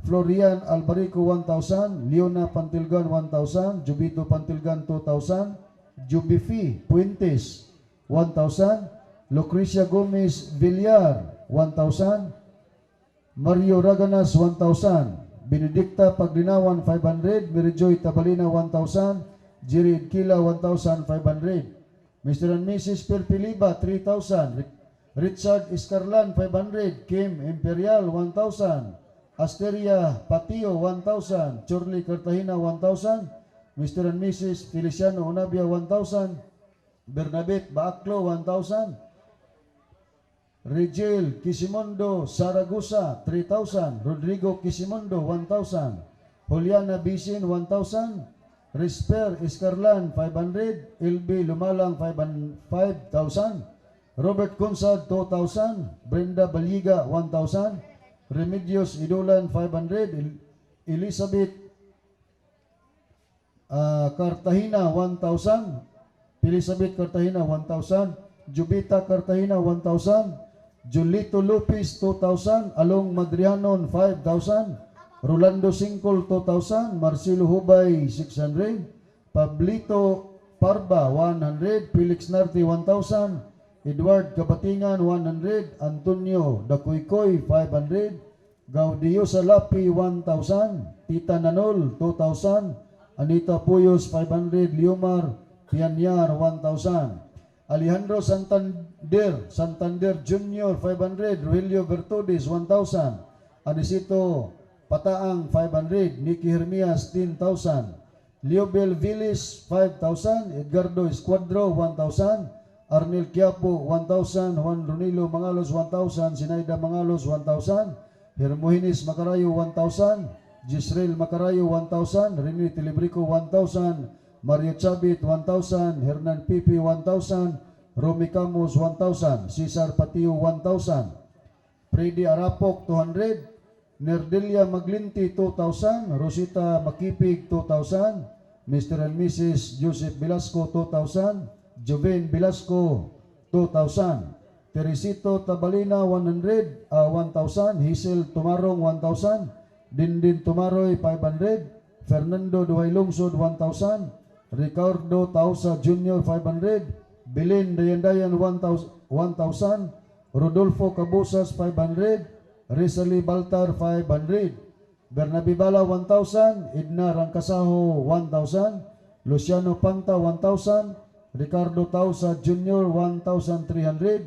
Florian Albarico, 1,000. Leona Pantilgan, 1,000. Jubito Pantilgan, 2,000. Jubifi Puentes, 1,000. Lucrecia Gomez Villar, 1,000. Mario Raganas, 1,000. Benedicta Paglinawan, 500. Mary Joy Tabalina, 1,000. Jerry Kila, 1,500. Mr. and Mrs. Perpiliba, 3,000. Richard Escarlan, 500. Kim Imperial, 1,000. Asteria Patio, 1,000. Chorley Cartagena, 1,000. Mr. and Mrs. Feliciano Onabia, 1,000. Bernabet Baaklo, 1,000. Regil Quisimondo Saragosa, 3,000. Rodrigo Quisimondo, 1,000. Juliana Bisin, 1,000. Risper Escarlan, 500. LB Lumalang, 5,000. Robert Consad, 2,000. Brenda Baliga, 1,000. Remedios Idolan, 500. Elizabeth Cartagena, 1,000. Elizabeth Cartagena, 1,000. Jubita Cartagena, 1,000. Julito Lopez, 2,000. Along Madrianon, 5,000. Rolando Singkol, 2,000. Marcelo Hubay, 600. Pablito Parba, 100. Felix Narte, 1,000. Edward Kabatingan, 100. Antonio Dakoykoy, 500. Gaudio Salapi, 1,000. Tita Nanol, 2,000. Anita Puyos, 500. Liomar Pianyar, 1,000. Alejandro Santander, Santander Jr., 500. Rogelio Bertudes, 1,000. Anisito Pataang, 500. Nicky Hermias, 10,000. Leobel Villis, 5,000. Edgardo Escuadro, 1,000. Arnel Quiapo, 1,000. Juan Ronilo Mangalos, 1,000. Sinaida Mangalos, 1,000. Hermogenes Macarayo, 1,000. Gisrael Macarayo, 1,000. Rene Tilibrico, 1,000. Mario Chavit, 1,000. Hernan Pipi, 1,000. Romy Camus, 1,000. Cesar Patio, 1,000. Freddy Arapok, 200. Nerdelia Maglinti, 2,000. Rosita Makipig, 2,000. Mr. and Mrs. Joseph Velasco, 2,000. Joven Velasco, 2,000. Teresito Tabalina, 100, 1,000. Hazel Tumarong, 1,000. Dindin Tumaroy, 500. Fernando Duhay Lungsod, 1,000. Ricardo Tausa Jr., 500. Belen Dayandayan, 1,000. 1,000. Rodolfo Cabosas, 500. Rizali Baltar, 500. Bernabe Bala, 1,000. Edna Rangkasaho, 1,000. Luciano Panta, 1,000. Ricardo Tausa Jr., 1,300.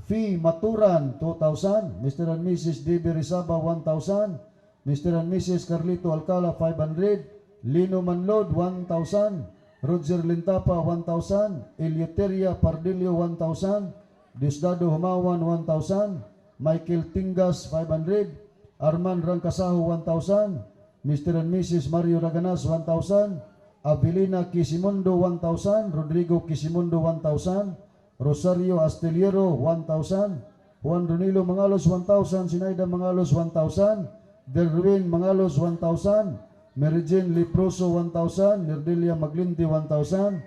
Fee Maturan, 2,000. Mr. and Mrs. D.B. Rizaba, 1,000. Mr. and Mrs. Carlito Alcala, 500. Lino Manlod, 1,000. Roger Lintapa, 1,000. Eleuteria Pardillo, 1,000. Diosdado Humawan, 1,000. Michael Tingas, 500. Arman Rangkasaho, 1,000. Mr. and Mrs. Mario Raganas, 1,000. Avelina Quisimondo, 1,000. Rodrigo Quisimondo, 1,000. Rosario Astillero, 1,000. Juan Ronilo Mangalos, 1,000. Sinaida Mangalos, 1,000. Derwin Mangalos, 1,000. Mary Jane Leproso, 1,000. Nerdelia Maglinti, 1,000.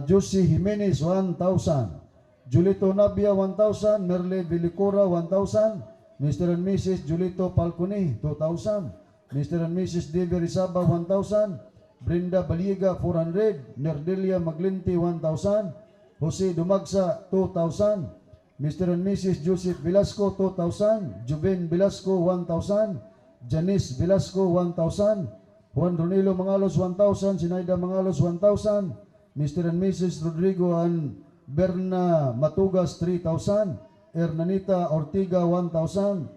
Josie Jimenez, 1,000. Julito Nabia, 1,000. Merle Vilicura, 1,000. Mr. and Mrs. Julito Falcone, 2,000. Mr. and Mrs. Devi Rizaba, 1,000. Brenda Baliga, 400. Nerdelia Maglinti, 1,000. Jose Dumagsa, 2,000. Mr. and Mrs. Joseph Velasco, 2,000. Juven Velasco, 1,000. Janice Velasco, 1,000. Juan Ronilo Mangalos, 1,000. Sinaida Mangalos, 1,000. Mr. and Mrs. Rodrigo and Berna Matugas, 3,000. Hernanita Ortiga, 1,000.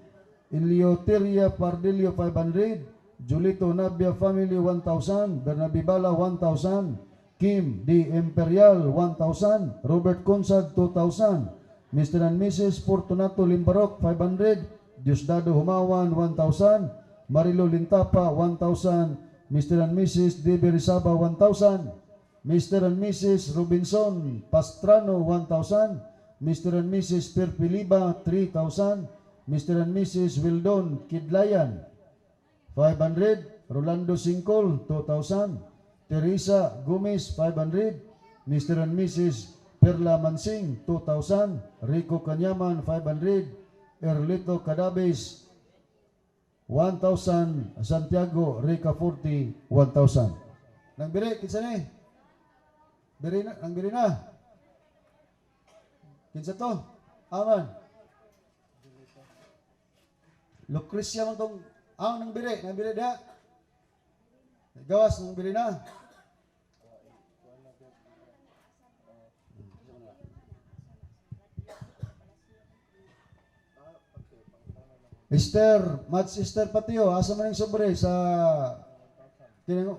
Elioteria Pardillo, 500. Julito Nabia family, 1,000. Bernabi Bala, 1,000. Kim D. Imperial, 1,000. Robert Consad, 2,000. Mr. and Mrs. Fortunato Limbarok, 500. Diosdado Humawan, 1,000. Marilo Lintapa, 1,000. Mr. and Mrs. D. Rizaba, 1,000. Mr. and Mrs. Robinson Pastrano, 1,000. Mr. and Mrs. Perpiliba, 3,000. Mr. and Mrs. Wildon Kidlayan, 500. Rolando Singkol, 2,000. Teresa Gomez, 500. Mr. and Mrs. Perla Mansing, 2,000. Rico Kanyaman, 500. Erlito Cadabes, 1,000. Santiago Rica 40, 1,000. Nang biri, kinsa ni? Biri na, nang biri na. Kinsa to? Aman. Lucrecia man tong ang nang biri dia. Gawas nang biri na. Esther, Mats Esther Patio, asa man yung sobre sa kining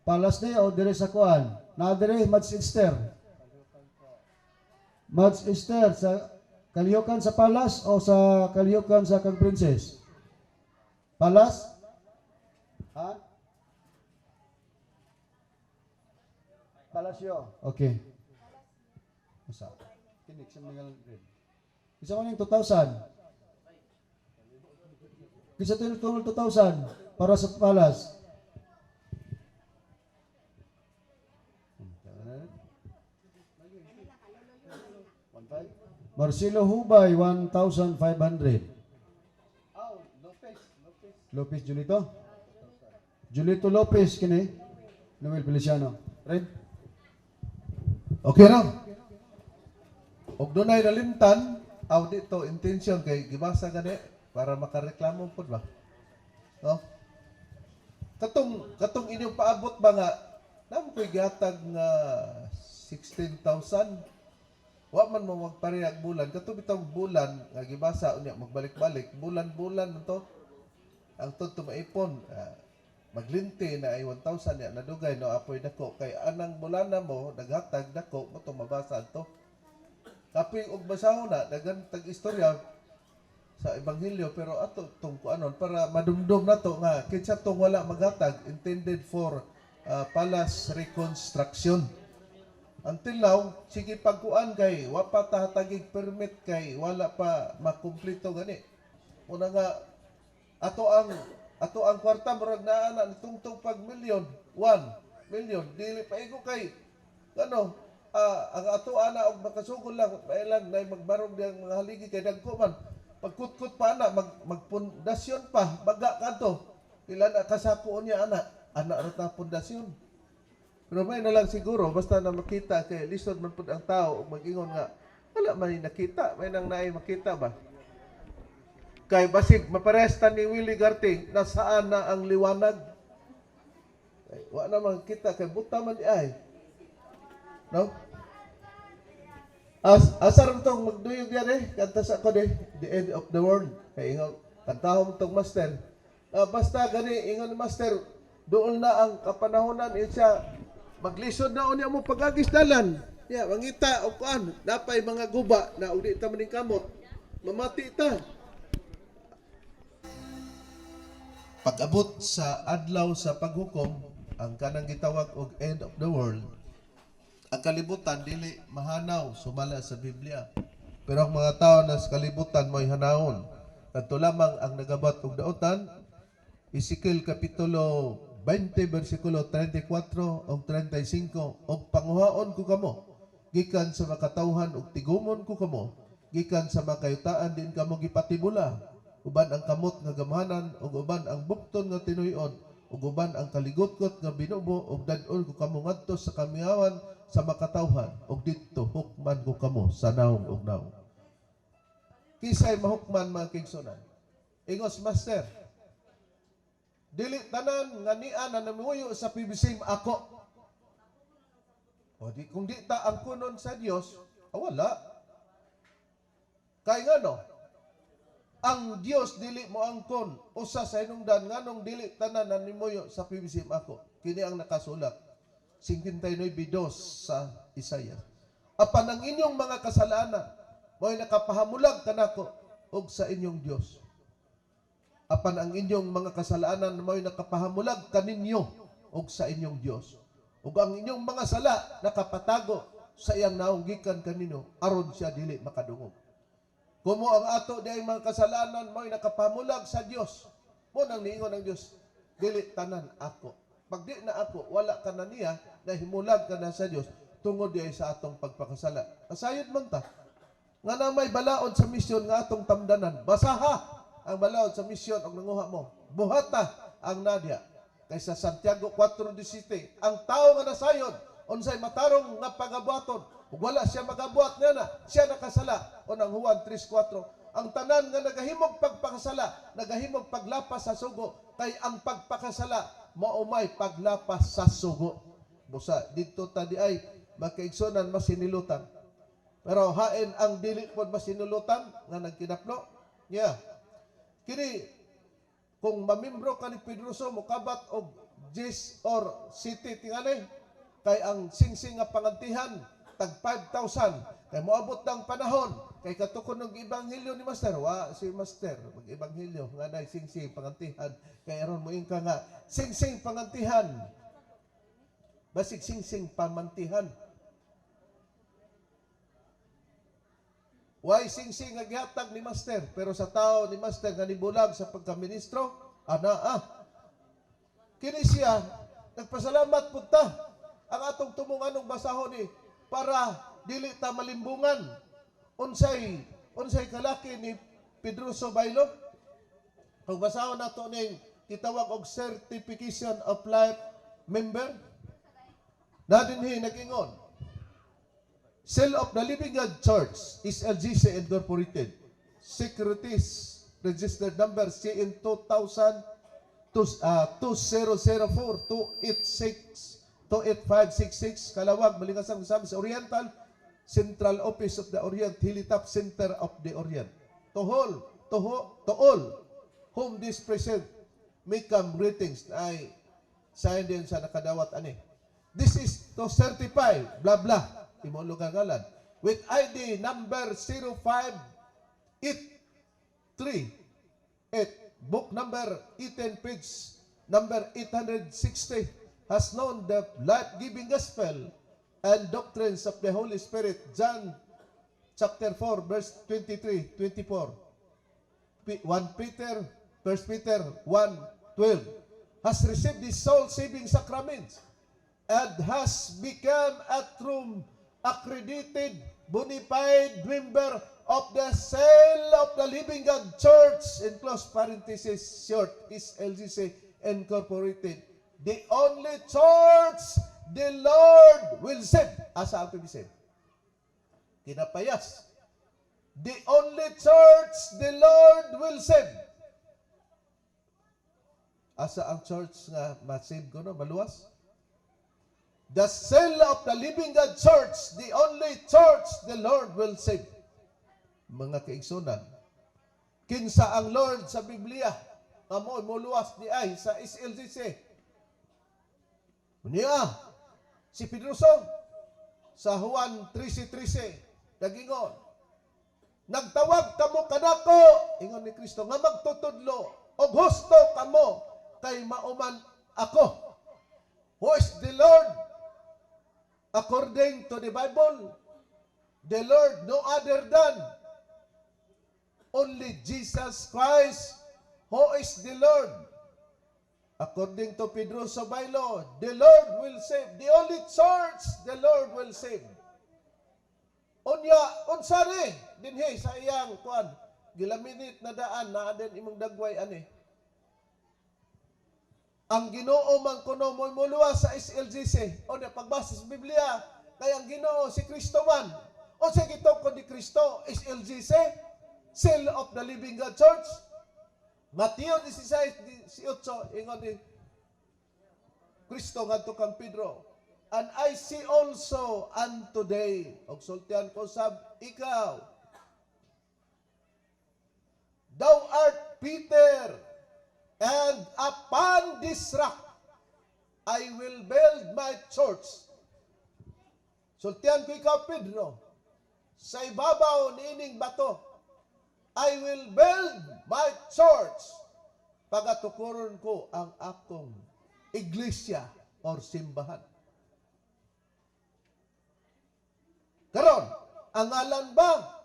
Palas ni o dire sa kuan? Na dire Mats Esther. Mats Esther sa Kalihukan sa Palas o sa Kalihukan sa Kang Princess? Palas? Ha? Palasyo. Okay. Usa. Kinik sa mga Isa man yung 2,000. Kisa tinutungol 2,000 para sa Palas. Marcelo Hubay, 1,500. Lopez Julito? Julito Lopez, kini? Noel Feliciano. Right? Okay ra. Og dunay nalimtan, aw dito intention kay gibasa gani para makareklamo pud ba. No? Katong inyong paabot ba nga namo ko'y gihatag nga 16,000, wa man mo magparehag bulan. Kato bitong bulan nga gibasa unya magbalik-balik bulan-bulan man to ang tudto maipon, maglinti na ay 1,000 ya nadugay, no? Apoy dako kay anang bulana mo naghatag dako mo to mabasa to kapoy og basahon na daghan tag istorya sa ebanghelyo, pero ato tong kuanon para madumdum nato nga kinsa tong wala maghatag, intended for palace reconstruction. Until now, sige pagkuan kay wa pa ta hatagig permit kay wala pa makumpleto gani. Una nga ato ang kwarta murag naa na nitungtong pag milyon, 1 million dili pa igo kay ano, ang ato ana og makasugol lang mailang nay magbarog diyang mga haligi kay dagko man pagkutkot pa ana magpundasyon pa baga kadto pila na kasako niya ana ana ra ta pundasyon. Pero may na lang siguro basta na makita kay lisod man pud ang tao og mag-ingon nga wala man nakita, may nang naay makita ba. Kay basig maparesta ni Willie Garting, nasaan na ang liwanag? Ay, wa na makita kay buta man di ay. No? Asar tong magduyog yan eh. Kanta sa ko de, the end of the world. Kay ingon, kantahom tong master. Basta gani, ingon ni master, doon na ang kapanahonan siya maglisod na unya mo pagagis dalan. Ya, mangita og kuan, napay mga guba na ug di ta maning kamot. Mamati ta. Pag-abot sa adlaw sa paghukom, ang kanang gitawag og end of the world, ang kalibutan dili mahanaw sumala sa Biblia. Pero ang mga tao na sa kalibutan mo'y hanawon. Kadto lamang ang nagabat og daotan, Ezekiel kapitulo 20 bersikulo 34 ug 35, og panguhaon ko kamo gikan sa makatawhan ug tigumon ko kamo gikan sa makayutaan din kamo gipatibula, uban ang kamot nga gamhanan ug uban ang bukton nga tinuy-on ug uban ang kaligutkot nga binubo, ug dad-on ko kamo ngadto sa kamihawan sa makatawhan ug didto hukman ko kamo sa nawong ug nawong. Kisay mahukman, mga kigsunan? Ingos master, dili tanan nga nia na namuyo sa PBC ako. O di kung di ta ang kunon sa Dios, wala. Kay ngano? Ang Dios dili mo angkon usa sa hinungdan nganong dili tanan na nimuyo sa PBCM ako. Kini ang nakasulat. 59:2 sa Isaiah. Apan ang inyong mga kasalanan mo'y nakapahamulag kanako ug sa inyong Dios. Apan ang inyong mga kasalanan mo'y nakapahamulag kaninyo ug sa inyong Dios. Ug ang inyong mga sala nakapatago sa iyang naong gikan kanino aron siya dili makadungog. Kumo ang ato di mga kasalanan mo'y nakapamulag sa Dios. Mo nang niingon ang Dios, dili tanan ako. Pag di na ako, wala ka na niya, nahimulag ka na sa Dios tungod di ay sa atong pagpakasala. Kasayod man ta. Nga na may balaod sa misyon nga atong tamdanan. Basaha ang balaod sa misyon og nanguha mo. Buhata ang nadya. Kaysa Santiago 4:17, ang tao nga nasayod, unsay matarong nga pagabuhaton, ug wala siya magabuhat nga na, siya nakasala. O nang Juan 3:4, ang tanan nga nagahimog pagpakasala, nagahimog paglapas sa sugo, kay ang pagpakasala mao may paglapas sa sugo. Busa didto ta di ay makaigsunan masinilutan. Pero hain ang dili pod masinulutan nga nagkinaplo. Yeah. Kini kung mamimbro ka ni Pedroso, mokabat og Gis or City tingali kay ang singsing nga pangantihan tag 5,000 kay moabot ng panahon kay katukon ng ebanghelyo ni Master, wa si Master mag ebanghelyo nga nay singsing pangantihan kay aron mo ka nga singsing pangantihan, basig singsing pamantihan. Why singsing nga gihatag ni Master, pero sa tao ni Master nga nibulag sa pagkaministro, ana ah. Kini siya nagpasalamat pud ta ang atong tumong anong basahon ni para dili ta malimbungan. Unsay kalaki ni Pedroso Baylo? Kung basahon nato ning gitawag og certification of life member, na dinhi nag-ingon, Seal of the Living God Church is LGC Incorporated. Securities registered number CN 2000 2004 286 28566, Kalawag, Balingasag, Misamis Oriental, Central Office of the Orient, Hilltop Center of the Orient. To all whom this present may come, greetings ay sign din sa nakadawat ani. This is to certify, blah blah, imo lugar ngalan, with ID number 0583 8, book number 18, page number 860, has known the life-giving gospel and doctrines of the Holy Spirit. John chapter 4, verse 23, 24. 1 Peter, 1 Peter 1, 12. Has received the soul-saving sacraments and has become a true accredited bona fide member of the Cell of the Living God Church, in close parenthesis, short, is LGC Incorporated. The only church the Lord will save. Asa ang save? Kinapayas. The only church the Lord will save. Asa ang church nga ma-save ko, no? Maluwas? The Cell of the Living God Church, the only church the Lord will save. Mga kaigsunan, kinsa ang Lord sa Biblia? Nga mo muluwas di ay sa SLGC. Niya, si Pedroso, sa Juan 13:13, nagingon, "Nagtawag kamo kanako," ingon ni Kristo, "nga magtutudlo, og husto kamo, kay mauman ako." Who is the Lord? According to the Bible, the Lord no other than only Jesus Christ, who is the Lord. According to Pedro Sobaylo, the Lord will save. The only church the Lord will save. Unya, unsa ni? Dinhi sa iyang kuan, gilaminit na daan na din imong dagway ani. Ang Ginoo man kuno mo muluwas sa SLGC. O na pagbasa sa Biblia, kay ang Ginoo si Kristo man. O sa gitukod ni Kristo SLGC, Seal of the Living God Church. Mateo 16:18, ingon ni Kristo ngadto kang Pedro, "And I say also unto thee," og sultian ko sab ikaw, "Thou Peter, and upon this rock I will build my church." Sultian ko ikaw, Pedro, sa ibabaw niining bato, I will build my church. Pagatukuron ko ang akong iglesia or simbahan. Karon, ang ngalan ba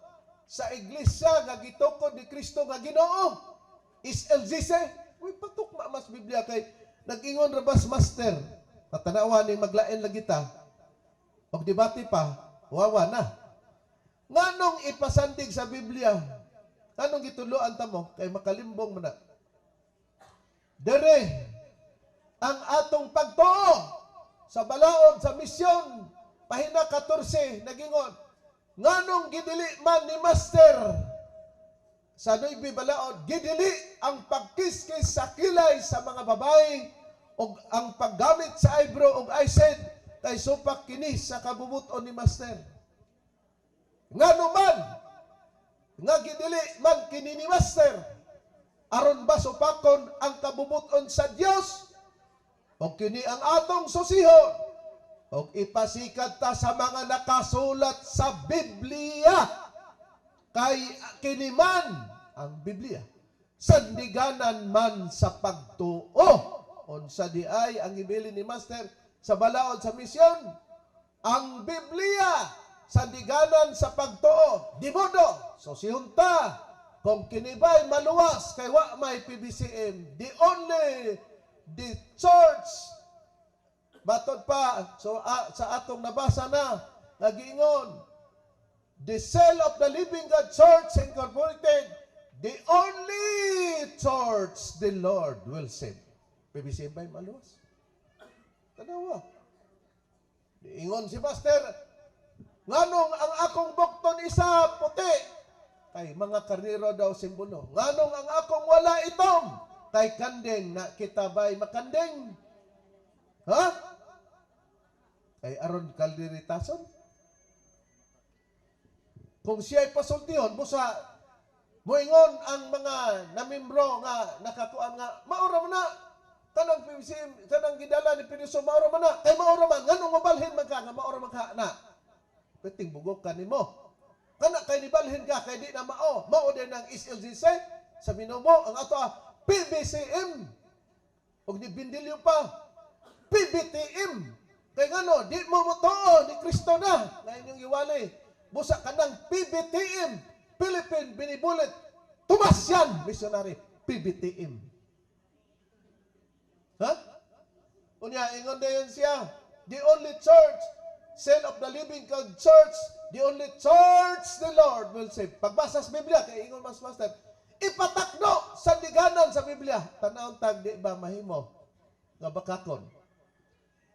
sa iglesia nga gitukod ni Kristo nga Ginoo is LGC? Uy, patukma mas Biblia kay nag-ingon ra bas master. Katanawa ning maglain lagi ta. Og debate pa, wawa na. Nganong ipasandig sa Biblia? Nganong gitudloan ta mo kay makalimbong man na? Dere ang atong pagtuo sa balaod sa misyon, pahina 14, nagingon nganong gidili man ni master sa Nueve Balaod, gidili ang pagkiskis sa kilay sa mga babae ug ang paggamit sa eyebrow ug eyeshade kay supak kini sa kabubuton ni master. Ngano man nga gidili man kini ni master? Aron ba supakon ang kabubuton sa Dios? O kini ang atong susihon og ipasikat ta sa mga nakasulat sa Biblia, kay kini man ang Biblia sandiganan man sa pagtuo. Unsa di ay ang ibili ni master sa balaod sa misyon? Ang Biblia sandiganan sa pagtuo. Di modo so sihunta kung kini ba'y maluwas kay wa may PBCM, the only the church. Matod pa so sa atong nabasa na nagiingon, the Cell of the Living God Church Incorporated, the only church the Lord will save. PBCM ba'y maluwas? Tanawa. Ingon si Master, nganong ang akong bukton isa puti? Kay mga karnero daw simbolo. Nganong ang akong wala itom? Kay kanding na kita ba'y makanding? Ha? Kay aron kaldiritason? Kung siya'y pasultihon, busa moingon ang mga namimbro nga nakakuan nga maura man na kanang PBCM, kanang gidala ni Piniso, maura man na. Kay maura man, nganong mobalhin man ka nga maura man ka na? Piting bugok ka nimo kana kay nibalhin ka kay di na mao. Mao din ang SLGC sa binubo ang ato PBCM ug ni Bindilyo pa PBTM kay ngano di mo motuo ni Kristo na nga inyong iwali. Busa kanang PBTM, Philippine Benevolent Tomasian Missionary, PBTM. Ha, unya ingon dayon siya, the only church, Cell of the Living God Church, the only church the Lord will save. Pagbasa sa Biblia kay ingon mas master, ipatakdo sa diganan sa Biblia. Tanawon tag di ba mahimo nga bakakon?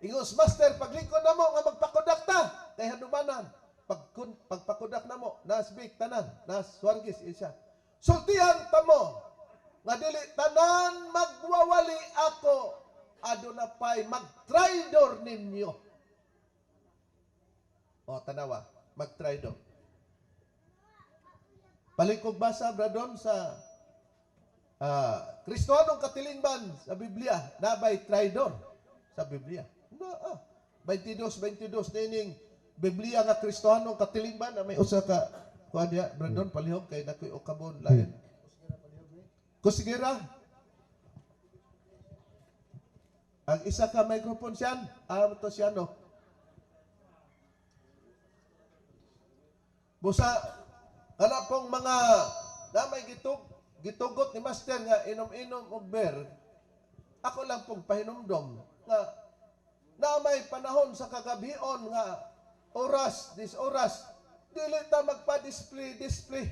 Ingon sa master, paglingkod namo nga magpakodak ta kay hanumanan. Pag pagpakodak namo, nasbik tanan, nas swargis isa. Sultihan tamo nga dili tanan magwawali ako, aduna pay magtraidor ninyo. O tanawa, magtraidor. Palikog basa, bradon, sa Kristohanong katilingban sa Biblia, nabay traidor sa Biblia? Na, 22 22 nining Biblia nga Kristohanong katilingban na may usa ka kuan diha, brandon, palihog kay nakoy ukabon lain. Kusigira. Ang isa ka microphone siyan, to siya no. Busa kana pong mga na may gitugot ni master nga inom-inom og beer, ako lang pong pahinumdom nga na may panahon sa kagabion nga oras, this oras, dili ta magpa-display, display.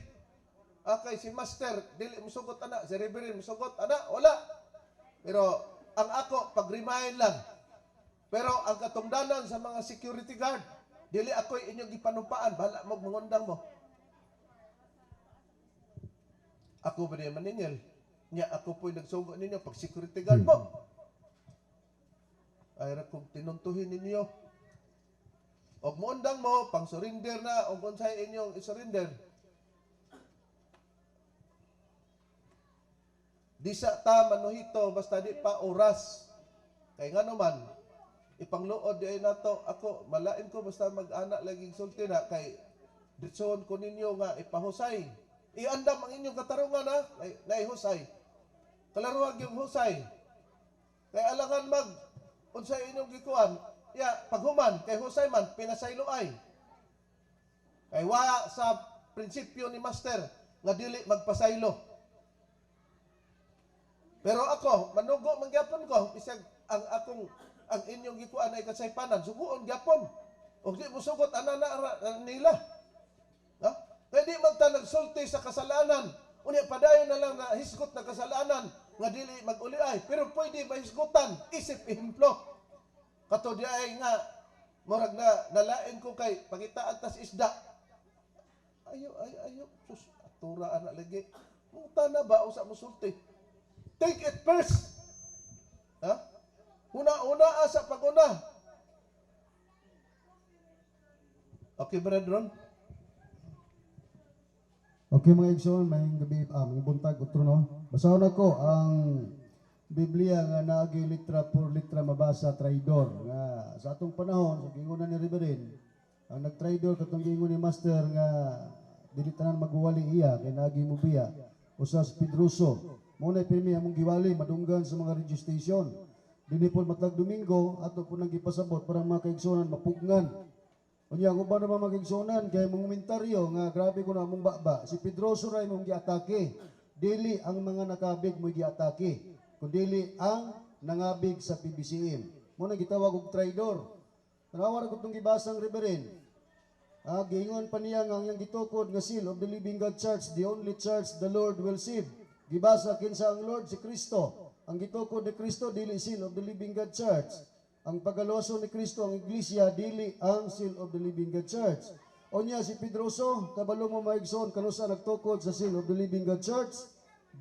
Kay si master, dili musugot ana, si reverend musugot ana, wala. Pero ang ako, pag-remind lang. Pero ang katungdanan sa mga security guard, dili ako'y inyong gipanumpaan, bahala mo mangundang mo. Ako ba niya maningil? Nya ako po'y nagsugo ninyo pag security guard mo. Ay ra kung tinuntuhin ninyo. Og muundang mo, pang surrender na, og unsay inyong isurrender. Di sa ta manuhito basta di pa oras. Kay ngano man, ipangluod di ay nato. Ako, malain ko basta mag-ana laging sulti na kay ditsoon ko ninyo nga ipahusay. Iandam ang inyong katarungan, ha, kay naihusay. Kalaruag yung husay. Kay alangan mag unsay inyong gikuan, ya paghuman kay husay man pinasaylo ay. Kay wa sa prinsipyo ni Master nga dili magpasaylo. Pero ako, manugo man gyapon ko, bisag ang akong ang inyong gikuan ay kasaypanan, suguon gyapon. Og di mo sugot ana na nila. Ha? Kay di man ta nagsulti sa kasalanan. Unya padayon na lang na hisgot na kasalanan nga dili mag-uli ay, pero pwede mahisgutan isip ehemplo. Kato di ay nga murag na nalain ko kay pangitaan tas isda. Ayo, ayo, ayo, sus, atura ana lagi. Muta na ba usa mo sulti? Take it first. Ha? Una-una sa paguna. Okay, brethren? Okay, mga igsoon, may gabi, may buntag, utro, no? Basahon ako ang Biblia nga naagi litra por litra mabasa traidor nga sa atong panahon sa gingon ni Reverend, ang nagtraidor katong gingon ni Master nga dili tanan magwali iya kay naagi mo biya usa sa Pedroso mo na pirmi among giwali madunggan sa mga radio station dinhi po matag Domingo. Ato po nang gipasabot para mga kaigsuonan mapugnan. Unya, ang uban naman mga kaigsuonan kay mong komentaryo nga grabe ko na among baba. Si Pedroso ra imong giatake. Dili ang mga nakabig mo giatake, kundili ang nangabig sa PBCM. Mo na gitawag og traidor. Tanawa ra ko tong gibasang Reverend. Giingon pa niya nga ang iyang gitukod nga Seal of the Living God Church, the only church the Lord will save. Gibasa kinsa ang Lord? Si Kristo. Ang gitukod ni Kristo dili Seal of the Living God Church. Ang pagaloso ni Kristo ang iglesia, dili ang Seal of the Living God Church. Onya si Pedroso, kabalo mo, mga igsoon, kanusa nagtukod sa Seal of the Living God Church?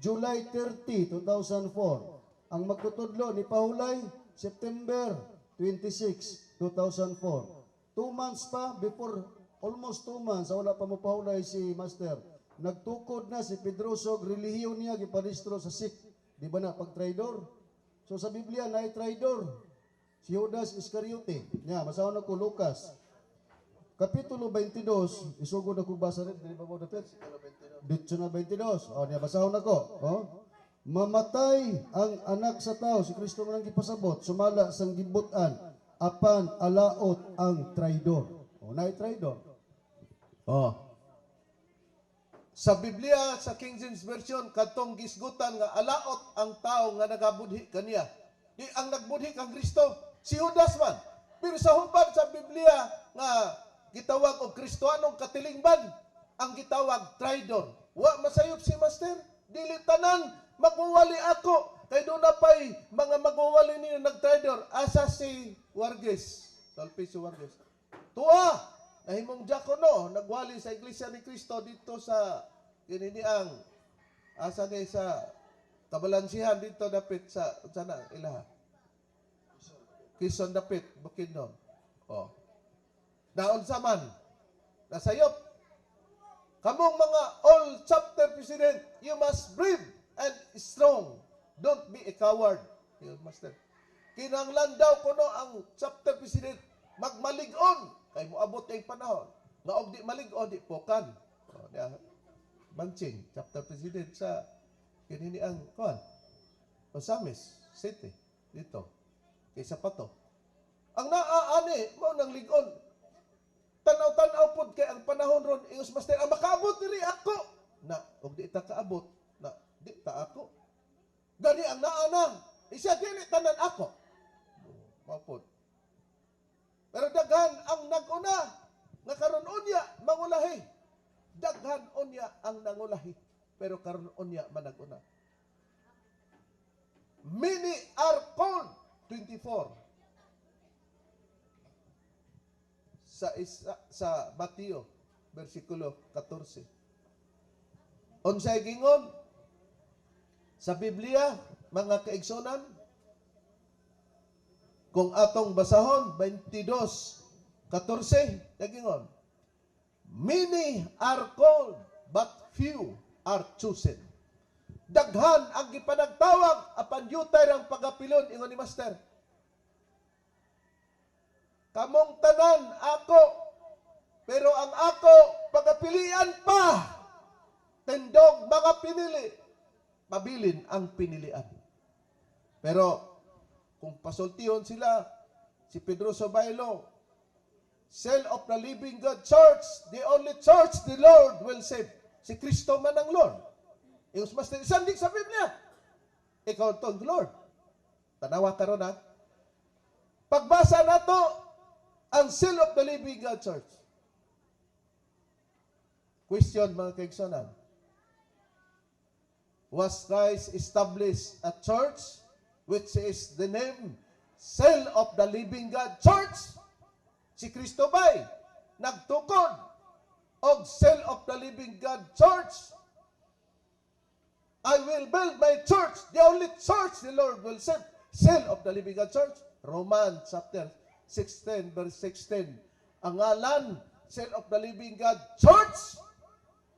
July 30, 2004. Ang magtutudlo ni Pahulay, September 26, 2004. 2 months pa before, almost 2 months, wala pa mo pahulay si Master. Nagtukod na si Pedroso, og relihiyon niya giparehistro sa SEC. Di ba na pag-traidor? So sa Biblia, na traidor. Si Judas Iscariote. Nya, basahon ako Lucas. Kapitulo 22, isugod ako basa rin, di ba mo dapit? Ditso na 22. O, niya, basahon ako. Oh. Mamatay ang anak sa tao, si Kristo man ang gipasabot, sumala sang gibutan, apan alaot ang traidor. O, naay traidor. Oh. Sa Biblia, sa King James Version, katong gisgutan nga alaot ang tao nga nagabudhi kaniya. Di ang nagbudhi kang Kristo, si Judas man. Pero sa hubad sa Biblia nga gitawag og Kristohanong katilingban, ang gitawag traidor. Wa masayop si Master, dili tanan magwawali ako kay doon na pa'y mga magwawali niyo nagtraidor. Asa si Warges? Salpi si Warges. Tuwa, nahimong diakono, nagwali sa Iglesia ni Cristo dito sa kininiang asa ni sa kabalansihan dito dapit sa sana ilaha. Quezon dapit, Bukidnon. Oh. Naon sa man, nasayop. Kamong mga all chapter president, you must brave and strong. Don't be a coward. Yun, Master. Kinanglan daw kuno ang chapter president magmalig-on kay moabot ang panahon. Nga og di malig-on, di pokan. Oh, niya, Banching, chapter president sa kinini ang kuan. Ozamiz City dito. Kaysa pa to. Ang naa ani mao nang lig-on. Tanaw-tanaw pod kay ang panahon ron ingos Master ang makaabot diri ako. Na og di ta kaabot, na di ta ako. Gani ang naa na. Isa dili tanan ako. Mao pod. Pero daghan ang nag-una nga karon unya mangulahi. Daghan unya ang nangulahi pero karon unya manag-una. Many are called, 24 sa isa, sa Mateo versikulo 14. Unsay gingon sa Biblia, mga kaigsonan? Kung atong basahon 22:14, nagingon, "Many are called but few are chosen." Daghan ang gipanagtawag apan yutay ang pagapilon, ingon ni Master. Kamong tanan ako, pero ang ako pagapilian pa. Tindog mga pinili, pabilin ang pinilian. Pero kung pasultihon sila, si Pedro Sobaylo, Cell of the Living God Church, the only church the Lord will save. Si Kristo man ang Lord. Ingon si Master, isandig sa Biblia. Ikaw to ang Lord. Tanawa karon ha. Pagbasa nato ang Seal of the Living God Church. Question, mga kaigsuonan. Was Christ established a church which is the name Seal of the Living God Church? Si Kristo ba'y nagtukod og Seal of the Living God Church? I will build my church, the only church the Lord will save. Seal of the Living God Church. Romans chapter 16 verse 16. Ang ngalan, Seal of the Living God Church.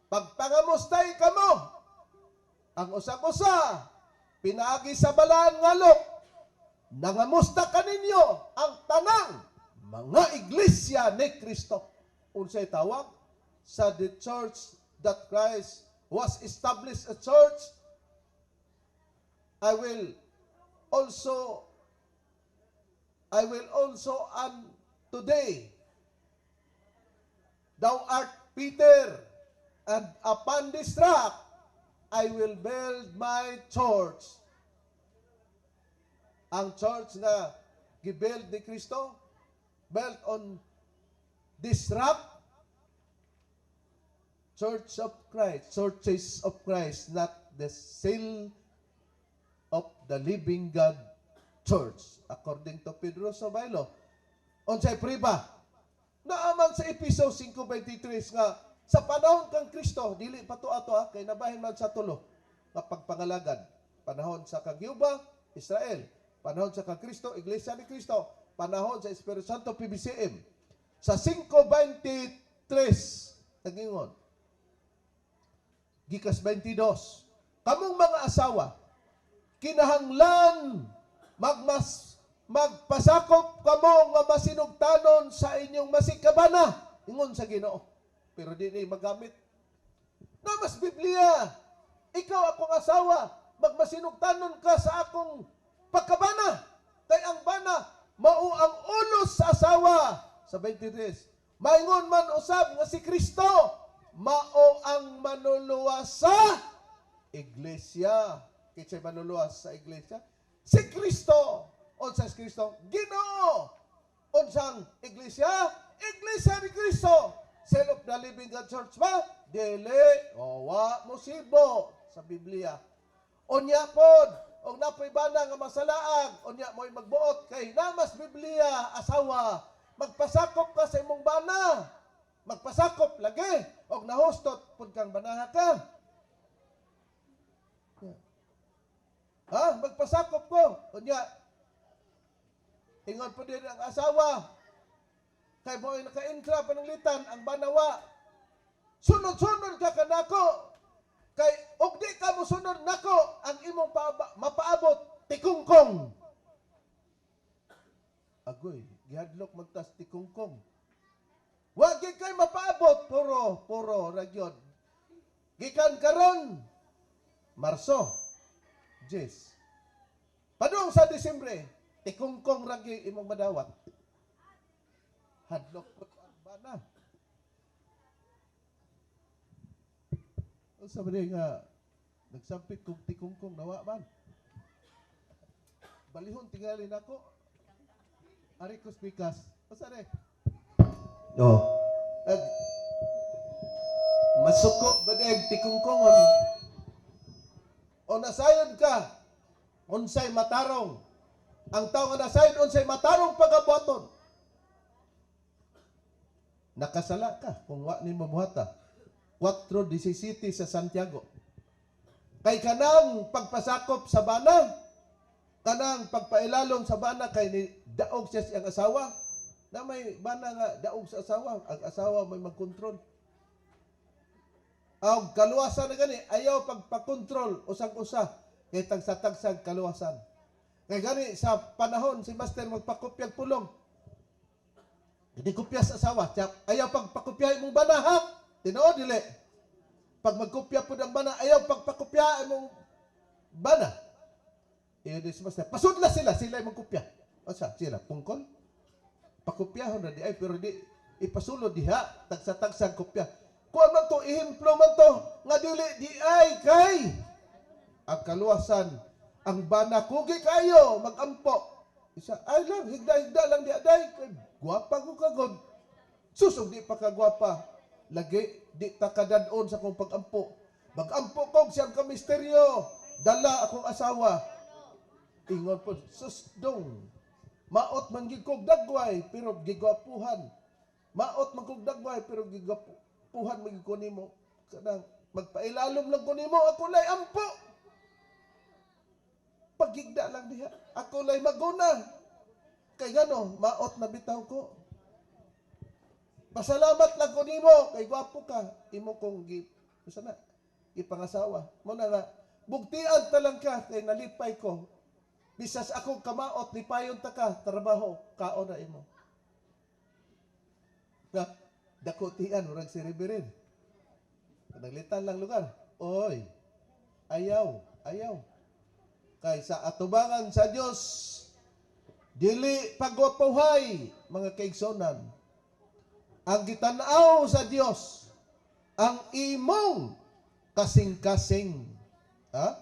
Pagpangamustay kamo, ang usag-usa, pinaagi sa balaan nga alok, nangamusta kaninyo ang tanang mga iglesia ni Kristo. Unsay tawag sa the church that Christ was established a church? I will also and today, thou art Peter, and upon this rock I will build my church. Ang church na gibuild ni Kristo, built on this rock, Church of Christ, Churches of Christ, not the Seal of the Living God Church, according to Pedro Sobaylo. Unsay priba? Naaman sa Episo 5:23 nga sa panahon kang Kristo, dili pa to ato ha, kay nabahin man sa tulo nga pagpangalagad. Panahon sa Kagyuba, Israel. Panahon sa kang Kristo, Iglesia ni Kristo. Panahon sa Espiritu Santo, PBCM. Sa 5:23, nagingon, gikas 22, kamong mga asawa, kinahanglan magpasakop kamo nga masinugtanon sa inyong masigkabana, ingon sa Ginoo. Pero di ni magamit. Namas Biblia, ikaw akong asawa, magmasinugtanon ka sa akong pagkabana. Kay ang bana, mao ang ulos sa asawa. Sa 23, maingon man usab nga si Kristo, mao ang manuluwas sa iglesia. Kinsay manuluwas sa iglesia? Si Kristo. Unsa si Kristo? Ginoo. Unsang iglesia? Iglesia ni Kristo. Seal of the Living God Church ba? Dili. O, wa mo sibo sa Biblia. Unya pod, og napoy bana nga masalaag, unya mo'y magbuot kay namas Biblia, asawa, magpasakop ka sa imong bana. Magpasakop lagi, og nahustot pud kang banaha ka. Ha? Magpasakop ko. Unya, ingon po din ang asawa, kay mo ay naka-intra pananglitan, ang banawa. Sunod-sunod ka kanako. Kay og di ka mosunod nako, ang imong mapaabot tikungkong. Agoy, gihadlok magtas tikungkong. Wa gyud kay mapaabot, puro puro ra gyud. Gikan karon Marso, Jess. Padung sa Disyembre, tikungkong ra gyud imong madawat. Hadlok pud ang bana. Unsa ba nga nagsampit kog tikungkong nawa man? Balihon tingali nako. Ari ko speakers. Unsa ni? Oh. Ag masuko ba deg tikungkongon? O nasayod ka, unsay matarong. Ang tao nga nasayod unsay matarong pagabuhaton. Nakasala ka kung wa nimo buhata. 4:17 sa Santiago. Kay kanang pagpasakop sa bana, kanang pagpailalom sa bana kay ni daog siya siyang asawa, na may bana nga daog sa asawa, ang asawa may magkontrol. Ang kaluwasan na gani, ayaw pagpakontrol usag-usa kay tagsa-tagsag kaluwasan. Kay gani sa panahon si Master magpakopyag pulong. Hindi kopya sa asawa. Tiyak, ayaw pagpakopya imong bana, ha? Tinuod dili. Pag magkopya pud ang bana, ayaw pagpakopya imong bana. Iyo di si Master. Pasudla sila, sila imong kopya. Asa, sila pungkol. Pakopyahon na di ay, pero di ipasulod diha tagsa-tagsang kopya. Kuan man to, ehemplo man to nga dili di ay kay ang kaluwasan, ang bana kugi kayo magampo. Isa ay lang, higda-higda lang di aday kay gwapa ko kagod. Susog di pa kagwapa. Lagi di ta kadadon sa akong pagampo. Magampo kog siyang ka misteryo. Dala akong asawa. Ingon po, sus dong. Maot man gid kog dagway pero gigwapuhan. Maot man kog dagway pero gigwapuhan man gid ko nimo. Kanang magpailalom lang ko nimo, ako lay ampo. Pagigda lang diha. Ako lay maguna. Kay ngano, maot na bitaw ko. Pasalamat lang ko nimo kay gwapo ka. Imo kong gi usa na ipangasawa. Mo na nga bugtian ta lang ka kay nalipay ko. Bisas ako kamaot lipayon ta ka trabaho kaon na imo. Na dakotian murag si Reverend. Naglitan lang lugar. Oy. Ayaw, ayaw. Kay sa atubangan sa Dios dili pagwapuhay, mga kaigsonan. Ang gitanaw sa Dios ang imong kasing-kasing. Ha?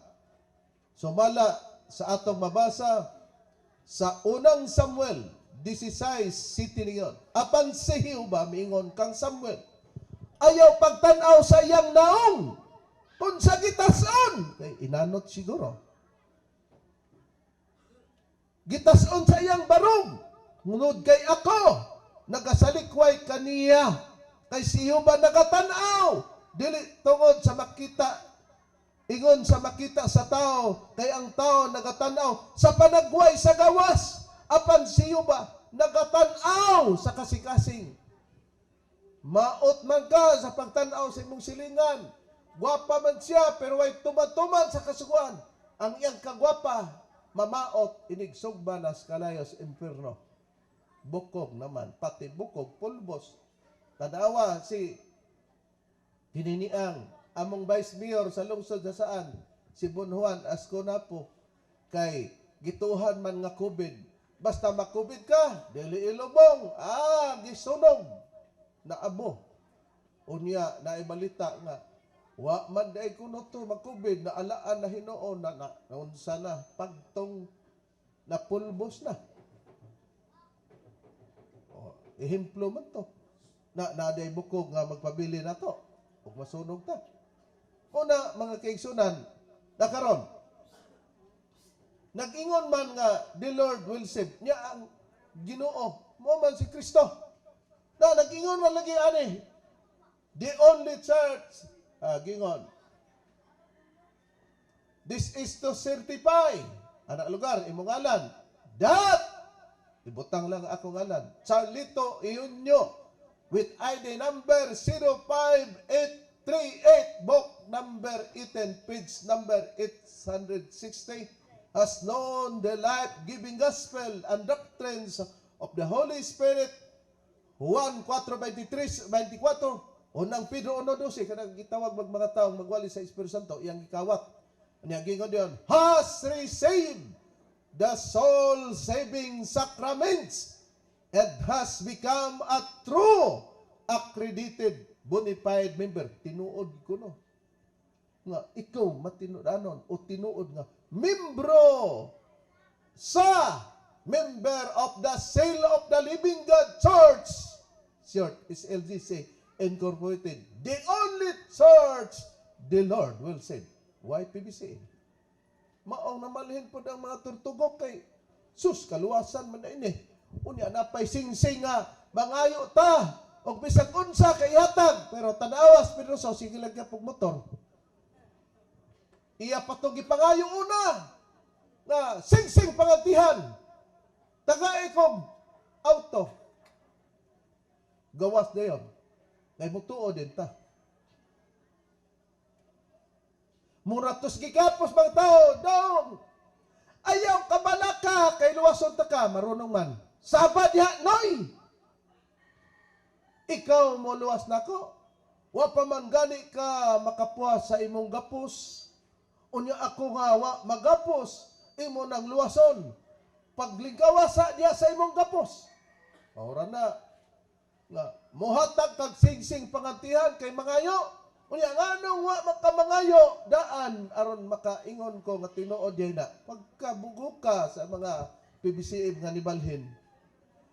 Sumala sa atong mabasa sa Unang Samuel 16 City niyon. Apan si Jehova miingon kang Samuel, "Ayaw pagtan-aw sa iyang naong kung sa gitason." Kay inanot siguro. Gitason sa iyang barong. Ngunod kay ako, nagasalikway kaniya. Kay si Jehova nagatanaw dili tungod sa makita, ingon sa makita sa tao, kay ang tao nagatanaw sa panagway sa gawas, apan si Jehova nagatanaw sa kasikasing. Maot man ka sa pagtanaw sa imong silingan, gwapa man siya pero way tuman-tuman sa kasuguan, ang iyang kagwapa mamaot, inigsugba na sa kalayo sa impierno. Bukog naman, pati bukog pulbos. Tanawa si Kininiang among vice mayor sa lungsod sa saan, si Bonjuan Azcuna po, kay gituhan man nga COVID. Basta ma-COVID ka, dili ilubong, gisunog na abo. Unya naibalita nga wa man day kuno to mag-COVID, na alaan na hinuon na, na naunsa na pagtong napulbos na. O, ehemplo man to. Na naday bukog nga magpabili na to ug masunog ta. Una, mga kaigsunan, nakaron nag-ingon man nga the Lord will save niya, ang Ginoo mo man si Kristo. Na nag-ingon man lagi ani the only church, gingon, "This is to certify," ana lugar imong ngalan, that ibutang lang ako ngalan, Charlito Iunyo, with ID number 05838, book number 18, page number 860, has known the life-giving gospel and doctrines of the Holy Spirit. Juan 4:23, 24, Unang Pedro 1:12, kanang gitawag mag mga taong magwali sa Espiritu Santo, iyang gikawat. Anya gingon diyon, has received the soul-saving sacraments and has become a true accredited bona fide member. Tinuod ko no nga ikaw matinud-anon o tinuod nga membro sa member of the Seal of the Living God Church. Short is LGC Incorporated. The only church the Lord will save. YPBC. Maong namalhin po ang mga turtugok kay sus, kaluwasan man na ini. Unya napay singsing nga mangayo ta og bisag unsa kay ihatag, pero tanawas Pedroso, sige lang ka pug motor. Iya pa tong gipangayo una nga singsing pangantihan. Tagai kog auto. Gawas dayon. Kay mutuo din ta. Mura tos gikapos mga tao, dong. Ayaw kabalaka kay luwason ta ka, marunong man. Saba diha, noy! Ikaw mo luwas nako. Wa pa man gani ka makapuas sa imong gapos. Unya ako nga wa magapos, imo nang luwason. Paglingkawa sa diha sa imong gapos. Maura na nga mohatag kag singsing pangantihan kay mangayo. Unya nganong wa makamangayo daan aron makaingon ko nga tinuod diay na. Pagkabugo ka sa mga PBCM nga nibalhin.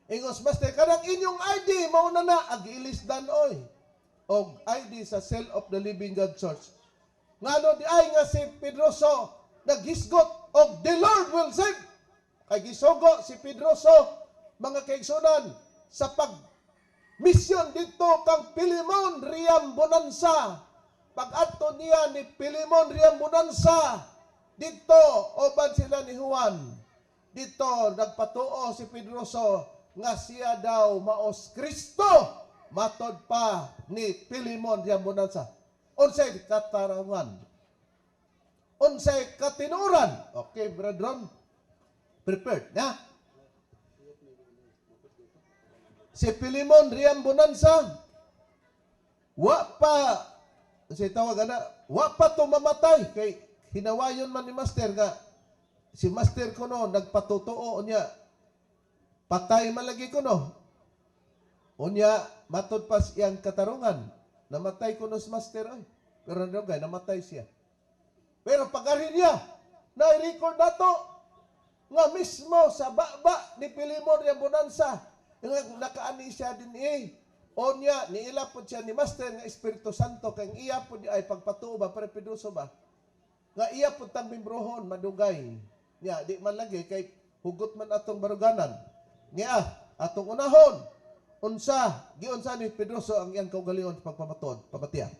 Ingos master kanang inyong ID mao na na ag-ilisdan oy. Og ID sa Cell of the Living God Church. Ngano di ay nga si Pedroso naghisgot og "The Lord will save." Kay gisugo si Pedroso, mga kaigsunan, sa pag misyon dito kang Pilimon Riam Bonanza. Pag-adto niya ni Pilimon Riam Bonanza dito, uban sila ni Juan. Dito nagpatuo si Pedroso nga siya daw maos Kristo, matod pa ni Pilimon Riam Bonanza. Unsay katarangan? Unsay katinuran? Okay, brethren. Prepared na. Si Pilimon Riam Bonanza wa pa si tawag ana, wa pa to mamatay kay hinawayon man ni master nga si master kuno nagpatotoo niya, patay man lagi kuno. Unya matod pa iyang katarungan, namatay kuno si master ay, pero gay namatay siya. Pero pag-ari niya, na-record na to nga mismo sa baba ni Pilimon Riam Bonanza nga nakaani siya din eh. Onya, niila po siya ni Master nga Espiritu Santo kay ang iya po di ay pagpatuo ba, pero Pedroso ba? Nga iya po tang mimbrohon madugay. Nya, di man lagi kay hugot man atong baruganan. Nga, atong unahon, unsa, giunsa ni Pedroso ang iyang kaugalingon sa pagpamatuod, pamatiya.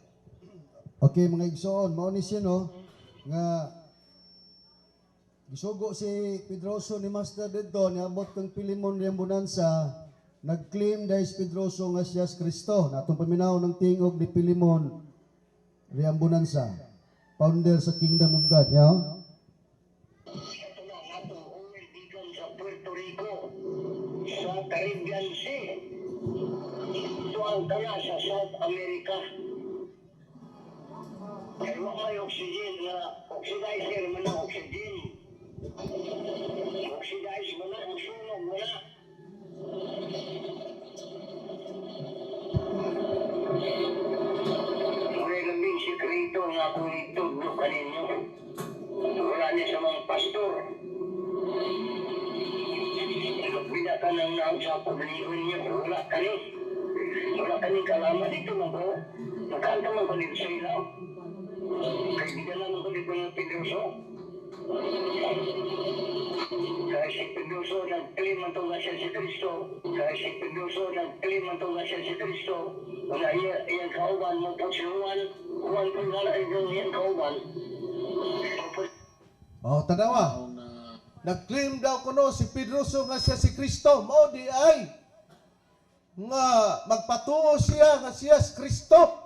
Okay, mga igsoon, mao ni siya, no, nga gisugo si Pedroso ni Master didto, niabot kang Pilimon Riam Bonanza, nag-claim dahil si Pedroso nga siya si Kristo. Natong paminaw ng tingog ni Pilimon Riam Bonanza, founder sa Kingdom of God. Yeah? Ito na ang atong oil gikan sa Puerto Rico sa Caribbean Sea. Ito ang tala sa South America. Kaya wa may oxygen na oxidizer man ang oxygen. Oxidize man ang sunog wala. Wala labing sikreto nga akong itudlo kaninyo. Wala niya sa mga pastor. Magbida ka ng naog sa publiko niyo. Wala ka ni. Wala ka ni kalaman dito man ko. Magkanta man ko dito sa ilaw. Kaibigan naman ko dito ng Pedroso. Kaya si Pedroso nag-claim man to nga siya si Kristo. Kaya si Pedroso nag-claim man to nga siya si Kristo. Nga iya, iyang kauban mo po si Juan. Juan po nga na iyang kauban. Oh, tanawa. Nag-claim daw kuno si Pedroso nga siya si Kristo. Mao di ay nga magpatuo siya nga siya si Kristo.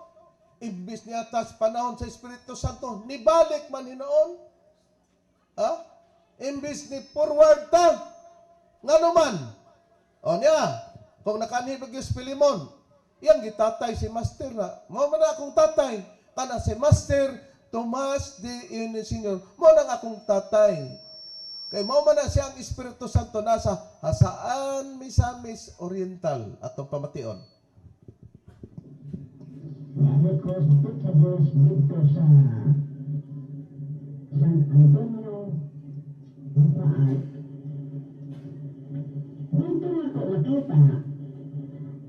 Imbis niya tas panahon sa Espiritu Santo, nibalik man hinoon. Ha? Imbis ni forward ta. Ngano man? O niya, kung nakaanhi ba si Pilimon, iyang gitatay si Master na. Mao man na akong tatay. Kana si Master Tomas de Senior. Mao nang akong tatay. Kay mao man na siya ang Espiritu Santo nasa Jasaan, Misamis Oriental atong pamation. Niabot ko sa Picadors dito sa San Antonio, Bataan. Dito na ko makita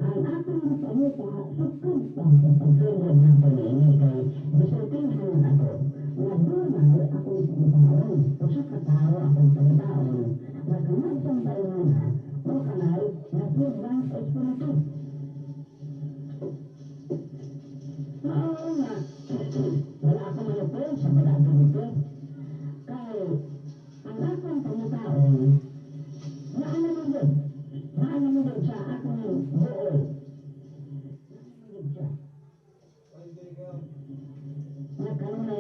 ang akong pangita sukad pa sa pagsulod na niini kay gisultihan ako nga dunay akong pangitaon. Usa ka tawo akong pangitaon nga kanadtong panahon o kanay nagpugban sa Espiritu. Mao nga wala ako malupon sa pag-adto dito. Kay ang akong pangitaon naa naman gud. Naa naman gud sa akong buol. Naa naman gud siya. Nga kanunay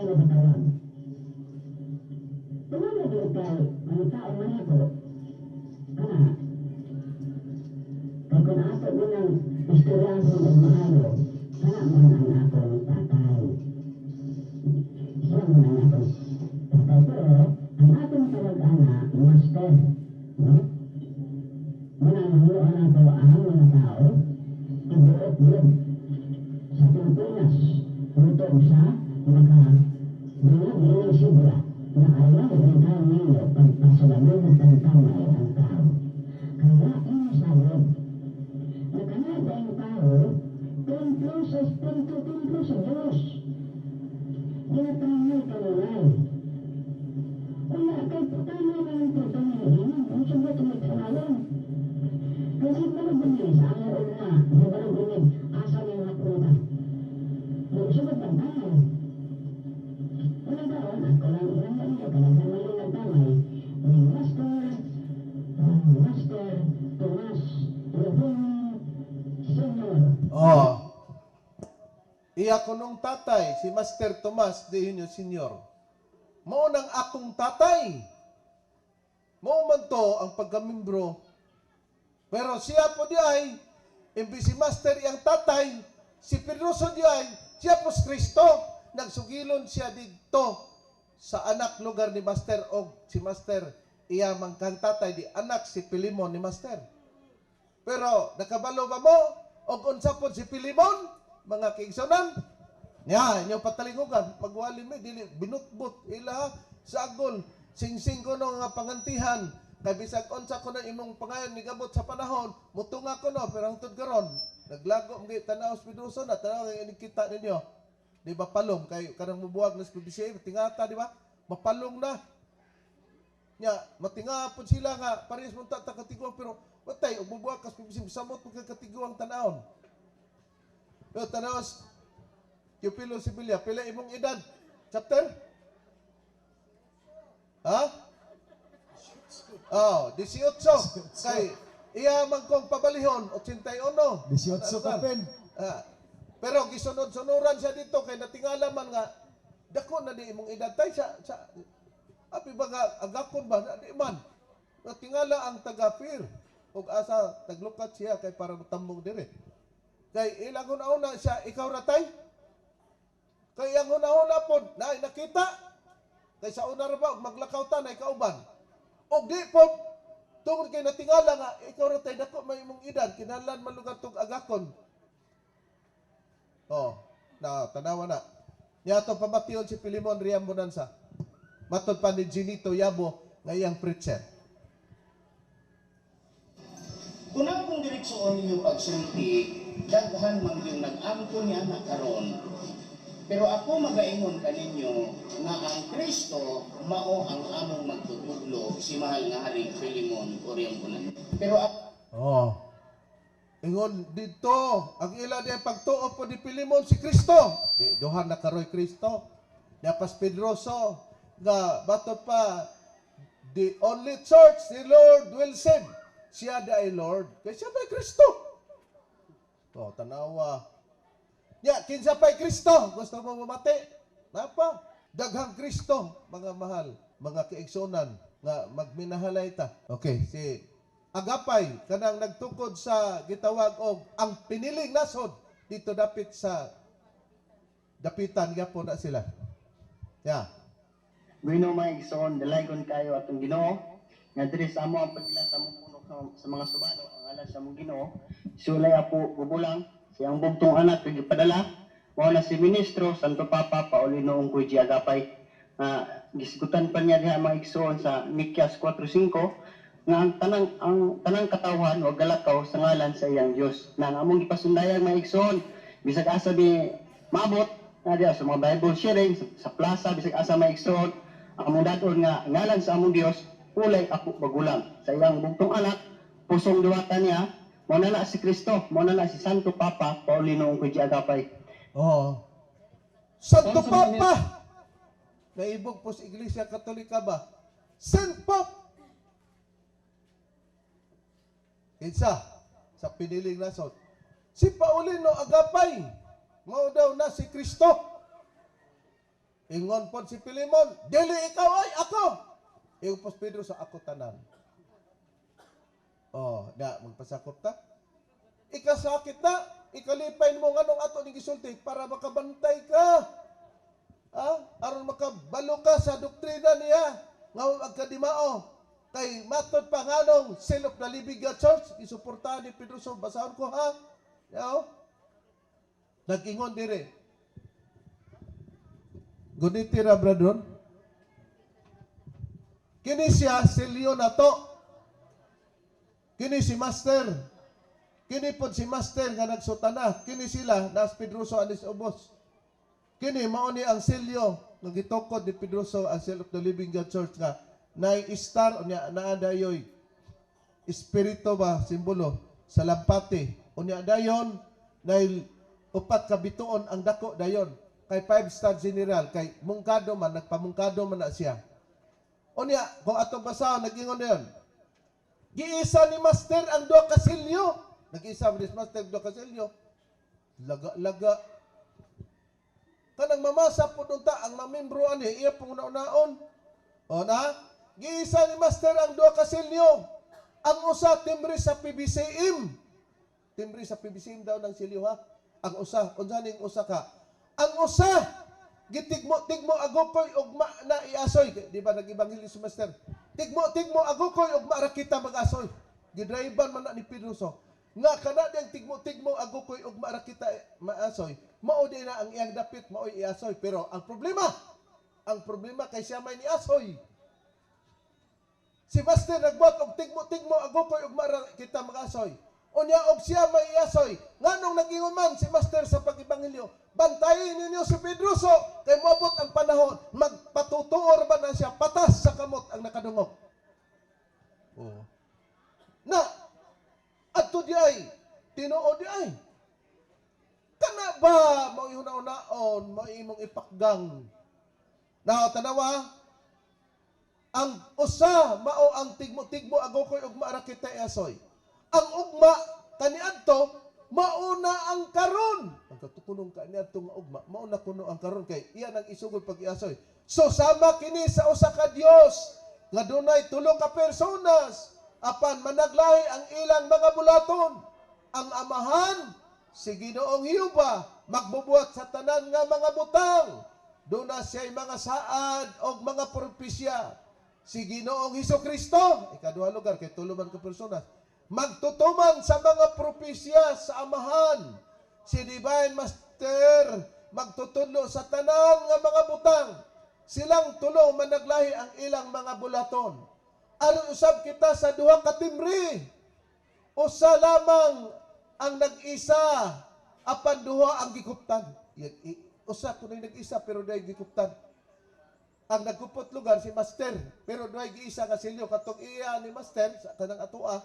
Kung lagi kay ang tao man ako, kana, kay kung ato mo nang istoryahon og maayo, kana man ang akong tatay. Siya man ang akong tatay. Pero, ang akong tawag-ana, master. No? Muna ang hanguan ato ang mga tao, tibuok yun sa Pilipinas, utog sa maka dungag ining sobra na ayaw ang tao ninyo pagpasalamuhot ang kamay ang tao. Kaya ini sabot na kanada ang tao, templo sa Espiritu, templo sa Diyos. Ginatangay kanunay. Wala kay putana na ng putana ni Ina. Ang sobra tumitanayon. Kasi balog ini sa among ugma, di balog ini, asa niya nga punta. Di sugod pagtanay. Unang karon, ako lang ilang ganito, kanang sa mali nagtamay, ni Master, Master Tomas Eugenio Senior. Oh. Iya ko nung tatay, si Master Tomas de Eugenio Senior. Mao nang akong tatay. Mao man to ang pagkamimbro. Pero siya po di ay, imbis si Master iyang tatay, si Pedroso di ay, siya po si Kristo. Nagsugilon siya didto sa anak lugar ni Master og si Master iya man kang tatay di anak si Pilimon ni Master. Pero nakabalo ba mo og unsa pod si Pilimon mga kaigsunan? Nya, inyo patalingugan, magwali mi dili binutbut ila sagol singsing ko no nga pangantihan kay bisag unsa ko na imong pangayon nigabot sa panahon, mutunga ko no, pero hangtod karon naglago mga tanaw sa Pedroso na tanaw nga kita ninyo. Di ba palong kay kanang mubuwag na sa PBCA, tingata di ba? Mapalong na. Nya, matinga pod sila nga parehas mo ta katiguang pero watay og mubuwag ka sa PBCA samot mo kay katiguang tan-awon. Pero tanaw Teofilo Sevilla, pila imong edad? Chapter? Ha? Oh, 18. Kay iya man kong pabalihon 81. 18 ka pen. Ah, pero gisunod-sunuran siya dito kay natingala man nga dako na di imong edad tay sa api ba nga agakon ba na di man. Natingala ang taga-fear ug asa taglukat siya kay para matambong dire. Kay ilang una siya ikaw ratay. Kay ang una-una pod na nakita kay sa una ra ba og maglakaw ta na kauban. Og di pod tungod kay natingala nga ikaw ra tay dako may imong edad kinahanglan man lugar tog agakon. Oh, na tanawa na. Nya ato pamation si Pilimon Riam Bonanza. Matod pa ni Ginito Yabo nga iyang preacher. Kung akong direksyon ninyo pagsulti, daghan man yung nag-angkon niya na karon. Pero ako magaingon kaninyo nga ang Kristo mao ang among magtutudlo si mahal nga Haring Filimon Oriang Bunan. Pero ako Oh. Ingon dito, ang ila diya pagtuo po ni Pilimon si Kristo. Di duha na karoy Kristo. Dapas Pedroso nga bato pa the only church the Lord will save. Siya da ay Lord. Kay siya pa'y Kristo. Oh, tanawa. Ya, kinsa pa'y Kristo? Gusto mo mamati? Napa? Daghang Kristo, mga mahal, mga kaigsunan nga magminahalay ta. Okay, si Agapay kanang nagtukod sa gitawag og ang piniling nasod dito dapit sa dapitan gyapon na sila. Ya. Bueno mga igsoon, dalaygon kayo atong Ginoo nga diri sa amo ang pagila sa among puno sa mga subano ang alas sa among Ginoo. Sulay apo gubulang siyang bugtong anak kag gipadala mao na si ministro Santo Papa Paulino Ungkoy G. Agapay. Nga gisgutan pa niya diha mga igsoon sa Mikyas 4:5 nga ang tanang katawhan wa galakaw sa ngalan sa iyang Dios. Na ang among gipasundayag mga igsoon bisag asa bi maabot na diha sa mga Bible sharing sa plaza bisag asa mga igsoon among dadon nga ngalan sa among Dios ulay ako bagulang sa iyang bugtong anak pusong diwata niya mao na na si Kristo mao na na si Santo Papa Paulino Ungkoy G. Agapay. Oo. Santo Papa! Naibog po sa Iglesia Katolika ba? Saint Pope! Kinsa? Sa piniling nasod. Si Paulino Agapay, mao daw na si Kristo. Ingon po si Pilimon, dili ikaw ay ako. Iupos Pedro sa ako tanan. Oh, na magpasakop ta. Ikasakit na, ikalipay mo nganong ato ni gisulti para makabantay ka. Ha? Aron makabalo ka sa doktrina niya nga agkadimao. Kay matod pa nganong Seal of the Living God Church, isuportahan ni Pedro, so basahon ko ha. Yaw. Nag-ingon dire. Guniti ra, brethren. Kini siya silyo na to. Kini si Master. Kini pod si Master nga nagsutana. Kini sila nas Pedroso anis ubos. Kini mao ni ang silyo nga gitukod ni Pedroso ang Seal of the Living God Church nga nay star, unya naa dayoy espiritu ba, simbolo sa lampate, unya dayon nay upat ka bituon ang dako dayon kay five star general, kay mungkado man, nagpamungkado man na siya. Unya kung atong basahon, nag-ingon dayon, giisa ni Master ang duha ka silyo. Nag-isa ni Master duha ka silyo. Laga-laga kanang mamasa po unta ang mamembro ani iya pong naunaon. O na, giisa ni Master ang duha ka silyo. Ang usa timbre sa PBCM. Timbre sa PBCM daw ng silyo ha. Ang usa, unsa ning usa ka? Ang usa gitigmo-tigmo agokoy ugma na iasoy. Di ba nag-ebanghelyo si Master? Tigmo-tigmo agokoy ugma ra kita mag-asoy. Gidriban man na ni Pedroso. Nga kana diyang tigmo-tigmo agokoy ugma ra kita maasoy. Mao di na ang iyang dapit maoy iasoy. Pero ang problema kay siya may niasoy. Si Master nagbuhat og tigmo-tigmo agokoy ugma ra kita mag-asoy. Unya og siya may iasoy. Nganong nag-ingon man si Master sa pag-ebanghelyo, "Bantayin ninyo si Pedroso kay moabot ang panahon magpatutuor ba na siya, patas sa kamot ang nakadungog." Oh. Na adto di ay tinuod di ay. Kana ba mao una-unaon mao imong ipakgang? Na tanawa, ang usa mao ang tigmo-tigmo agokoy ugma ra kita iasoy. Ang ugma kaniadto mauna ang karon. Ang katukunong kaniadto nga ugma mauna kuno ang karon kay iya nang isugod pag iasoy. So sama kini sa usa ka Dios nga dunay tulo ka personas apan managlahi ang ilang mga bulaton. Ang Amahan, si Ginoong Jehova, magbubuhat sa tanan nga mga butang. Duna siya'y mga saad og mga propesya. Si Ginoong Hesus Kristo, ikaduha lugar kay tulo man ka personas, magtutuman sa mga propesya sa Amahan. Si Divine Master magtutudlo sa tanan nga mga butang. Silang tulo managlahi ang ilang mga bulaton. Aron usab kita sa duha ka timbre. Usa lamang ang nag-isa apan duha ang gikuptan. Usa kuno'y nag-isa pero duhay gikuptan. Ang nagkupot lugar si Master, pero duhay giisa nga silyo, katong iya ni Master sa kanang atoa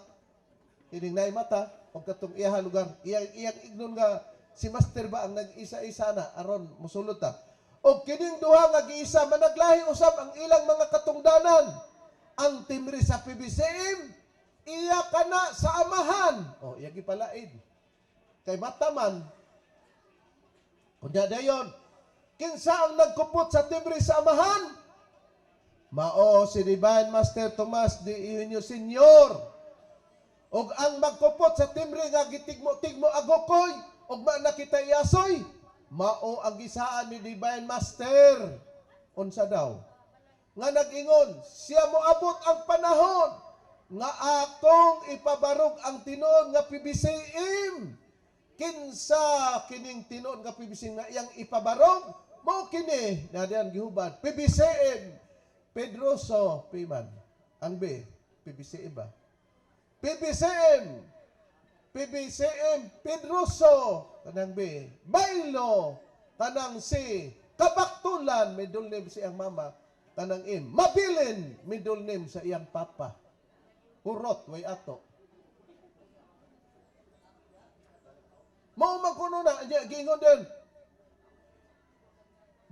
ining naay mata og katong iya lugar iyang iyang ignon nga si Master ba ang nag-isa-isa na aron mosulod ta. Og kining duha nga giisa managlahi usab ang ilang mga katungdanan. Ang timbre sa PBCM iya kana sa Amahan. O iya gipalaid kay mataman. Kunya dayon, kinsa ang nagkupot sa timbre sa Amahan? Mao si Divine Master Tomas de Eugenio Senior. Og ang magkupot sa timbre nga gitigmo-tigmo agokoy ug ma nakita iasoy, mao ang gisaan ni Divine Master. Unsa daw? Nga nag-ingon, siya moabot ang panahon nga akong ipabarog ang tinuod nga PBCM. Kinsa kining tinuod nga PBCM nga iyang ipabarog? Mao kini na diyan gihubad. PBCM Pedroso Piman. Ang B, PBCM ba? PBCM PBCM Pedroso kanang B, Bailo kanang C, Kabaktulan, middle name sa iyang mama, kanang M, Mabilin, middle name sa iyang papa. Hurot way ato. Mao man kuno na giingon din.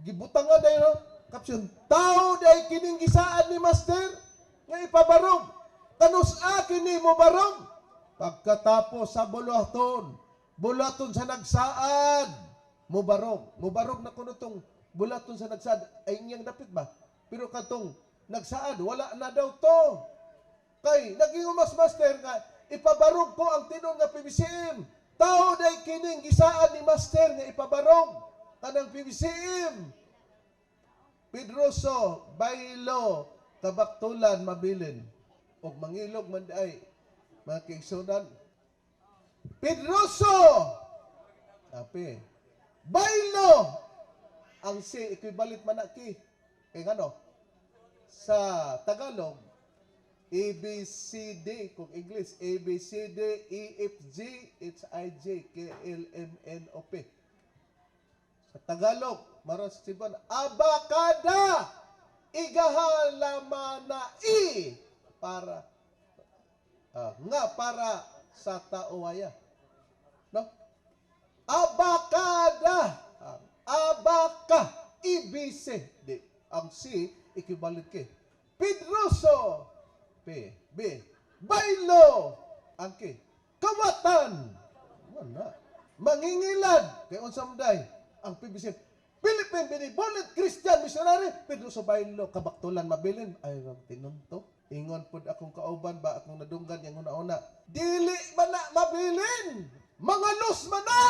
Gibutang nga dayon no? Caption, tao day kining gisaan ni Master nga ipabarog. Kanus-a kini mo barog? Pagkatapos sa bulaton, bulaton sa nagsaad, mubarog. Mubarog na kuno tong bulaton sa nagsaad, ay iyang dapit ba? Pero katong Nagsaad, wala na daw to. Kay naging mas master nga ipabarog ko ang tinuod nga PBCM. Tao day kining gisaad ni master nga ipabarog kanang PBCM. Pedroso, Baylo, Kabaktulan, Mabilin. Og mangilog man ay mga kaigsunan. Pedroso! Ape. Baylo! Ang C, equivalent man na ki. Kay ngano? Sa Tagalog, A, B, C, D. Kung English, A, B, C, D, E, F, G, H, I, J, K, L, M, N, O, P. Sa Tagalog, maras Cebuano, Abakada! Igahalamana i para nga para sa taowaya. No? Abakada. Abaka. ABC. Di. Ang C, equivalent K. Pedroso. P. B. Baylo. Ang K. Kawatan. Wala. Mangingilad. Kay unsa man day? Ang PBC. Philippine Benevolent Christian Missionary. Pedroso Baylo. Kabaktulan mabilin. Ay, ang tinunto. Ingon pod akong kauban ba akong nadunggan yang una-una. Dili man na mabilin. Mga los man na.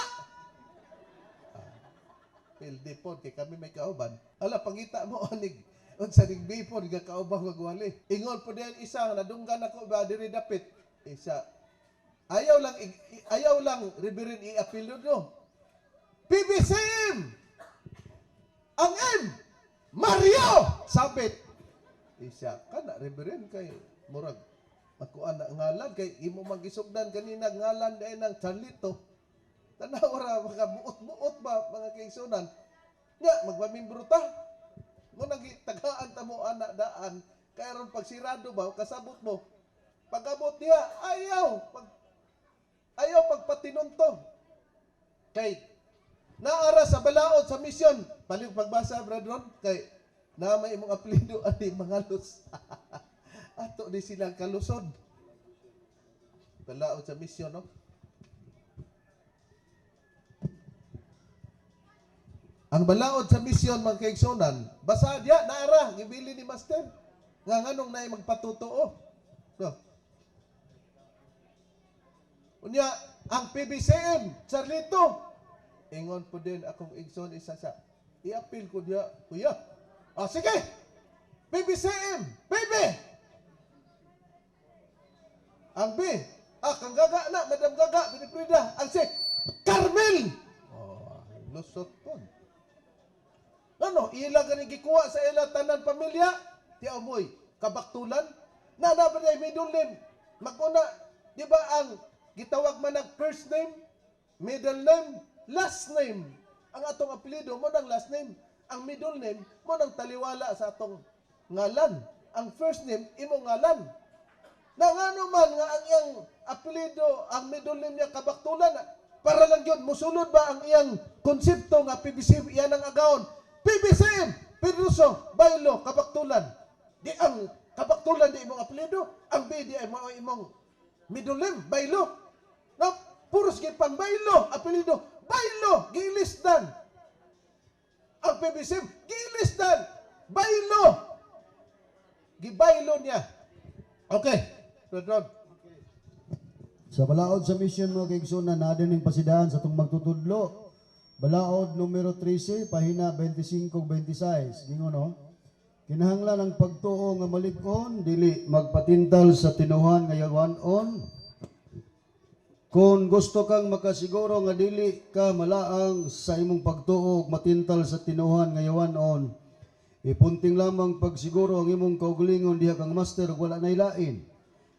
Pildi pod kay kami may kauban. Ala, pangita mo anig unsa ning bipod nga kauban magwali. Ingon pod diyan isa nadunggan ako ba diri dapit. Isa ayaw lang Reverend i-apelyido. PBCM. Ang M Mario Sabit. Isa kana Reverend kay murag ako ana ngalan kay imo magisugdan kanina ngalan dahil ng Charlito. Tanaw ra mga buot-buot ba mga kaigsunan. Nya magpamimbro ta. Mo nang tagaan ta mo ana daan kay aron pag sirado ba kasabot mo. Pag-abot diha ayaw pagpatinunto. Kay naara sa balaod sa misyon. Palig pagbasa, brethren, kay na may imong apelyido ani mga los. Ato ni silang kalusod. Balaod sa misyon, no? Ang balaod sa misyon, mga kaigsunan, basa diya, naara, gibili ni Master. Nga nganong naay magpatotoo. No. Unya, ang PBCM, Charlito, ingon po din akong igsoon isa sa, i-appeal ko diya, kuya. Ah, sige! PBCM, PB! Ang B, kang gaga na, Madam Gaga, Biniprida. Ang C, Carmel! Oh, lusot po. Ano, ila ganing gikuha sa ila tanan pamilya, ti amoy, kabaktulan, na na ba middle name? Maguna, di ba ang gitawag man ang first name, middle name, last name. Ang atong apelyido mo nang last name, ang middle name mo nang taliwala sa atong ngalan. Ang first name imo ngalan. Na ngano man nga ang iyang apelyido, ang middle name niya kabaktulan, para lang yun, musulod ba ang iyang konsepto nga PBC iyan ang agawon? PBCM, Pedroso, Baylo, kabaktulan. Di ang kabaktulan di imong apelyido, ang B di imong imong middle name, Baylo. No, puros gid pang Baylo, apelyido, Baylo, gilisdan. Ang PBCM, gilisdan, Baylo. Gibaylo niya. Okay, Rodron. Sa balaod sa mission, mga kaigsunan, naa din pasidaan sa itong magtutudlo. Balaod numero 13, pahina 25-26. Gingon, no? Kinahanglan ang pagtuo nga malig-on, dili magpatintal sa tinuhan nga yawan-on. Kung gusto kang makasiguro nga dili ka malaang sa imong pagtuo ug matintal sa tinuhan nga yawan-on, ipunting lamang pagsiguro ang imong kaugalingon diha kang master ug wala nay lain.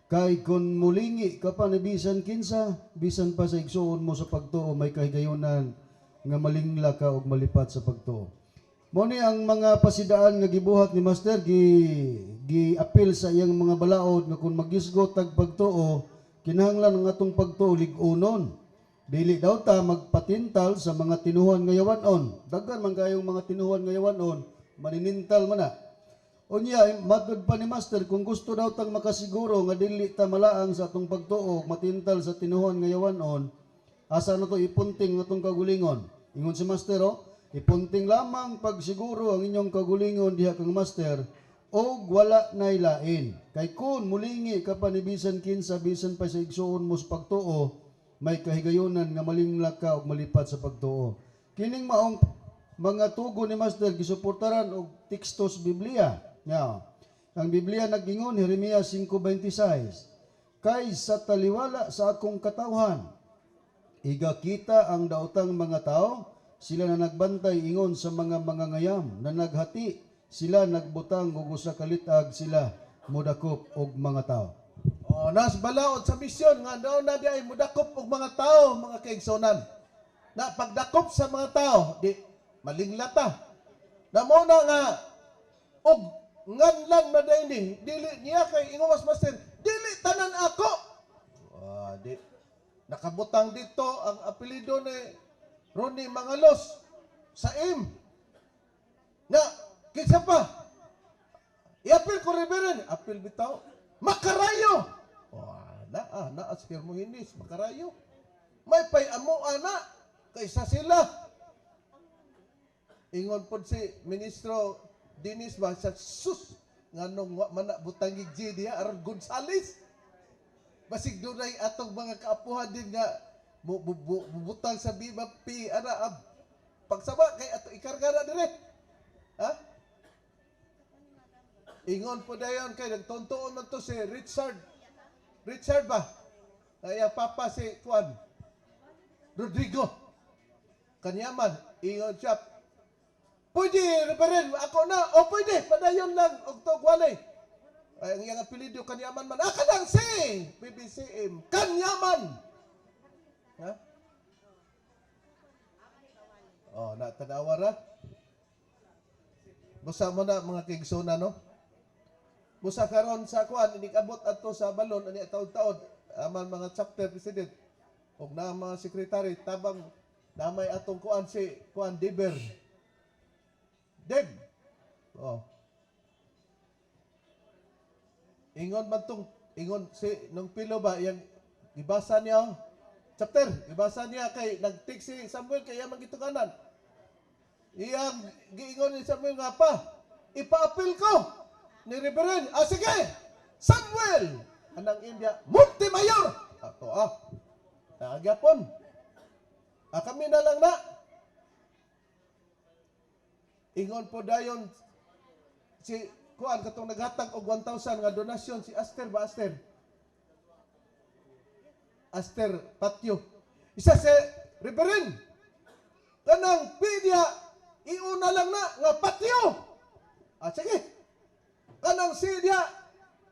Kay kung mulingi ka pa ni bisan kinsa, bisan pa sa igsuon mo sa pagtuo, may kahigayunan nga malingla ka og malipat sa pagtuo. Mo ni ang mga pasidaan nga gibuhat ni Master, gi gi-appeal sa iyang mga balaod nga kung magisgot tag pagtuo, kinahanglan ang atong pagtuo lig-unon. Dili daw ta magpatintal sa mga tinuhan nga yawan-on. Daghan man kayong mga tinuhan nga yawan-on, maninintal man na. Unya, matud pa ni Master, kung gusto daw tang makasiguro nga dili ta malaang sa atong pagtuo, matintal sa tinuhan nga yawan-on, asa na to ipunting atong kagulingon? Ingon si Master, oh, ipunting lamang pagsiguro ang inyong kagulingon diha kang Master, Og wala nay lain. Kay kun mulingi ka pa ni bisan kinsa, bisan pa sa igsuon mo sa pagtuo, may kahigayonan nga malinglak ka og malipat sa pagtuo. Kining maong mga tugo ni Master gisuportaran og teksto sa Biblia. Now, ang Biblia nag-ingon, Jeremias 5:26, "Kay sa taliwala sa akong katawhan, igakita ang daotang mga tao, sila na nagbantay ingon sa mga mangangayam, na naghati, sila nagbutang og usa ka lit-ag, sila modakop og mga tao." Oh, nas balaod sa misyon nga daw na di ay mudakop og mga tao, mga kaigsonan. Na pagdakop sa mga tao, di malinglata. Na mo na nga og nganlan na day ni, dili niya kay ingon Master, dili tanan ako. Ah, di nakabutang dito ang apelyido ni Ronnie Mangalos sa M. Na kinsa pa? Iapil ko, Reverend. Apil bitaw. Makarayo. Oh, naa, naa si Hermogenes, makarayo. May pay amo ana kaysa sila. Ingon pod si Ministro Dinis ba sa sus, nganong wa man na butangig G diha aron Gonzales. Basig dunay atong mga kaapuhan din nga bubutang sa Biba P ana ab. Pagsaba kay ato ikarga na dire. Ha? Ingon po dayon kay nagtuntuon man to si Richard. Richard ba? Kaya papa si Juan Rodrigo. Kanyaman, ingon siya, "Pwede, Reverend, ako na." O pwede, padayon lang, og tugwalay. Ay, ang iyang apelido kanyaman man. Ah, kanang si BBCM. Kanyaman! Ha? Oh, na tanawa ra. Busa mo na mga kigsona, no? Busa karon sa kuan inikabot adto sa balon ani taod-taod aman mga chapter president ug na mga secretary tabang namay atong kuan si kuan Diber. Deb. Oh. Ingon man tong ingon si nung pilo ba iyang gibasa niya, oh. Chapter, gibasa niya kay nagtik si Samuel kay iyang gitukanan. Iyang giingon ni Samuel nga pa, ipa-appeal ko ni Reverend. Ah, sige! Samuel! Anang India, Montemayor! Ato ah. Naagyapon. Ah, kami na lang na. Ingon po dayon si kuan katong naghatag og 1,000 nga donasyon si Aster ba, Aster? Aster Patio. Isa si Reverend. Kanang pidya iuna lang na nga patio. Ah, sige. Kanang sidya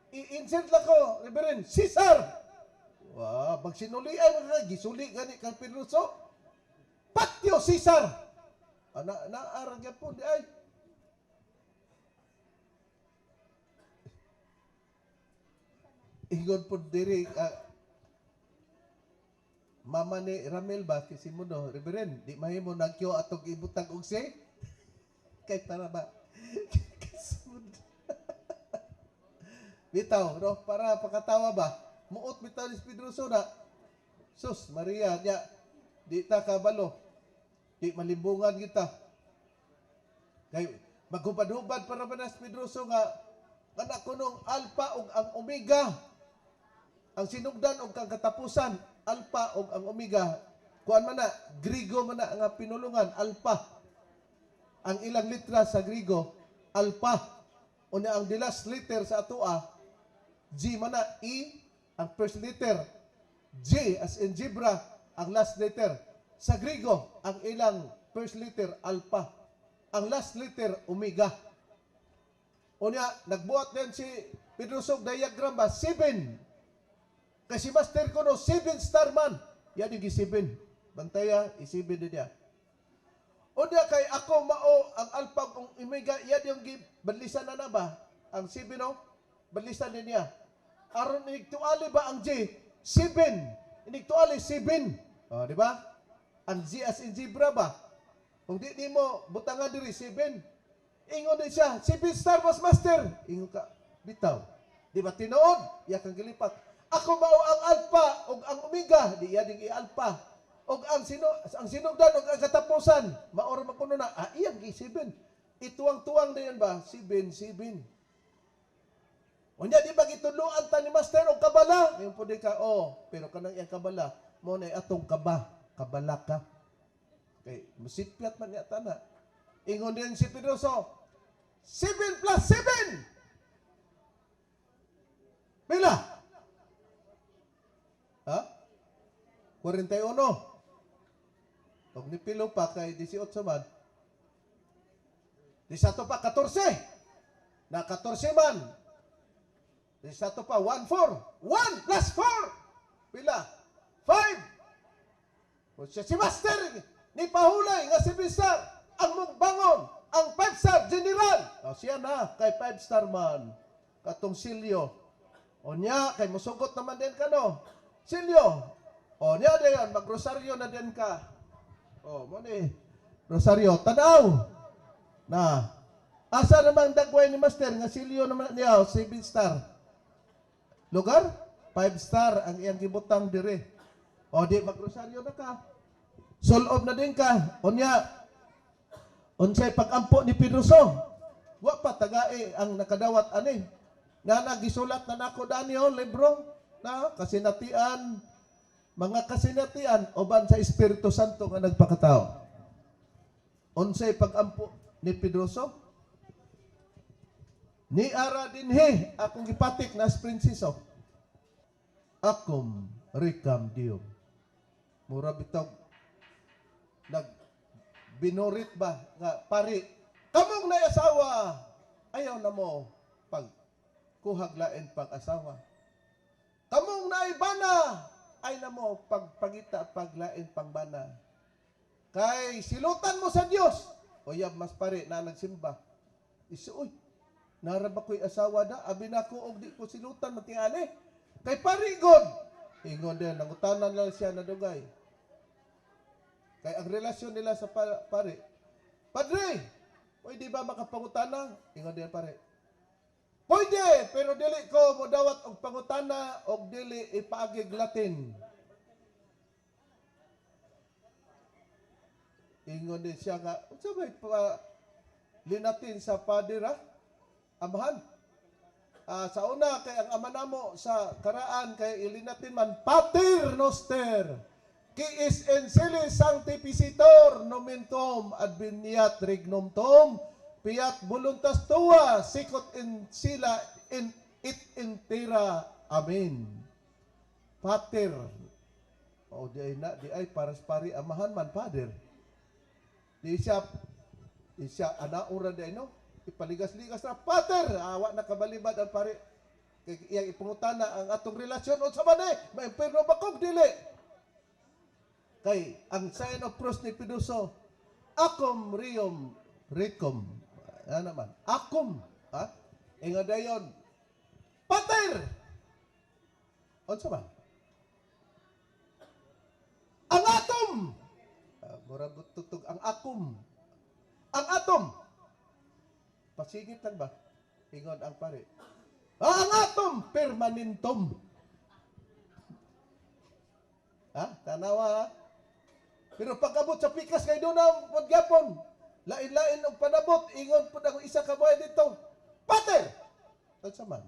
i-insert lang ko, Reverend Cesar. Wow, pag sinuli ay mga gisuli gani kang Pedroso. Patio Cesar. Ah, na naarang gyapon di ay. Ingon po diri mama ni Ramel ba kasi mo no, Reverend, di mahimo nagkyo atong ibutang og si kay para ba kasud bitaw no, para pakatawa ba, muot bitaw ni Pedroso na. Sus Maria nya di ta kabalo, di malimbungan kita kay maghubad-hubad para ba na si Pedroso nga kana kunong alpha ug ang omega, ang sinugdan og kang katapusan, alpha ug ang omega. Kuan man na, Grigo man na nga pinulungan, alpha. Ang ilang litra sa Grigo, alpha. Unya ang the last letter sa atoa, G man na, E ang first letter, J as in zebra ang last letter. Sa Grigo, ang ilang first letter alpha, ang last letter omega. Unya nagbuhat din si Pedro Sog diagram ba, 7. Kasi master ko no, 7 star man. Yan yung 7. Bantaya, i-7 din niya. Unya kay ako mao ang alpha ug omega, yan yung banlisan na na ba? Ang 7 no? Banlisan din niya. Aron inigtuali ba ang G? 7. Inigtuali 7. O, di ba? Ang G as in zebra ba? Kung di nimo butangan diri 7. Ingon din siya, 7 star mas master. Ingon ka, bitaw. Di ba tinuod? Iya kang gilipat. Ako mao ang alpha ug ang omega, di iya ding i-alpha. Og ang sino ang sinugdan ug ang katapusan, mao ra man kuno na, ah, iyang gi 7. Ituwang-tuwang na yan ba? 7 7. Unya di ba gitudloan ta ni Master og kabala? Ngayon pud ka, oh, pero kanang iyang kabala, mo na atong kaba, kabala ka. Kay musipyat man niya tana. Ingon din si Pedroso, 7 plus 7! Pila? Ha? 41. Pag nipilo pa kay 18 man. Di sa ato pa 14. Na 14 man. Di sa ato pa 1 4. 1 plus 4. Pila? 5. O siya si Master ni pahulay nga 7 star ang mong bangon ang 5 star general. O siya na kay 5 star man katong silyo. O niya kay musugot naman din ka, no. Silyo. O niya dayon magrosaryo na din ka. O mo ni rosaryo tanaw. Na asa namang dagway ni Master nga silyo naman niya 7 star. Lugar 5 star ang iyang gibutang dire. O di magrosaryo na ka. Sulob na din ka. Unya, unsay pag-ampo ni Pedroso? Wa pa tagae ang nakadawat ani. Nga nagisulat na nako dani, oh, libro na kasinatian, mga kasinatian uban sa Espiritu Santo nga nagpakatao. Unsay pag-ampo ni Pedroso? Ni ara dinhi akong gipatik na prinsiso. Acum recam Deum. Mura bitog nag binorit ba nga pari, kamong na asawa, ayaw na mo pag kuhag lain pag asawa, kamong naibana, ay na mo pagpangita paglain pangbana, kay silutan mo sa Dios. Uyab mas pare na nagsimba isuoy, nara ba ko'y asawa da, abi na ko og di ko silutan matingali kay pari god. Ingon din, nangutanan lang siya na dugay. Kay ang relasyon nila sa pare, "Padre, pwede ba makapangutana?" Ingon din pare, "Pwede, pero dili ko modawat og pangutana og dili ipaagig Latin." Ingon din siya nga, "Unsa may pa linatin sa pader, ha? Amahan." Ah, sa una kay ang ama namo sa karaan kay ilinatin man, Pater Noster qui es in celis sanctificetur nomen tuum, adveniat regnum tuum, fiat voluntas tua sicut in caelo in et in terra. Amen. Pater. O di ay na di ay para sa pari amahan man father. Di siya anaura di ay, no. Ipaligas-ligas na pater, awa na kabalibad ang pari. Kay iyang ipangutana ang atong relasyon unsa man eh, maimpirno ba kog dili? Kay ang sign of cross ni Piduso, acum reum recum. Ano naman? Acum. Ha? Ingon dayon, pater! Unsa man? Ang atom! Murag tutug ang akom. Ang atom! Pasigit lang ba? Ingon ang pare. Ah, ang atom! Permanentum. Ha? Tanawa ha? Pero pag-abot sa pikas kay doon na pod gyapon. Lain-lain og panabot, ingon pud ang isa ka buhay dito. Pater! Unsa man?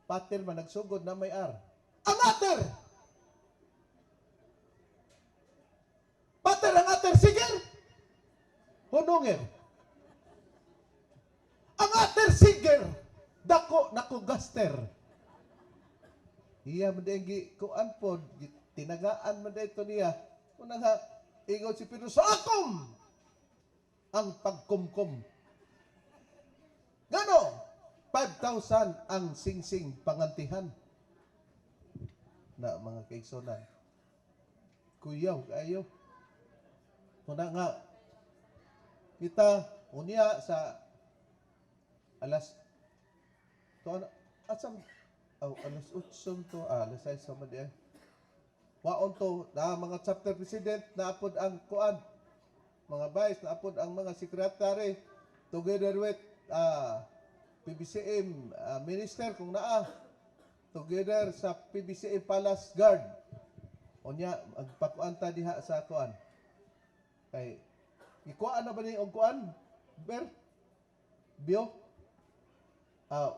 Pater man nagsugod na may R. Ang ater! Pater ang ater siger! Hununger. Ang ater siger! Dako nako gaster. Iya man gi kuan pod, tinagaan man ito niya. Una nga, ingon si Pedro sa akom ang pagkumkum. Gano? 5,000 ang singsing pangantihan. Na mga kaigsunan. Kuyaw, kayo. Una nga, kita, unya sa alas to ano, asam, oh, alas 8 to, alas 6 man di ay. Waon to, na mga chapter president, naapod ang kuan, mga vice, naapod ang mga secretary, together with PBCM minister kung naa, together sa PBCM Palace Guard. Unya, magpakuan ta diha sa kuan. Kay, ikuan na ba ni og kuan? Ber? Bio? Ah,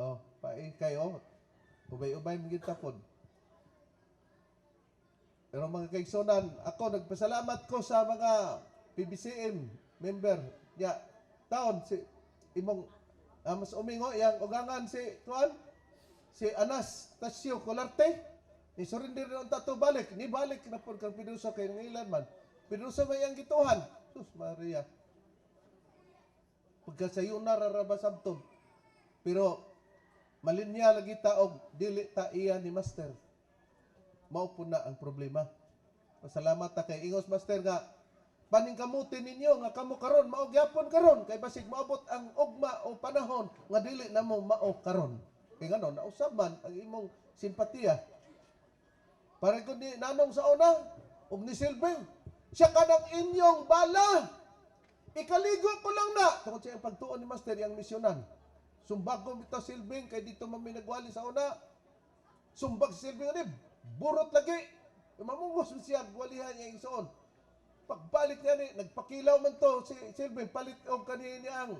Oh, pae kayo. Ubay-ubay mo kita pod. Pero mga kaigsunan, ako nagpasalamat ko sa mga PBCM member. Ya, taon si imong mas umingo yang ugangan si kuan si Anas Tasio Colarte ni surrender na unta to, balik ni balik na pod kang Pinuso kay ngilan man Pinuso may ang gituhan. Sus Maria, pagkasayo na raraba sabton, pero malinya lagi ta og dili ta iya ni Master, mao po na ang problema. Pasalamat ta kay ingos Master nga paningkamuti ninyo nga kamo karon mao gyapon karon, kay basig moabot ang ugma o panahon nga dili na mo mao karon. Kay ngano, nausab man ang imong simpatiya. Para kun ni nanong sa una ug ni Silving, siya kanang inyong bala. Ikaligo ko lang na. Tungod sa iyang pagtuon ni Master, iyang misyonan. Sumbag ko bitaw, Silving, kay dito man mi nagwali sa una. Sumbag si Silving ani, burot lagi. Mamungos man siya gwalihan niya igsoon. Pagbalik niya ni, nagpakilaw man to si Silving, palit og kani ang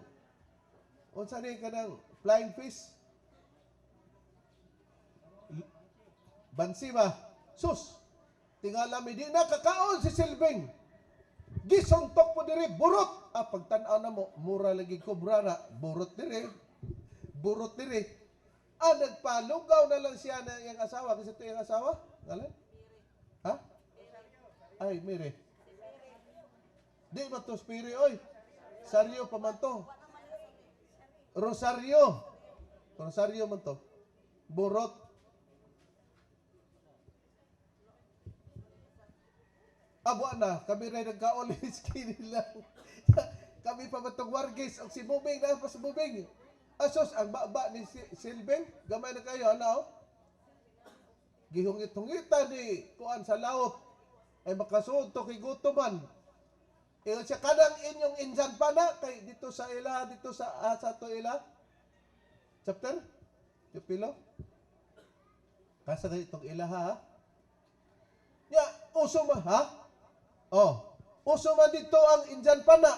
unsa ni kanang flying fish? Bansi ba? Sus! Tingala mi di na kakaon si Silving. Gisuntok po diri, burot. Ah, pagtan-aw na mo, mura lagi kobra na, burot diri. Burot diri. Ah, nagpalugaw na lang siya na iyang asawa. Kasi ito iyang asawa? Ngalan? Ha? Ay, mire. Di ba to spiri, oy? Saryo pa man to. Rosario. Rosario man to. Burot. Abo na, kami rin nagka-ulis lang. Kami pa man tong Wargis, ang si Bubing, na pa si Bubing. Asos, ang baba ni Silving, gamay na kayo, ano? Gihungit-hungitan ni kuan sa laot, ay makasuod to kay gutoman. Ingon siya, kanang inyong insan pa na, kay dito sa ila, dito sa, sa to ila. Chapter? Pilo? Kasa kayo itong ila, ha? Ya, uso ma, ha? Oh, uso man dito ang injan pa na.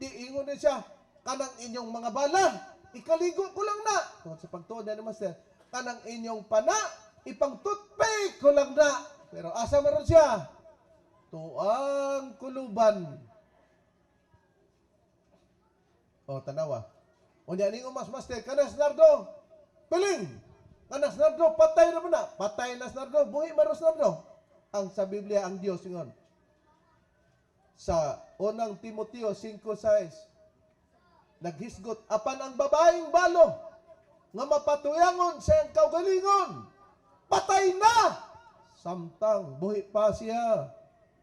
Di ingon na siya, kanang inyong mga bala, ikaligo ko lang na. Tungod sa pagtuon niya ni Master, kanang inyong pana, ipang toothpick ko lang na. Pero asa man ron siya? Tuang kuluban. O, tanawa. O niya, ningo mas Master, kanas Nardo, piling! Kanas Nardo, patay na ba na? Patay na Nardo, buhi man ron Nardo. Ang sa Biblia, ang Diyos, ingon. Sa unang Timoteo 5:6, naghisgot, apan ang babaeng balo, nga mapatuyangon sa iyang kaugalingon, patay na! Samtang buhi pa siya.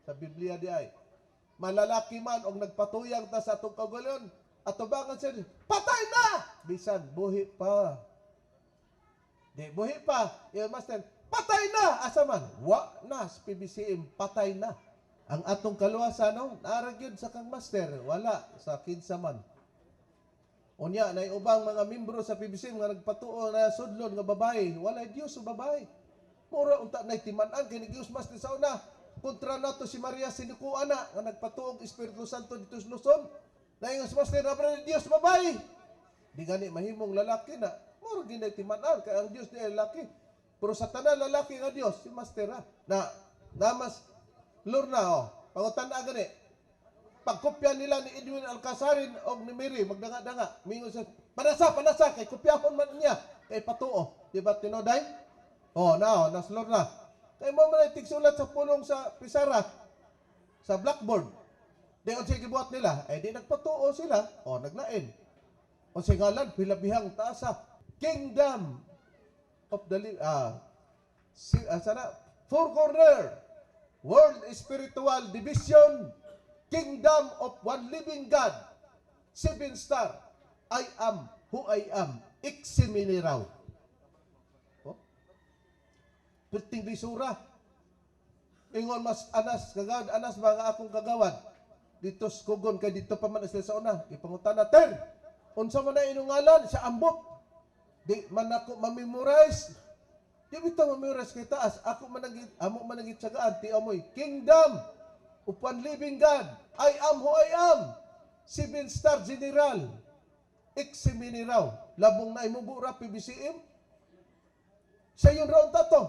Sa Biblia di ay, malalaki man og nagpatuyang ta sa atong kaugalingon, atubangan siya, patay na! Bisan, buhi pa. Di, buhi pa. Iyo, Master, patay na! Asa man? Wa na, sa PBCM, patay na. Ang atong kaluwasan, no? Naarag yun sa kang Master, wala, sa kinsa man. Unya, na ubang mga membro sa PBCM nga nagpatuo na sudlon nga babae, wala Diyos sa babae. Mura unta na timan-an kay ni Diyos Master sa una. Kontra nato si Maria sinukuan na nga nagpatuog Espiritu Santo dito sa Luzon. Naingon si Master na Diyos babae. Di gani mahimong lalaki na. Mura ginay timan-an kay ang Diyos di ay lalaki. Pero sa tanan lalaki nga Diyos si Master ha. Na namas Lorna oh. Pangutan-a gani. Pagkopya nila ni Edwin Alcazarin og ni Mary magdanga-danga. Mingon siya, panasa, panasa kay kopyahon man niya kay patuo. Di ba tinoday? Oh, na oh, nas Lorna. Kay mo man ay tigsulat sa pulong sa pisara sa blackboard. Di unsay gibuhat nila, ay di nagpatuo sila, o naglain. Unsay ngalan pilabihang taasa. Kingdom of the si, sana Four Corner World Spiritual Division, Kingdom of One Living God, Seven Star, I am who I am, Iximiniraw. Oh? Perting lisura. Ingon mas Anas, kagawad, Anas ba nga akong kagawad? Dito sa kugon, kay dito pa man sila sa una. Ipangutana, Ter, unsa man na inungalan sa ambot. Di man ako mamemorize. Di bitaw mamemorize kay taas. Ako man ang amo man ang gitsagaan, ti amoy Kingdom of One Living God. I am who I am. Seven Star General. Eximini raw. Labong na imubo ra PBCM. Sayon ra unta to.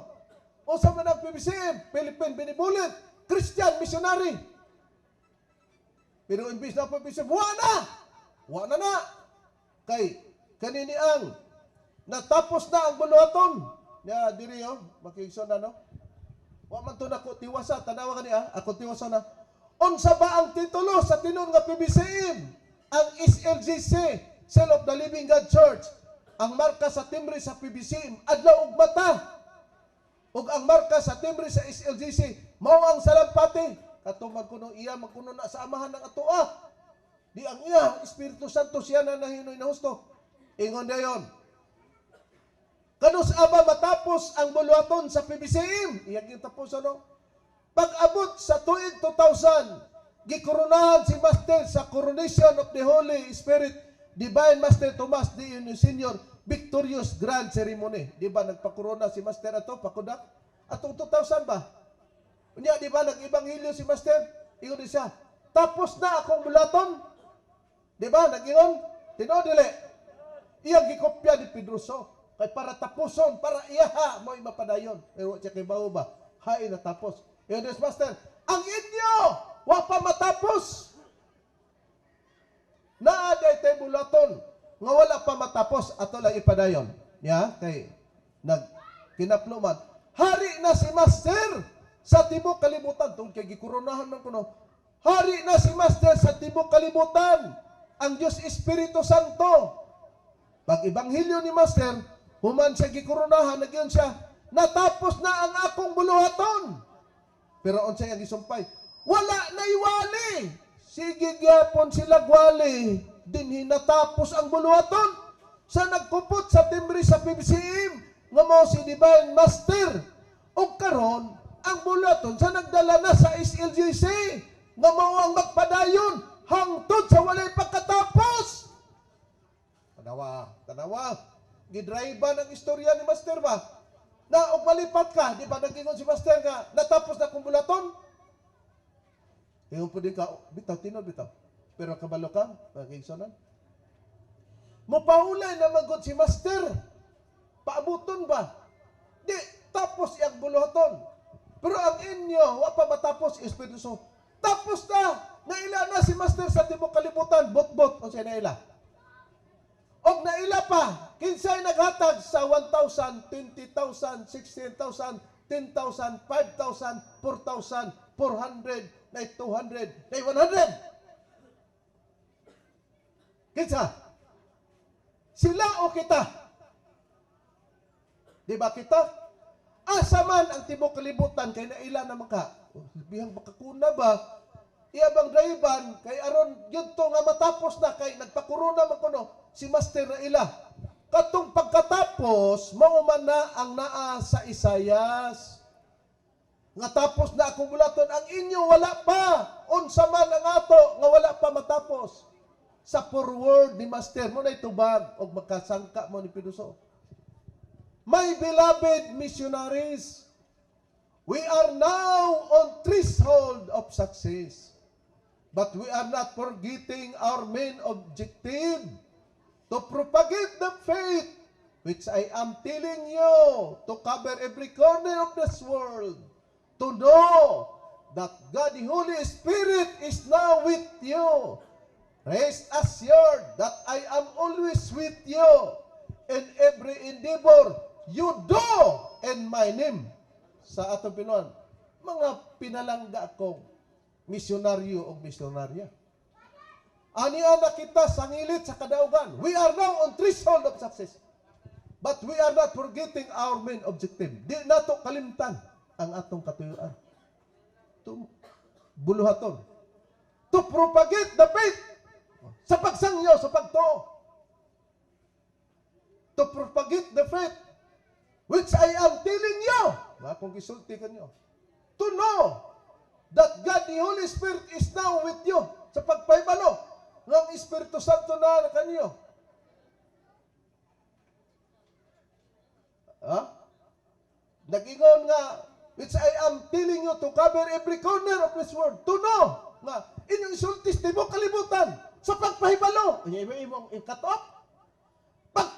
Unsa man ang PBCM? Philippine Benevolent Christian Missionary. Pero imbis na PBCM, wa na! Wa na na! Kay kanini ang natapos na ang buluhaton. Ya diri oh, makigson na, no. Wa man to nako tiwasa, tanawa kani ah, ako tiwasa na. Unsa ba ang titulo sa tinuod nga PBCM? Ang SLGC, Cell of the Living God Church. Ang marka sa timbre sa PBCM, adlaw ug mata. Ug ang marka sa timbre sa SLGC, mao ang salampati. Kato man kuno iya man kuno na sa amahan ng atoa. Di ang iya, Espiritu Santo siya na nahinoy na husto. Ingon dayon. Kanus aba matapos ang buluhaton sa PBCM? Iyang yung tapos ano? Pag-abot sa tuig 2000, gikoronahan si Master sa Coronation of the Holy Spirit, Divine Master Tomas D. Eununo Senior Victorious Grand Ceremony. Di ba nagpakorona si Master ato, pakudak? Atong 2000 ba? Unya, di ba nag-ebanghelyo si Master? Ingon din siya, "Tapos na akong buluhaton." Di ba? Nag-ingon? Tinuod dili? Iyang gikopya ni Pedroso. Kay para tapuson, para iyaha mo mapadayon. Eh, wa siya kay bao ba? Hain na tapos. Ingon din si Master, ang inyo, wa pa matapos. Naa day tay buluhaton nga wala pa matapos, ato lang ipadayon. Ya, kay nag kinaplo man. Hari na si Master sa tibok kalibutan tungod kay gikoronahan man kuno. Hari na si Master sa tibok kalibutan. Ang Dios Espiritu Santo. Pag ebanghelyo ni Master, human siya gikoronahan, nagyan siya, "Natapos na ang akong buluhaton." Pero unsay ang gisumpay? Wala na iwali. Sige gyapon sila gwali. Dinhi natapos ang buluhaton sa nagkupot sa timbre sa PBCM nga mao si Divine Master. Ug karon ang buluhaton sa nagdala na sa SLGC nga mao ang magpadayon hangtod sa walay pagkatapos. Tanawa, tanawa. Gidrive ang istorya ni Master ba? Na og malipat ka, di ba nag-ingon si Master nga natapos na kong buluhaton? Ingon po din ka, bitaw, tinod bitaw. Pero kabalo ka, mga kaigsonan. Mopahulay na magod si Master. Paabuton ba? Di, tapos iyang buluhaton. Pero ang inyo, wa pa matapos, Espiritu Santo. Tapos na! Naila na si Master sa tibok kalibutan. Bot-bot, o siya naila. Og naila pa, kinsay naghatag sa 1,000, 20,000, 16,000, 10,000, 5,000, 4,000, 400, na 200, na 100? Kinsa? Sila o kita? Di ba kita? Asa man ang tibok kalibutan kay naila naman ka? Oh, bihang makakuna ba? Iya bang driban kay aron yun to nga matapos na kay nagpakorona man kuno si Master na ila. Katong pagkatapos mao man na ang naa sa Isayas. Nga tapos na akong buluhaton, ang inyo wala pa. Unsa man ang ato nga wala pa matapos? Sa forward ni Master mo na itubag og makasangka mo ni Piduso. My beloved missionaries, we are now on threshold of success. But we are not forgetting our main objective, to propagate the faith which I am telling you to cover every corner of this world, to know that God the Holy Spirit is now with you. Rest assured that I am always with you in every endeavor you do in my name. Sa atong pinuan, mga pinalangga kong misyonaryo o misyonarya. Ani na kita sangilit sa kadaugan. We are now on threshold of success. But we are not forgetting our main objective. Di nato kalimtan ang atong katuyuan. To buluhaton. To propagate the faith sa pagsangyo, sa pagtuo. To propagate the faith which I am telling you. Nga akong gisulti kanyo. To know that God the Holy Spirit is now with you. Sa pagpahibalo ng Espiritu Santo na kanyo. Ha? Nag-ingon nga, which I am telling you to cover every corner of this world, to know nga inyong isulti sa tibuok kalibutan sa pagpahibalo. Unya imo imong i-cut off.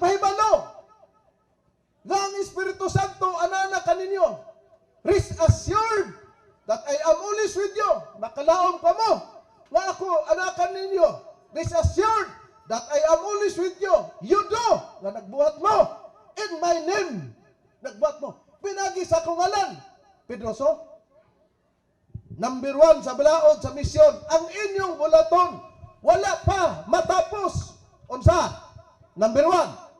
Pagpahibalo nga ang Espiritu Santo anana kaninyo. Rest assured that I am always with you. Makalaom kamo nga ako anakan ninyo. Rest assured that I am always with you. You do nga nagbuhat mo in my name. Nagbuhat mo. Pinagi sa akong ngalan. Pedroso, number 1 sa balaod sa misyon, ang inyong bulaton, wala pa matapos. Unsa? Number 1,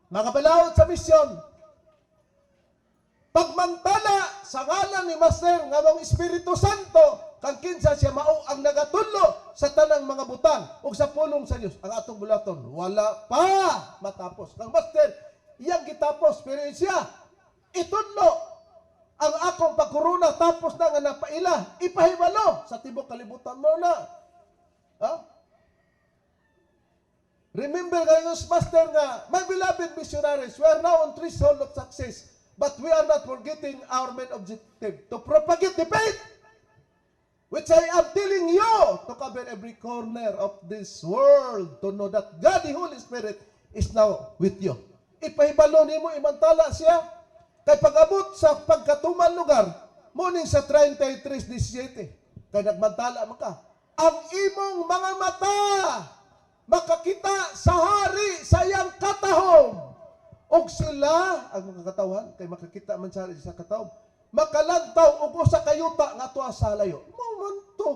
mga balaod sa misyon, pagmantala sa ngalan ni Master nga mong Espiritu Santo, kang kinsa siya mao ang nagatudlo sa tanang mga butang ug sa pulong sa Dios. Ang atong bulaton, wala pa matapos. Kang Master, iyang gitapos, pero siya, itudlo ang akong pagkorona tapos na nga napaila, ipahibalo sa tibok kalibutan mo na. Ha? Remember kayo, Master, nga, my beloved missionaries, we are now on threshold of success, but we are not forgetting our main objective, to propagate the faith, which I am telling you to cover every corner of this world, to know that God, the Holy Spirit, is now with you. Ipahibalo nimo, imantala siya, kay pag-abot sa pagkatuman lugar, muning sa 33:17, kay nagmantala man ka, ang imong mga mata makakita sa hari sa iyang katahom. Og sila, ang mga katawhan, kay makakita man sa hari sa katahom, makalantaw og usa ka yuta nga tuwa sa layo. Mao man to.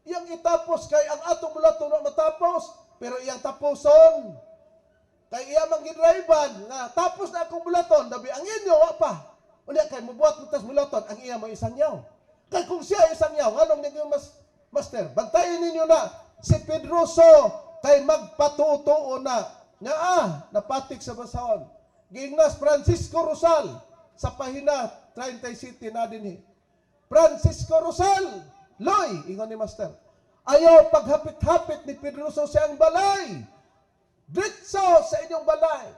Iyang itapos kay ang atong bulaton na matapos, pero iyang tapuson. Kay iya man gidriban nga tapos na akong bulaton, dabi ang inyo wa pa. Unya kay mubuhat mo tas bulaton, ang iya mo isang yaw. Kay kung siya isang yaw, nganong ninyo mas master, bantayan ninyo na si Pedroso kay magpatutuo na. Nga napatik sa basahon. Giingnas Francisco Rosal sa pahina 37 na din. Francisco Rosal, Loy, ingon ni Master. Ayaw paghapit-hapit ni Pedroso sa iyang balay. Diretso sa inyong balay.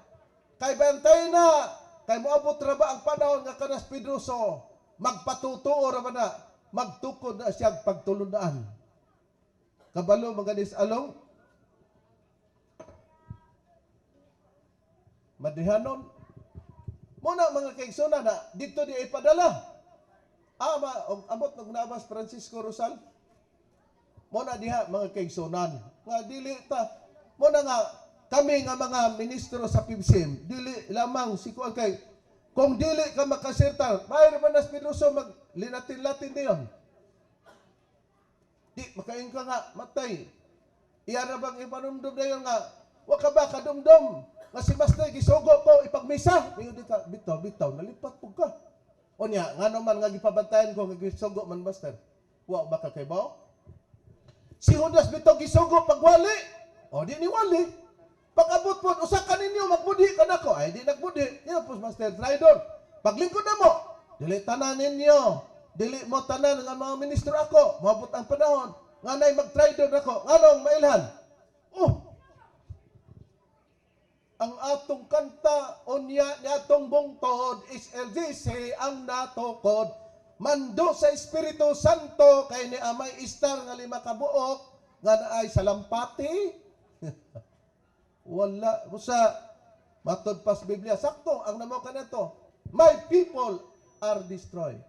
Kay bantay na, kay moabot ra ba ang panahon nga kanas Pedroso, magpatutuo ra ba na, magtukod na siya pagtulundaan. Kabalo maganis along, madihanon. Muna mga kaigsoona na dito di ipadala. Ama, og amot ng nabas Francisco Rosal. Muna diha mga kaigsunan nga dili ta muna nga kami nga mga ministro sa PBCM dili lamang si kuan kay kung dili ka makasertar, bayar man nas Pedroso mag linatin-latin diyon. Di makain ka nga matay. Iya ra bang ipanumdum na nga wa ka ba kadumdum nga si Master gisugo ko ipagmisa, ingon di ka bitaw bitaw nalipat pug ka. Unya ngano man nga gipabantayan ko nga gisugo man Master, wa ba ka kaybaw? Si Judas bitaw gisugo pagwali, o di ni wali. Pag-abot po, usa ka ninyo magbudhi ka nako. Ay di nagbudhi. Di po Master traidor. Paglingkod na mo, dili tanan ninyo. Dili mo tanan nga mga ministro ako. Moabot ang panahon nga nay magtraidor nako. Nganong mailhan? Oh. Ang atong kanta unya ni atong bungtod SLGC ang natukod. Mando sa Espiritu Santo kay ni amay istar nga lima ka buok nga naay salampati. Wala. Busa, matod pas Biblia. Sakto, ang namo ka na to. My people are destroyed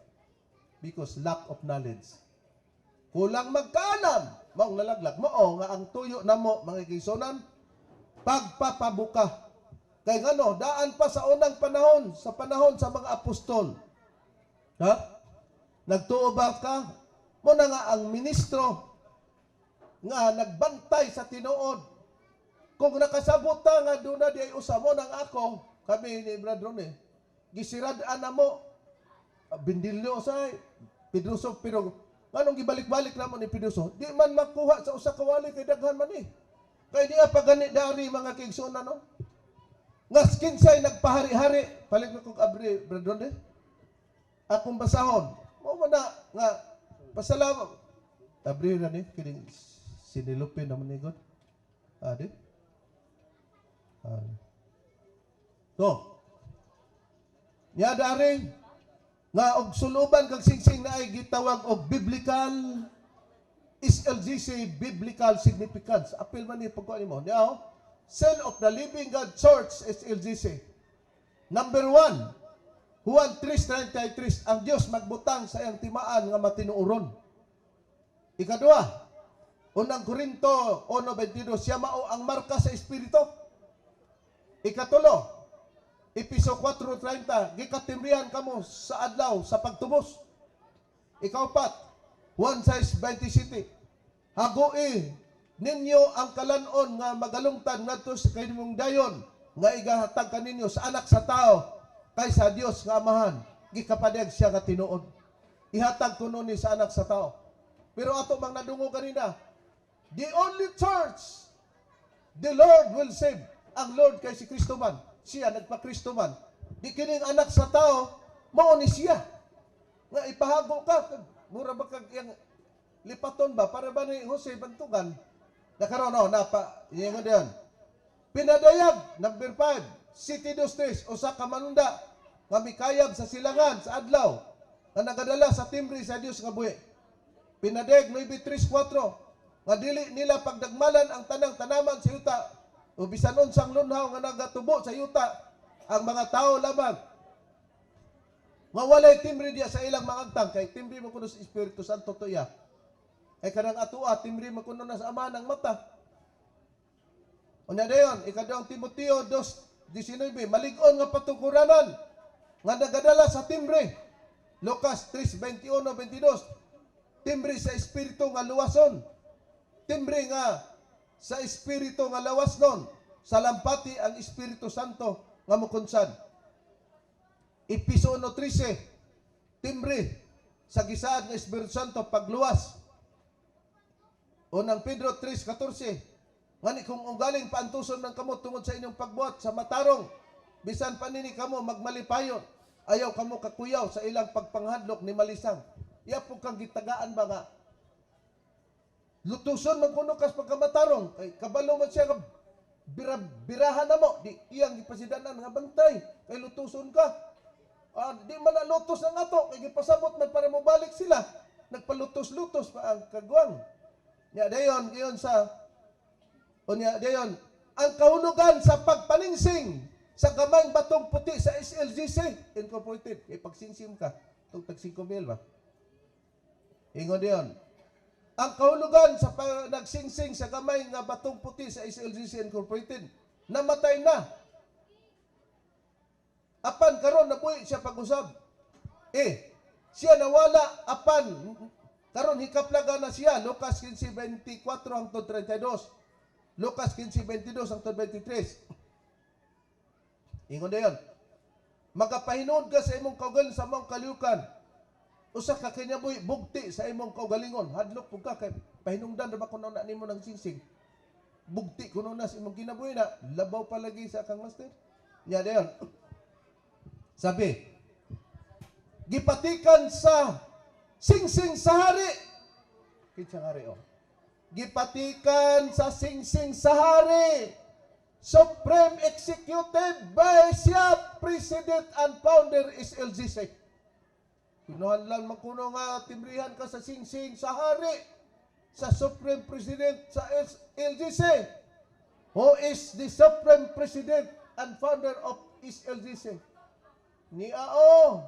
because lack of knowledge. Kulang magkaalam, maong nalaglag. Mao nga ang tuyo namo, mga kaigsunan, pagpapabuka. Kay ngano, daan pa sa unang panahon, sa panahon sa mga apostol. Ha? Nagtuo ba ka? Muna nga ang ministro nga nagbantay sa tinuod. Kung nakasabot ta nga doon na di ay usa mo nang ako, kami ni Brad Ronnie, gisirad-an na mo, bindilyo sa Pedroso, pero nganong gibalik-balik na mo ni Pedroso, di man makuha sa usa ka wali kay daghan man eh. Kay di pa gani dari mga kaigsoon no? Nga kinsay nagpahari-hari, palit na kog abri Brad Ronnie. Akong basahon. Mao man na nga pasalamat. Abri na ni kining sinilupin naman ni God. Adi. So, niya dari nga og suluban kag singsing na ay gitawag og biblical SLGC biblical significance. Apil man ni pagkuha nimo. Niya oh. Seal of the Living God Church SLGC. Number 1, Juan 3:33, ang Dios magbutang sa iyang timaan nga matinuoron. Ikadua, Unang Korinto 1:22, siya mao ang marka sa Espiritu. Ikatulo, Episo 4:30, gikatimrihan kamo sa adlaw sa pagtubos. Ikaupat, Juan 6:27, hagui ninyo ang kalanon nga magalungtan ngadto sa kanyong dayon nga igahatag kaninyo sa Anak sa Tao, kay sa Dios nga Amahan gikapadeg siya nga tinuod. Ihatag kuno ni sa Anak sa Tao. Pero ato mang nadungog kanina, the only church the Lord will save. Ang Lord kay si Kristo man. Siya nagpa-Kristo man. Di kining Anak sa Tao, mao ni siya. Nga ipahago ka, mura ba kag iyang lipaton ba para ba ni Jose bantugan? Nakaroon no, napa, ingon diyan. Pinadayag, number 5, City Dos usa ka manunda nga mikayab sa silangan sa adlaw nga nagadala sa timbre sa Dios nga buhi. Pinadayag 9:34 nga dili nila pagdagmalan ang tanang tanaman sa yuta o bisan unsang lunhaw nga nagatubo sa yuta, ang mga tao lamang nga walay timbre diya sa ilang mga agtang, kay timbre mo kuno sa Espiritu Santo to iya. Ay kanang atua, timbre mo kuno na sa Ama ng mata. Unya dayon, Ikaduhang Timoteo 2:19, malig-on nga patukuranan nga nagadala sa timbre. Lucas 3:21 22, timbre sa Espiritu nga luwason. Timbre nga sa Espiritu nga lawas nun. Salampati ang Espiritu Santo nga mukonsad. Episo 1:13, timbre sa gisaad nga Espiritu Santo pagluwas. Unang Pedro 3:14, ngani kung ugaling paantuson ng kamo tungod sa inyong pagbuhat sa matarong, bisan pa nini kamo magmalipayon, ayaw kamo kakuyaw sa ilang pagpanghadlok ni malisang. Iya po kang gitagaan ba nga lutuson man kuno kas pagkamatarong, kay kabalo man siya nga bira, birahan na mo, di iyang gipasidanan nga bantay kay lutuson ka. Ah, di man na lutos ang ato kay gipasabot man para mobalik sila, nagpalutos-lutos pa ang kagwang. Nya dayon giyon sa unya dayon ang kahulugan sa pagpaningsing sa gamayng batong puti sa SLGC Incorporated, kay pagsingsing ka tug tag 5,000 ba. Ingon diyon, ang kahulugan sa nagsingsing sa gamay nga batong puti sa SLGC Incorporated, namatay na. Apan karon nabuhi siya pag-usab. Eh, siya nawala apan karon hikaplaga na siya. Lucas 15:24 hangtod 32. Lucas 15:22 hangtod 23. Ingon dayon, magapahinod ka sa imong kaugalingon sa among kalihukan. Usa ka kinabuhi bugti sa imong kaugalingon. Hadlok pud ka kay pahinungdan ra ba kuno na nimo ng singsing. Bugti kuno na sa imong kinabuhi na labaw pa lagi sa kang master. Nya dayon. Sabi, gipatikan sa singsing sa hari. Kinsa hari oh? Gipatikan sa singsing sa hari. Supreme Executive Vice President and Founder SLGC. Kinuhan man kuno nga timbrihan ka sa singsing sa hari, sa Supreme President sa SLGC. Who is the Supreme President and Founder of SLGC? Ni AO,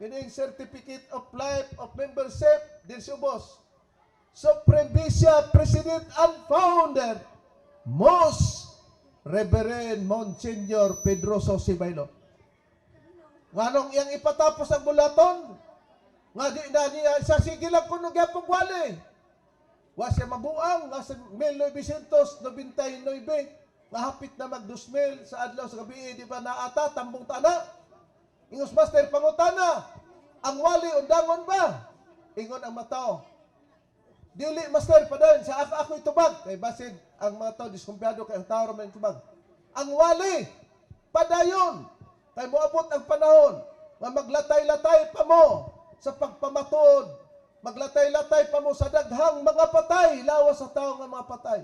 kining Certificate of Life of Membership, din si ubos. Supreme Vice President and Founder, Most Reverend Monsignor Pedroso Sibaylo. Nganong iyang ipatapos ang bulaton? Nga di na niya sa sige lang kuno gyapon wali. Wa siya mabuang nga sa 1999 nga hapit na mag 2000 sa adlaw sa gabi, di ba naata tambong tana. Ingos master pangutana, ang wali undangon ba? Ingon ang matao, dili, master, padayon sa ako ako'y tubag, kay basin ang mga tao diskumpiyado kay ang tao ra man tubag. Ang wali padayon kay moabot ang panahon nga maglatay-latay pa mo sa pagpamatuod, maglatay-latay pa mo sa daghang mga patay, lawas sa tao nga mga patay,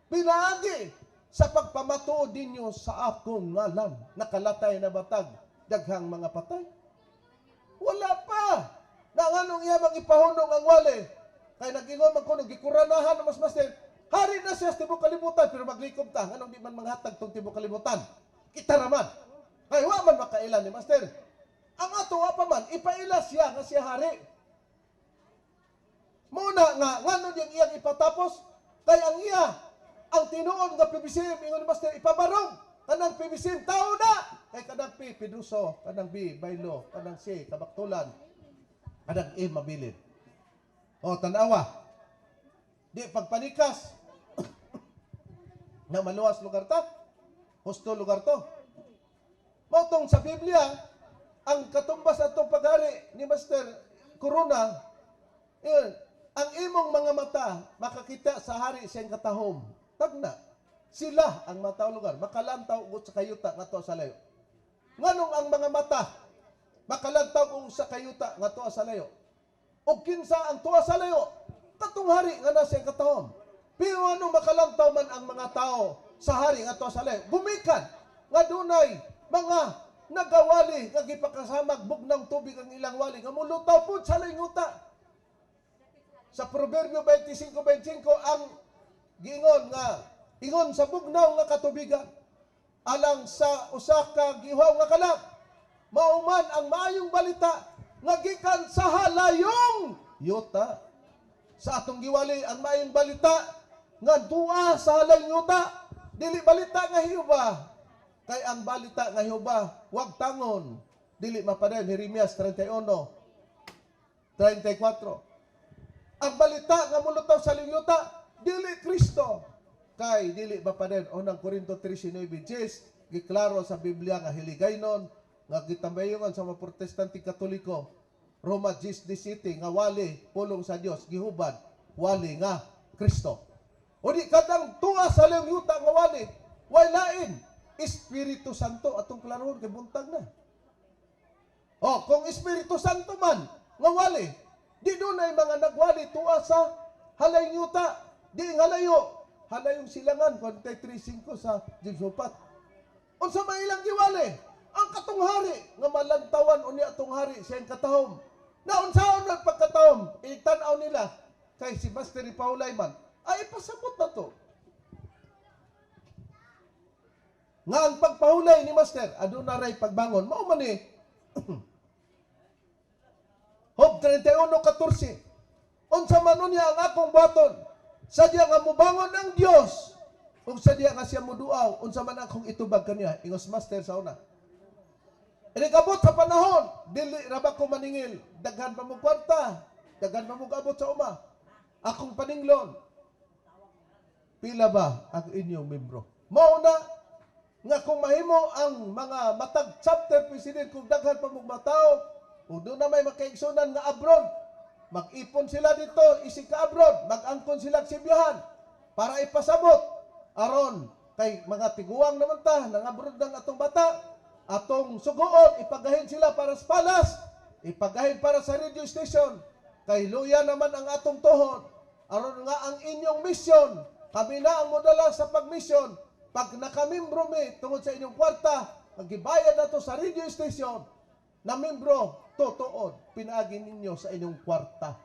pinaagi sa pagpamatuod ninyo sa akong ngalan. Nakalatay na batag daghang mga patay? Wala pa. Na nganong iya mang ipahunong ang wali? Kay nag-ingon man kuno gikuranahan mas master. Hari na siya sa tibuok kalibutan, pero maglikom ta nganong di man manghatag tong tibuok kalibutan. Kita raman. Kay wa man makaila ni Master. Ang ato wa pa man ipaila siya nga siya hari. Muna nga ngano diyang iyang ipatapos kay ang iya ang tinuod nga PBCM, ingon ni Master, ipabarong kanang PBCM tao na kay kanang P Piduso, kanang B Baylo, kanang C Kabaktulan, kanang M Mabilin. O tanawa. Di pagpanikas na maluwas lugar ta. Husto lugar to. Mao tong sa Biblia, ang katumbas atong paghari ni Master Corona, yun, ang imong mga mata makakita sa hari siyang katahom. Tagna. Sila ang mata lugar. Makalantaw og sa kayuta ngadto sa layo. Nganong ang mga mata makalantaw og sa kayuta ngadto sa layo? O kinsa ang tuwa sa layo? Katong hari nga nasa iyang katahom. Pero ano makalantaw man ang mga tao sa hari nga tuwa sa layo? Gumikan nga dunay mga nagawali nga gipakasamag bugnang tubig ang ilang wali nga mulutaw pud sa layong yuta. Sa Proverbio 25:25 ang giingon nga ingon sa bugnaw nga katubigan alang sa usa ka gihaw nga kalag, mao man ang maayong balita nga gikan sa halayong yuta. Sa atong giwali ang maayong balita nga duwa sa halayong yuta, dili balita nga Jehova, kay ang balita nga Jehova wag tangon, dili mapadayon. Jeremias 31:34. Ang balita nga mulutaw sa yuta dili Kristo kay dili mapadayon. Unang Korinto 3:9 Jes, giklaro sa Biblia nga hiligaynon nga gitambayongan sa mga Protestante, Katoliko. Roma 10:17 nga wali pulong sa Dios gihubad wali nga Kristo. O di kadang tunga sa layong yuta nga wali way lain, Espiritu Santo. Atong klarohon kay buntag na. O kung Espiritu Santo man nga wali, di dunay mga nagwali tuwa sa halayong yuta, di nga layo, halayong silangan, 43.5 sa James Upat. Unsa may ilang giwali? Ang katong hari nga malantawan unya atong hari siyang katahom. Na unsaon man pagkatahom, itan-aw nila kay si Master Paulay man ay ipasabot na to. Nga ang pagpahulay ni Master, aduna ray pagbangon. Mao man ni Job 31:14. Unsa man unya ang akong buhaton sa diya nga mubangon ang Dios ug sa diya nga siya muduaw, unsa man akong itubag kaniya, ingos Master sa una. Inikabot sa panahon, dili ra ba ko maningil, daghan pa mo kwarta, daghan pa mo abot sa uma. Akong paninglon, pila ba ang inyong membro? Mao na nga kung mahimo ang mga matag chapter president, kung daghan pa mong matao, ug doon na may makaigsunan nga abroad, mag-ipon sila dito, isig ka abroad, mag-angkon sila sa Sibiyahan para ipasabot aron kay mga tiguang naman ta, nang abroad ng atong bata, atong sugoon, ipagahin sila para sa palas, ipagahin para sa radio station, kay luya naman ang atong tuhod, aron nga ang inyong mission, kami na ang modala sa pagmisyon. Pag nakamimbro mi tungod sa inyong kwarta, gibayad na to sa radio station, na membro, totoo, pinaagi ninyo sa inyong kwarta.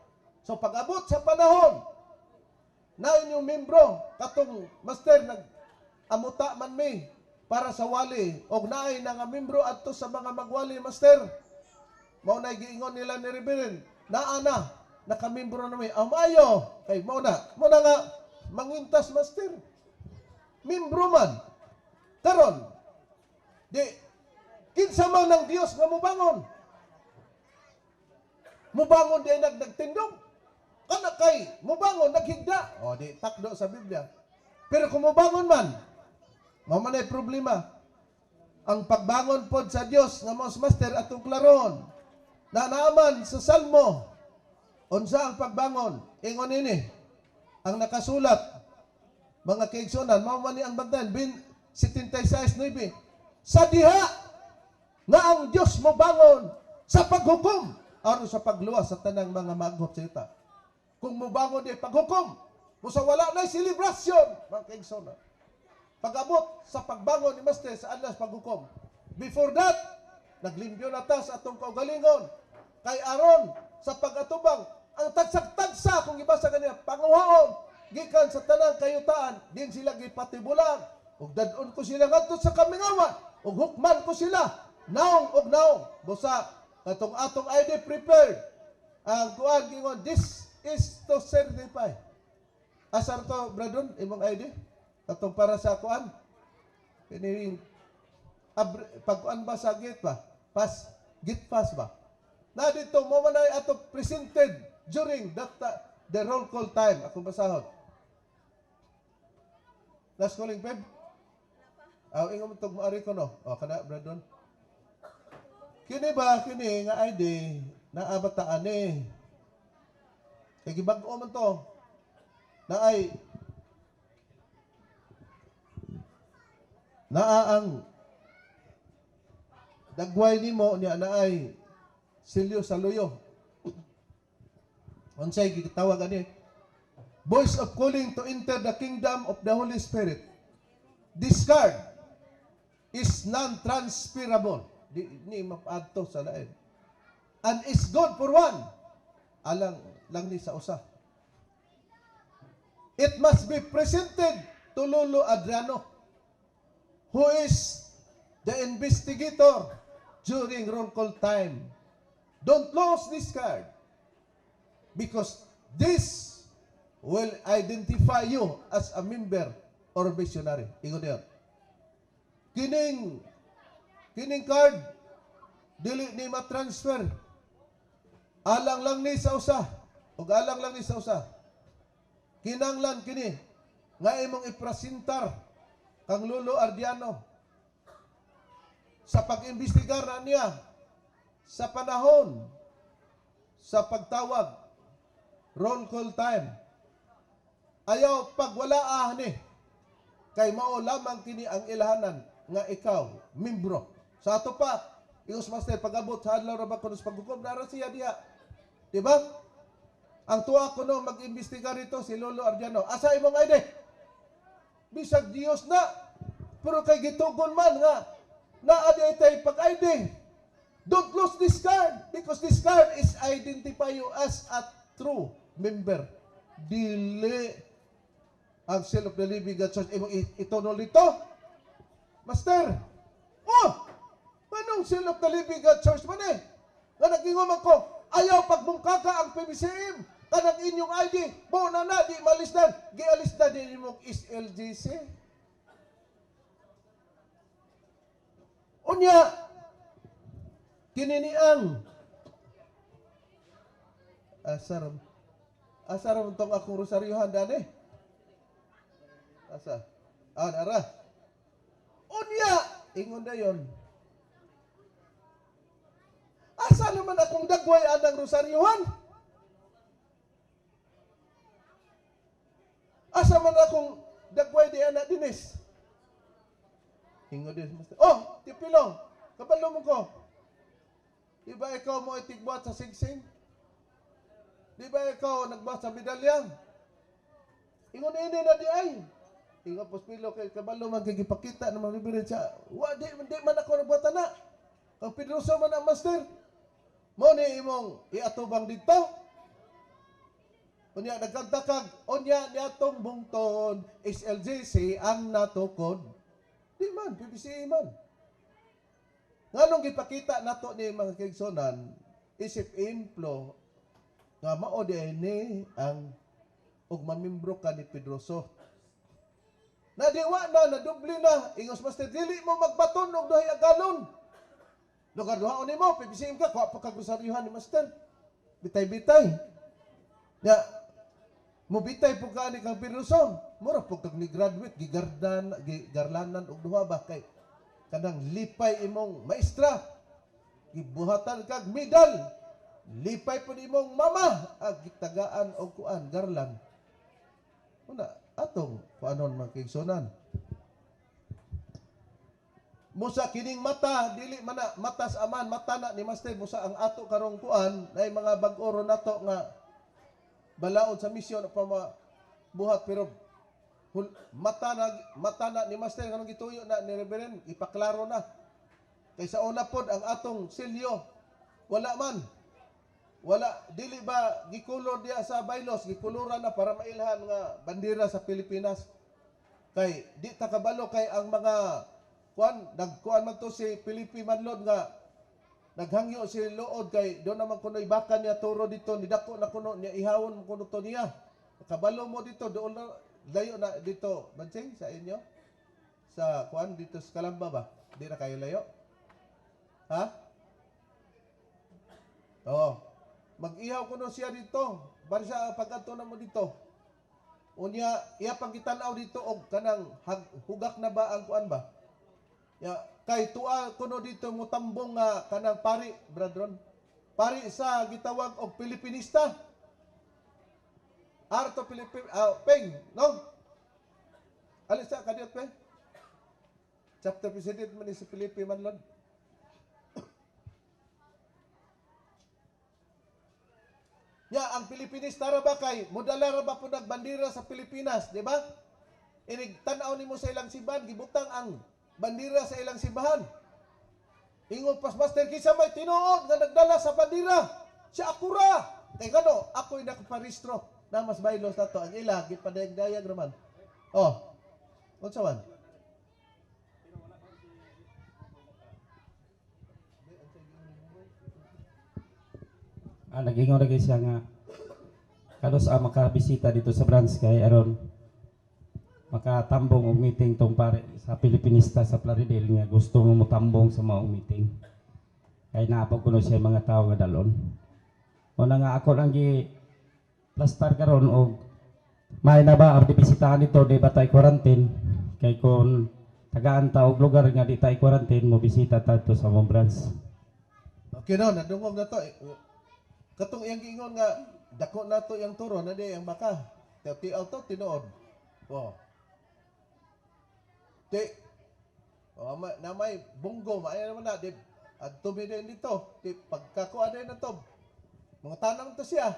So pag-abot sa panahon na inyong membro, katong Master, nag amuta man mi para sa wali, og naay na nga membro adto sa mga magwali, Master. Mao na giingon nila ni Reverend, naa na, nakamembro na mi. Amayo, kay mao na nga mangintas, Master. Membro man. Karon, di kinsa man ng Dios nga mubangon? Mubangon di ay nagtindog. Kana kay mubangon naghigda. O di takdo sa Biblia. Pero kung mubangon man, mao man ay problema. Ang pagbangon pod sa Dios nga mao sa Master atong klaron. Na naaman sa Salmo. Unsa ang pagbangon? Ingon ini. Ang nakasulat mga kaigsunan, mao man ni ang bantayan bin 76:9. Sa diha nga ang Dios mobangon sa paghukom aron sa pagluwas sa tanang mga maaghop sa yuta. Kung mobangon di paghukom, kung sa wala na selebrasyon, mga kaigsunan. Pag-abot sa pagbangon ni Master sa adlaw sa paghukom. Before that, naglimpyo na ta sa atong kaugalingon. Kay aron sa pag-atubang, ang tagsak-tagsa, kung ibasa kanina, panguhaon, Gikan sa tanang kayutaan, din sila gipatibulag. Ug dad-on ko sila ngadto sa kamingawan, ug hukman ko sila naong og naong. Busa katong atong ID prepared. Ang kuan gingon, this is to certify. Asar to, Bradon, imong ID? Katong para sa kuan. Kini pagkuan ba sa gate ba? Pass, gate pass ba? Na dito mo man ay ato presented during the roll call time. Ako basahon. Last calling, Peb? Aw, ingon mo tog maari ko, no. O, kana, Bradon. Kini ba, kini nga ID, naabataan eh. Kay gibag-o man to. Na ay naa ang dagway nimo niya na ay silyo sa luyo. Unsay gitawag ani? Voice of calling to enter the kingdom of the Holy Spirit. This card is non-transferable. Di ni mapadto sa lain. And is good for one. Alang lang ni sa usa. It must be presented to Lolo Adriano, who is the investigator during roll call time. Don't lose this card because this will identify you as a member or missionary. Ingon niya. Kining card dili ni ma-transfer. Alang lang ni sa usa. Ug alang lang ni sa usa. Kinanglan kini nga imong ipresentar kang Lolo Ardiano sa pag-imbestigar na niya sa panahon sa pagtawag, roll call time. Ayaw pagwala ni kay mao lamang kini ang ilhanan nga ikaw membro. Sa ato pa, Ingos Master, pag-abot sa adlaw ra ba kuno sa paghukom, nara siya diha. Di ba? Ang tuwa ko no mag-imbestigar rito si Lolo Ardiano. Asa imong ID? Bisag Dios na. Pero kay gitugon man nga naa di tay pag-ID. Don't lose this card because this card is identify you as a true member. Dili ang Seal of the Living God Church imong itunol dito. Master, oh! Anong Seal of the Living God Church man eh? Nga nag-ingon man ko, ayaw pagbungkaka ang PBCM. Kanang inyong ID, mo na na, di malis na. Gialis na din imong SLGC. Unya, kinini ang asaram asaram tong akong rosaryohan dani. Asa? Ah, nara. Unya, ingon dayon. Asa naman akong dagway anang rosaryohan? Asa man akong dagway di anak dinis? Ingon din, Master. Oh, tipilong, kabalo mo ko. Di ba ikaw mo itigbuhat sa singsing? Di ba ikaw nagbuhat sa medalya? Ingon ini na di ay. Ingon pospilo kay kabalo man kay gipakita ng mga reverend siya. Wa di, di man ako nagbuhat na. Kang Pedroso man ang master. Mo ni imong iatubang dito. Unya nagkanta kag unya niatong bungton SLJC ang natukod. Di man PBCA man. Nganong gipakita nato ni mga kaigsonan isip implo nga mao di ay ni ang ug mamimbro ka ni Pedroso. Nadiwa na, nadubli na. Ingos master, dili mo magbaton og duhay agalon. Lugar duhaon nimo, PBCM ka, kuha pa kag rosaryuhan ni master. Bitay-bitay. Ya, mo bitay po ka ni kang Pedroso. Mura po kag ni graduate, gigardan, gigarlanan og duha ba kay kanang lipay imong maestra. Gibuhatan kag medal. Lipay po imong mama ag gitagaan og kuan garlan. Una atong kuanon mga kaigsonan. Musa kining mata dili man na mata sa aman, mata na ni master. Musa ang ato karong kuan nay mga bag-oro nato nga balaod sa misyon pa buhat pero mata na ni master nganong gituyo na ni reverend ipaklaro na kay sa una pod ang atong silyo wala man. Wala, dili ba gikulor diya sa Baylos, gikuluran na para mailhan nga bandera sa Pilipinas. Kay di ta kabalo kay ang mga kuan nagkuan man to si Felipe Manlod nga naghangyo si Lood kay doon naman kuno baka niya turo dito, nidako na kuno niya, ihawon mo kuno to niya. Kabalo mo dito doon na layo na dito bansing sa inyo sa kuan dito sa Kalamba ba? Di na kayo layo? Ha? Oo. Mag-ihaw kuno siya dito. Bari sa pag-adto na mo dito. Unya, iya pang gitan-aw dito og kanang hugak na ba ang kuan ba? Ya, kay tua kuno dito mo tambong nga kanang pari, brethren. Pari sa gitawag og Pilipinista. Arto Pilipi Peng, no? Alis sa kadiyot, Peng. Chapter president man ni si Felipe Manlod. Ya, ang Pilipinista ra ba kay modala ra ba po nagbandera sa Pilipinas, di ba? Inig tan-aw nimo sa ilang simbahan, gibutang ang bandera sa ilang simbahan. Ingon pas master kinsa may tinuod nga nagdala sa bandera? Siya ako ra. Kay ngano, ako'y nakaparehistro na mas bylaws nato ang ila gipadayag-dayag raman. Oh. Unsa man? Nagingon lagi siya nga kanos ang makabisita dito sa branch kay aron makatambong og meeting tong pare sa Pilipinista sa Plaridel nga gusto mo motambong sa maong meeting. Kay naapog kuno siya mga tawo nga dalon. Una nga ako lang gi plastar karon og may na ba ang bisitahan nito, di ba tay quarantine, kay kon tagaan ta og lugar nga di tay quarantine mo bisita ta to sa mong branch. Okay no, nadungog na to. Katong iyang giingon nga dako na to iyang turo na di ang baka. Tiaw to tinuod. Oh. Ti oh, ma, na may bunggo maayo naman na di adto mi din dito. Di pagkakuha din na to. Mga tanang to siya.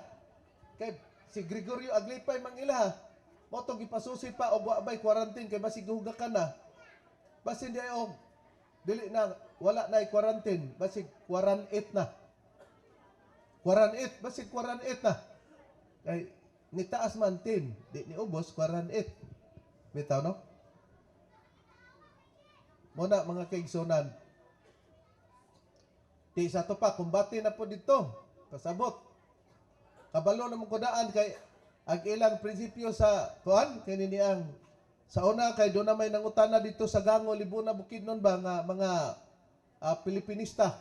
Kay si Gregorio Aglipay mangila. Mo to gipasusi pa og wa bay quarantine kay basig huga ka na. Basin di ay og dili na wala na quarantine, basig 48 na. 48, basig 48 na. Kay nitaas man 10, di ni ubos 48. Bitaw no? Muna mga kaigsunan. Di sa to pa kumbate na po dito. Kasabot. Kabalo na mong kudaan kay ang ilang prinsipyo sa kuan kini niang sa una kay doon na may nangutana dito sa Gango, Libuna, Bukidnon ba nga mga Pilipinista.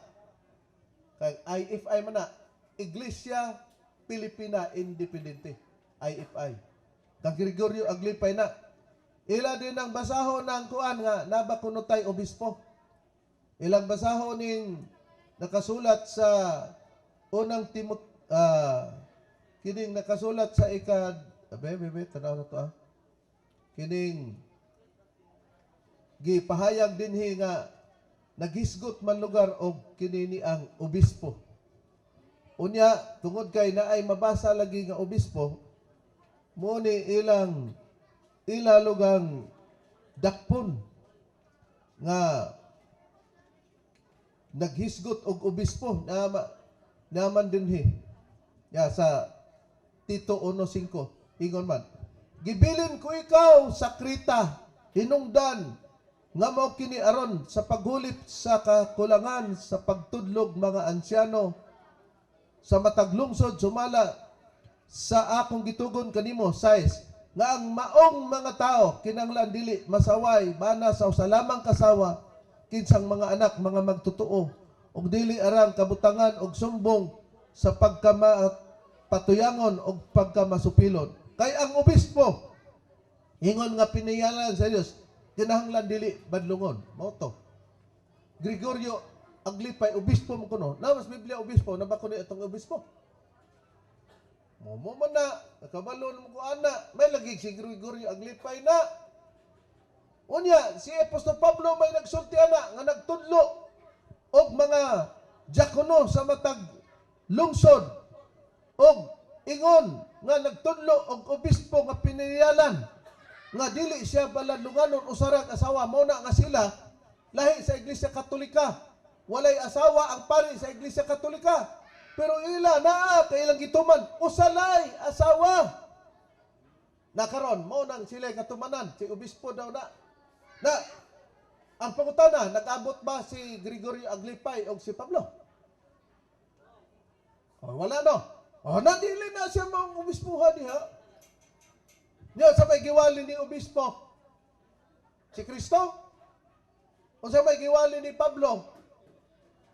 Kay IFI man na, Iglesia Pilipina Independente, IFI. Kang Gregorio Aglipay na. Ila din ang basaho ng kuan nga naba kuno tay obispo. Ilang basaho ning nakasulat sa unang Timot kining nakasulat sa ika abe bebe tanaw na to ah. Kining gipahayag dinhi nga naghisgot man lugar og kini ni ang obispo. Unya tungod kay naay mabasa lagi nga obispo, mo ni ilang ilalugang dakpon nga naghisgot og obispo na naman dinhi. Ya sa Tito 1:5 ingon man, gibilin ko ikaw sa Kreta hinungdan nga mao kini aron sa paghulip sa kakulangan sa pagtudlog mga ansyano sa matag lungsod sumala sa akong gitugon kanimo size nga ang maong mga tao kinahanglan dili masaway bana sa usa lamang kasawa kinsang mga anak mga magtotoo ug dili arang kabutangan og sumbong sa pagkamapatuyangon og pagkamasupilon. Kay ang obispo ingon nga pinayalan sa Dios kinahanglan dili badlungon. Mao to. Gregorio Aglipay obispo mo kuno. Namas Biblia obispo na ba kuno itong obispo? Mo man na nakabalo mo ko ana may lagi si Gregorio Aglipay na. Unya si Apostol Pablo may nagsulti ana nga nagtudlo og mga diakono sa matag lungsod og ingon nga nagtudlo og obispo nga piniyalan nga dili siya baladlunganon usa ra asawa. Mao na nga sila lahi sa Iglesia Katolika. Walay asawa ang pari sa Iglesia Katolika. Pero ila naa kay ilang gituman usalay asawa. Nakaron mo nang sila katumanan si obispo daw na. Na ang pangutana, nag-abot ba si Gregorio Aglipay o si Pablo? O, wala no. O, nadili na siya mong obispuha diha. Niya sa may giwali ni obispo? Si Kristo? O sa may giwali ni Pablo?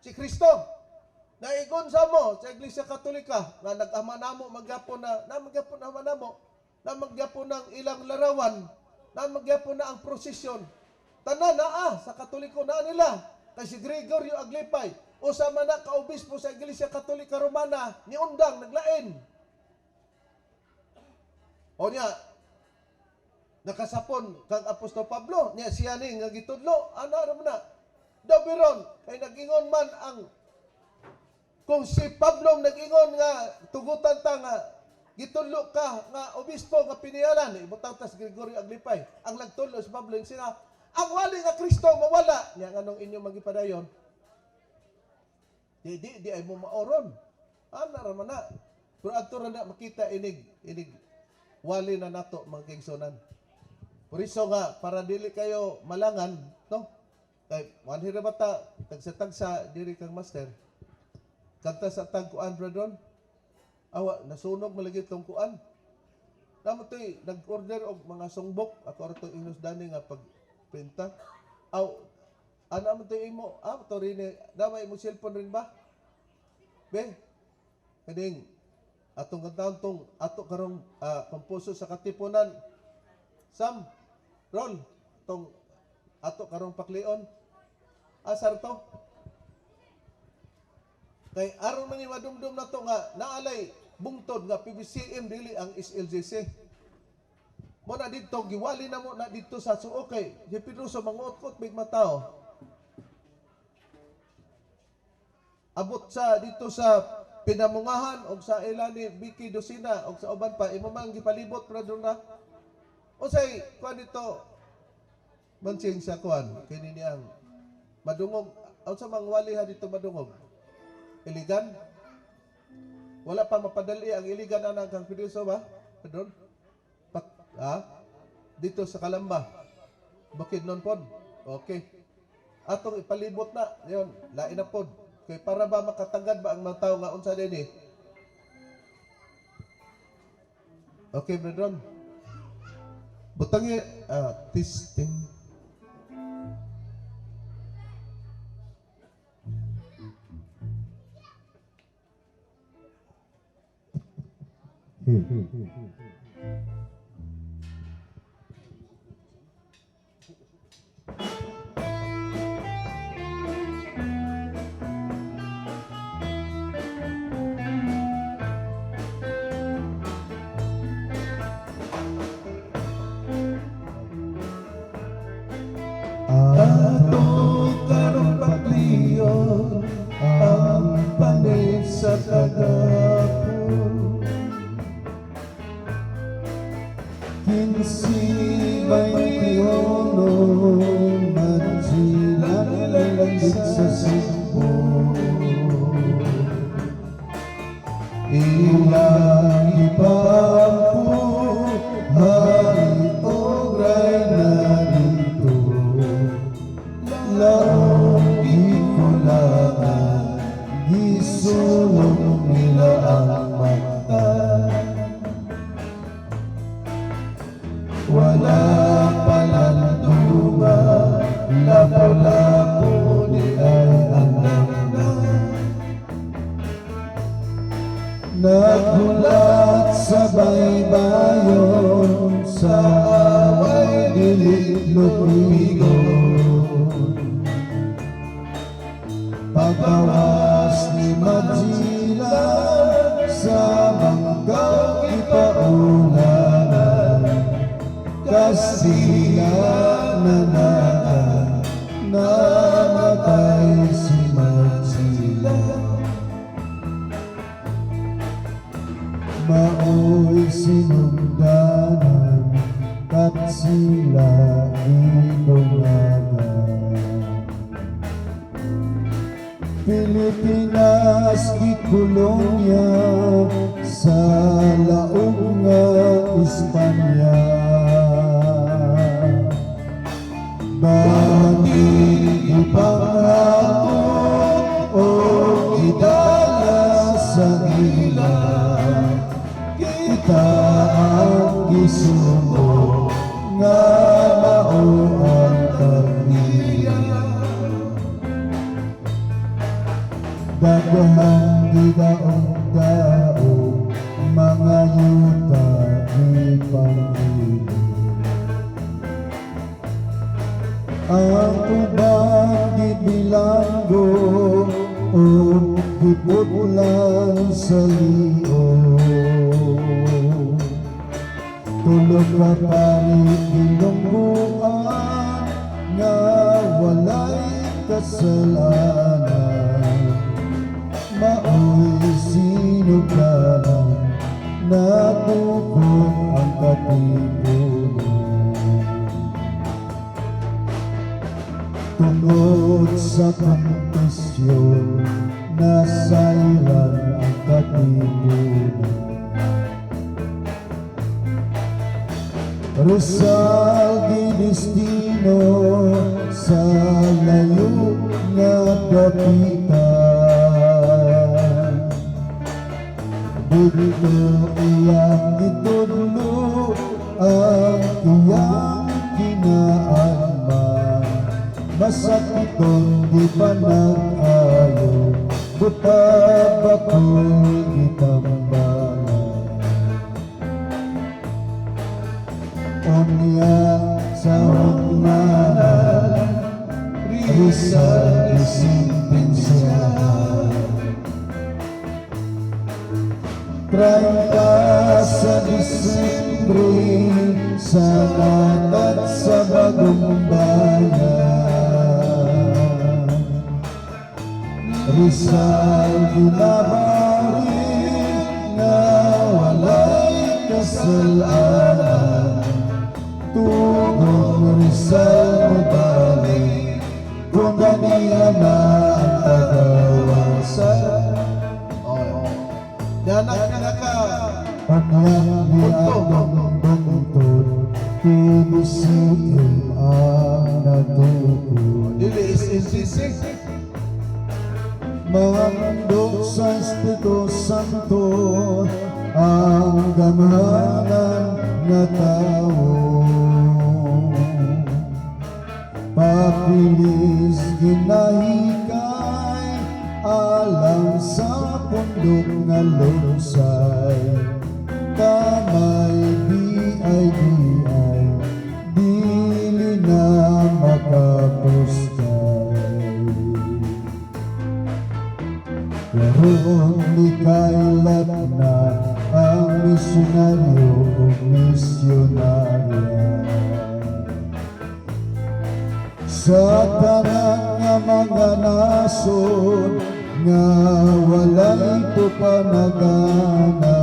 Si Kristo? Naigon sa mo sa Iglesia Katolika nga nag-ama namo magyapon na na magyapon ama namo na magyapon ng ilang larawan na magyapon na ang prosesyon tanan naa sa Katoliko naa nila kay si Gregorio Aglipay usa man na ka-obispo sa Iglesia Katolika Romana niundang naglain. O niya nakasapon kang Apostol Pablo niya siya ni nga gitudlo ana ra man na daw biron kay nag-ingon man ang kung si Pablo nag-ingon nga tugutan ta nga gitudlo ka nga obispo nga pinialan ibutang ta si Gregorio Aglipay ang nagtudlo si Pablo yung sina ang wali nga Kristo mawala niya nganong inyong magipadayon di di di ay mo maoron ana ra man na pero adto ra na makita inig inig wali na nato mga kaigsunan. Por iso nga para dili kayo malangan no kay wanhi ra bata tagsa-tagsa diri kang master kanta sa tagkuan brethren awa nasunog malagi tong kuan namo toy nag-order og mga songbok ako ra to ingnos dani nga pagprinta aw ana mo toy imo ah to rin dama imo cellphone rin ba be kaning atong kantahon tong ato karong komposo sa Katipunan Sam roll tong ato karong paklion asar to kay aron man ni madumdum na to nga naalay bungtod nga PBCM dili ang SLGC. Mo na didto giwali na mo na didto sa suo kay si Pedroso manguot-kot big matao. Abot sa dito sa pinamungahan og sa ila ni Vicky Dosina og sa uban pa imo man gipalibot pra na. Unsay kuan dito mansing sa kuan kini niyang madungog unsa mang wali ha dito madungog? Iligan? Wala pa mapadali ang iligan ana kang Pedroso ba? Pedron? Pat, ha? Dito sa Kalamba. Bukid nun pod. Okay. Atong ipalibot na. Yon, lain na pod. Kay para ba makatagad ba ang mga tao nga unsa din eh? Okay, brethren. Butangi testing. Ato karong pakliyon ang panit sa kagapon. Kinsi 21 man sila nalagit sa Cebu. Ilang ipampu, hari og rayna dito. Laong gikulaan, gisulong nila ang mata. Wala palandunga, lapo-lapo di ay anak na. Naghulat sa baybayon, sa away dili lumigon. Pagawas ni Magellan sa bangkang ipaulanan, Kastila na namatay si Magellan. Maoy sinundanan, kat sila gitungagan. Pilipinas gikolonya sa laog nga Espanya. Bahin ipanghakot o idala sa ila, kita ang gisugo nga mao ang tag-iya. Daghang gidaog-daog, mga yuta gipangilo. Ang uban gibilanggo ug giputlan sa liog. Tulo ka pari gilungguan nga walay kasalanan, maoy sinugdanan, natukod ang Katipunan. Tungod sa kontesyon, nasayran ang Katipunan. Rizal gidestino sa layo nga dapitan. Didto iyang gitudlo ang iyang kinaanman. Masakiton di pa nag-ayo, buta bakol gitambalan. Unya sa hukmanan, Rizal isintensyahan. 30 sa Disyembre sa natad sa bagong bayan. Rizal ginabari nga walay kasalanan. Tugong Rizal mobalik kung ganiya na ang tagawasan. Oh. Danak ka. Unya ni atong bungtod, PBCM ang natukod. Dili SLGC. Mando sa Espiritu Santo ang gamhanan nga tawo. Papilis ginahikay alang sa pundok nga lunsay. Kamay BIDI dili na makapustay. Karon ni kailat na ang misyonaryo o misyonarya. Sa tanan nga mga nasod nga walay pupanagana.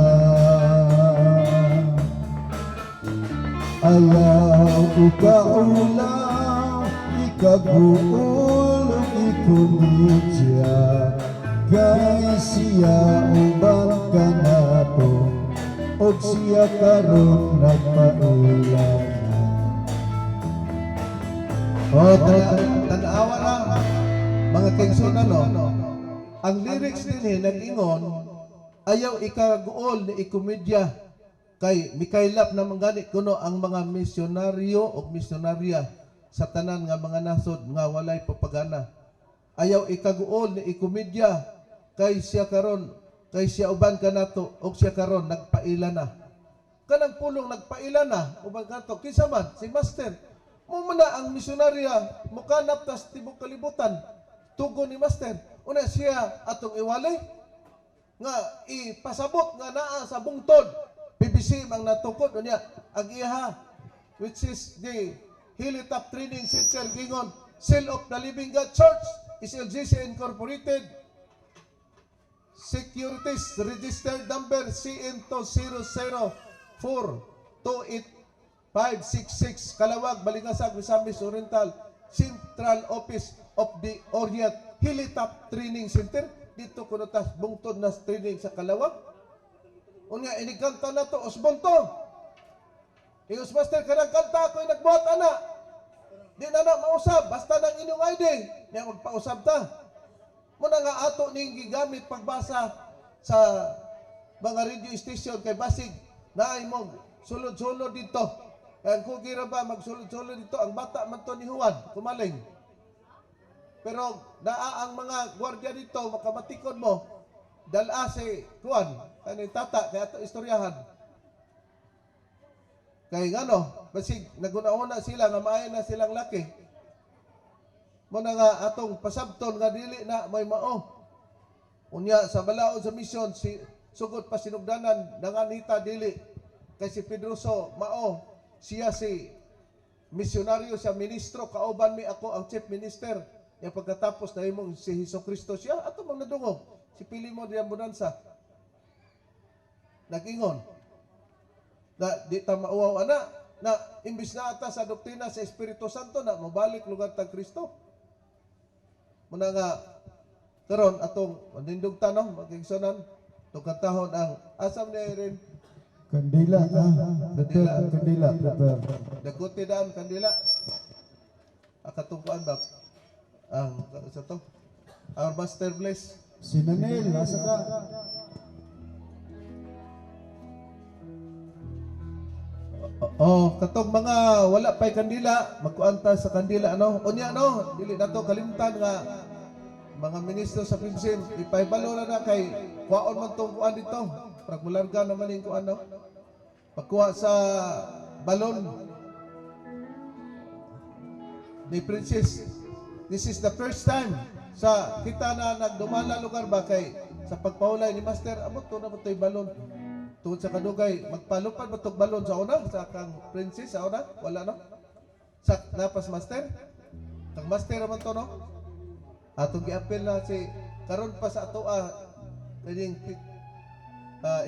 Ayaw ikaulaw, ikaguol, ikomedya, kay siya uban kanato, og siya karon nagpaila na. Oh, tanawa ra mga kaigsunan, no. Ang lyrics dinhi nag-ingon, ayaw ikaguol ni ikomedya kay mikaylap na gani kuno ang mga misyonaryo o misyonarya sa tanan nga mga nasod nga walay propaganda. Ayaw ikaguol ni ikomedya kay siya karon, kay siya uban kanato og siya karon nagpaila na. Kanang pulong nagpaila na uban kanato, kinsa man si Master mo man na ang misyonarya mukanap tas tibok kalibutan, tugon ni Master. Una siya atong iwalay nga ipasabot nga naa sa bungtod PBC mang natukod. Unya ang iha, which is the Hilltop Training Center, gingon Seal of the Living God Church SLGC Incorporated, Securities Registered Number CN 200428566, Kalawag, Balingasag, Misamis Oriental, Central Office. of the Orient Hilltop Training Center dito kuno tas bungtod na training sa Kalawag. Unya inikanta na to usbon to. Ingos master, kanang kanta ako'y nagbuhat ana. Di na na mausab basta nang inyong ID. Nya magpausab ta. Muna nga ato ning gigamit pagbasa sa mga radio station kay basig naay mo sulod-sulod dito. Kaya kung gira ba magsulod-sulod dito, ang bata man to ni Juan, kumaling. Pero naa ang mga gwardiya dito, makamatikod mo, dala si Juan, kani tata, kaya ato istoryahan. Kay ngano, basig naguna-una sila nga maayo na silang laki. Muna nga atong pasabton nga dili na may mao. Unya sa balaod sa misyon si sugod pa sinugdanan nanganita dili kay si Pedroso mao siya, si misyonaryo siya, ministro, kauban mi, ako ang chief minister. Ya pagkatapos nahimong si Hesus Kristo siya, ato mang nadungog si Pilimon de Bonanza nag-ingon na di ta mauwaw ana na imbis na ata sa doktrina sa Espiritu Santo na mabalik lugar tag Kristo. Muna nga karon atong manindog ta, no, magigsunan tukantahon ang asam ni rin. Kandila, ah. Prepare, kandila, prepare. Daguti daan kandila. Akatungkuan ba ang sa to, our master bless. Si Nanel, asa ka? Oh, katong mga wala pa'y kandila, magkuanta sa kandila, ano? Unya no, dili nato kalimtan nga mga ministro sa PHIVSIM, ipahibalo na na kay kuwaon man tong kuan dito. Parang mularga naman yung kuan, no? Pagkuha sa balon ni Princess. This is the first time sa kita na nagdumala lugar ba kay sa pagpahulay ni Master, amot to na mo to'y balon. Tungod sa kadugay, magpalupad ba tog balon sa una? Sa kang princess sa una? Wala, no? Sa napas master? Kang master naman to, no? Atong giapil na si karon pa sa atoa kaning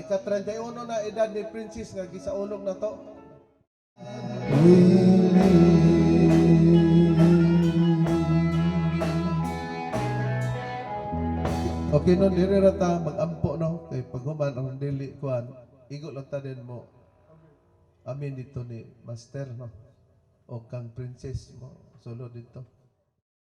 ika-31 na edad ni princess nga gisaulog na to. We live. Okay no, diri ra ta mag-ampo, no, kay paghuman ang dili kuan, igo lang ta din mo. Amin dito ni master, no. O kang princess mo sulod dito.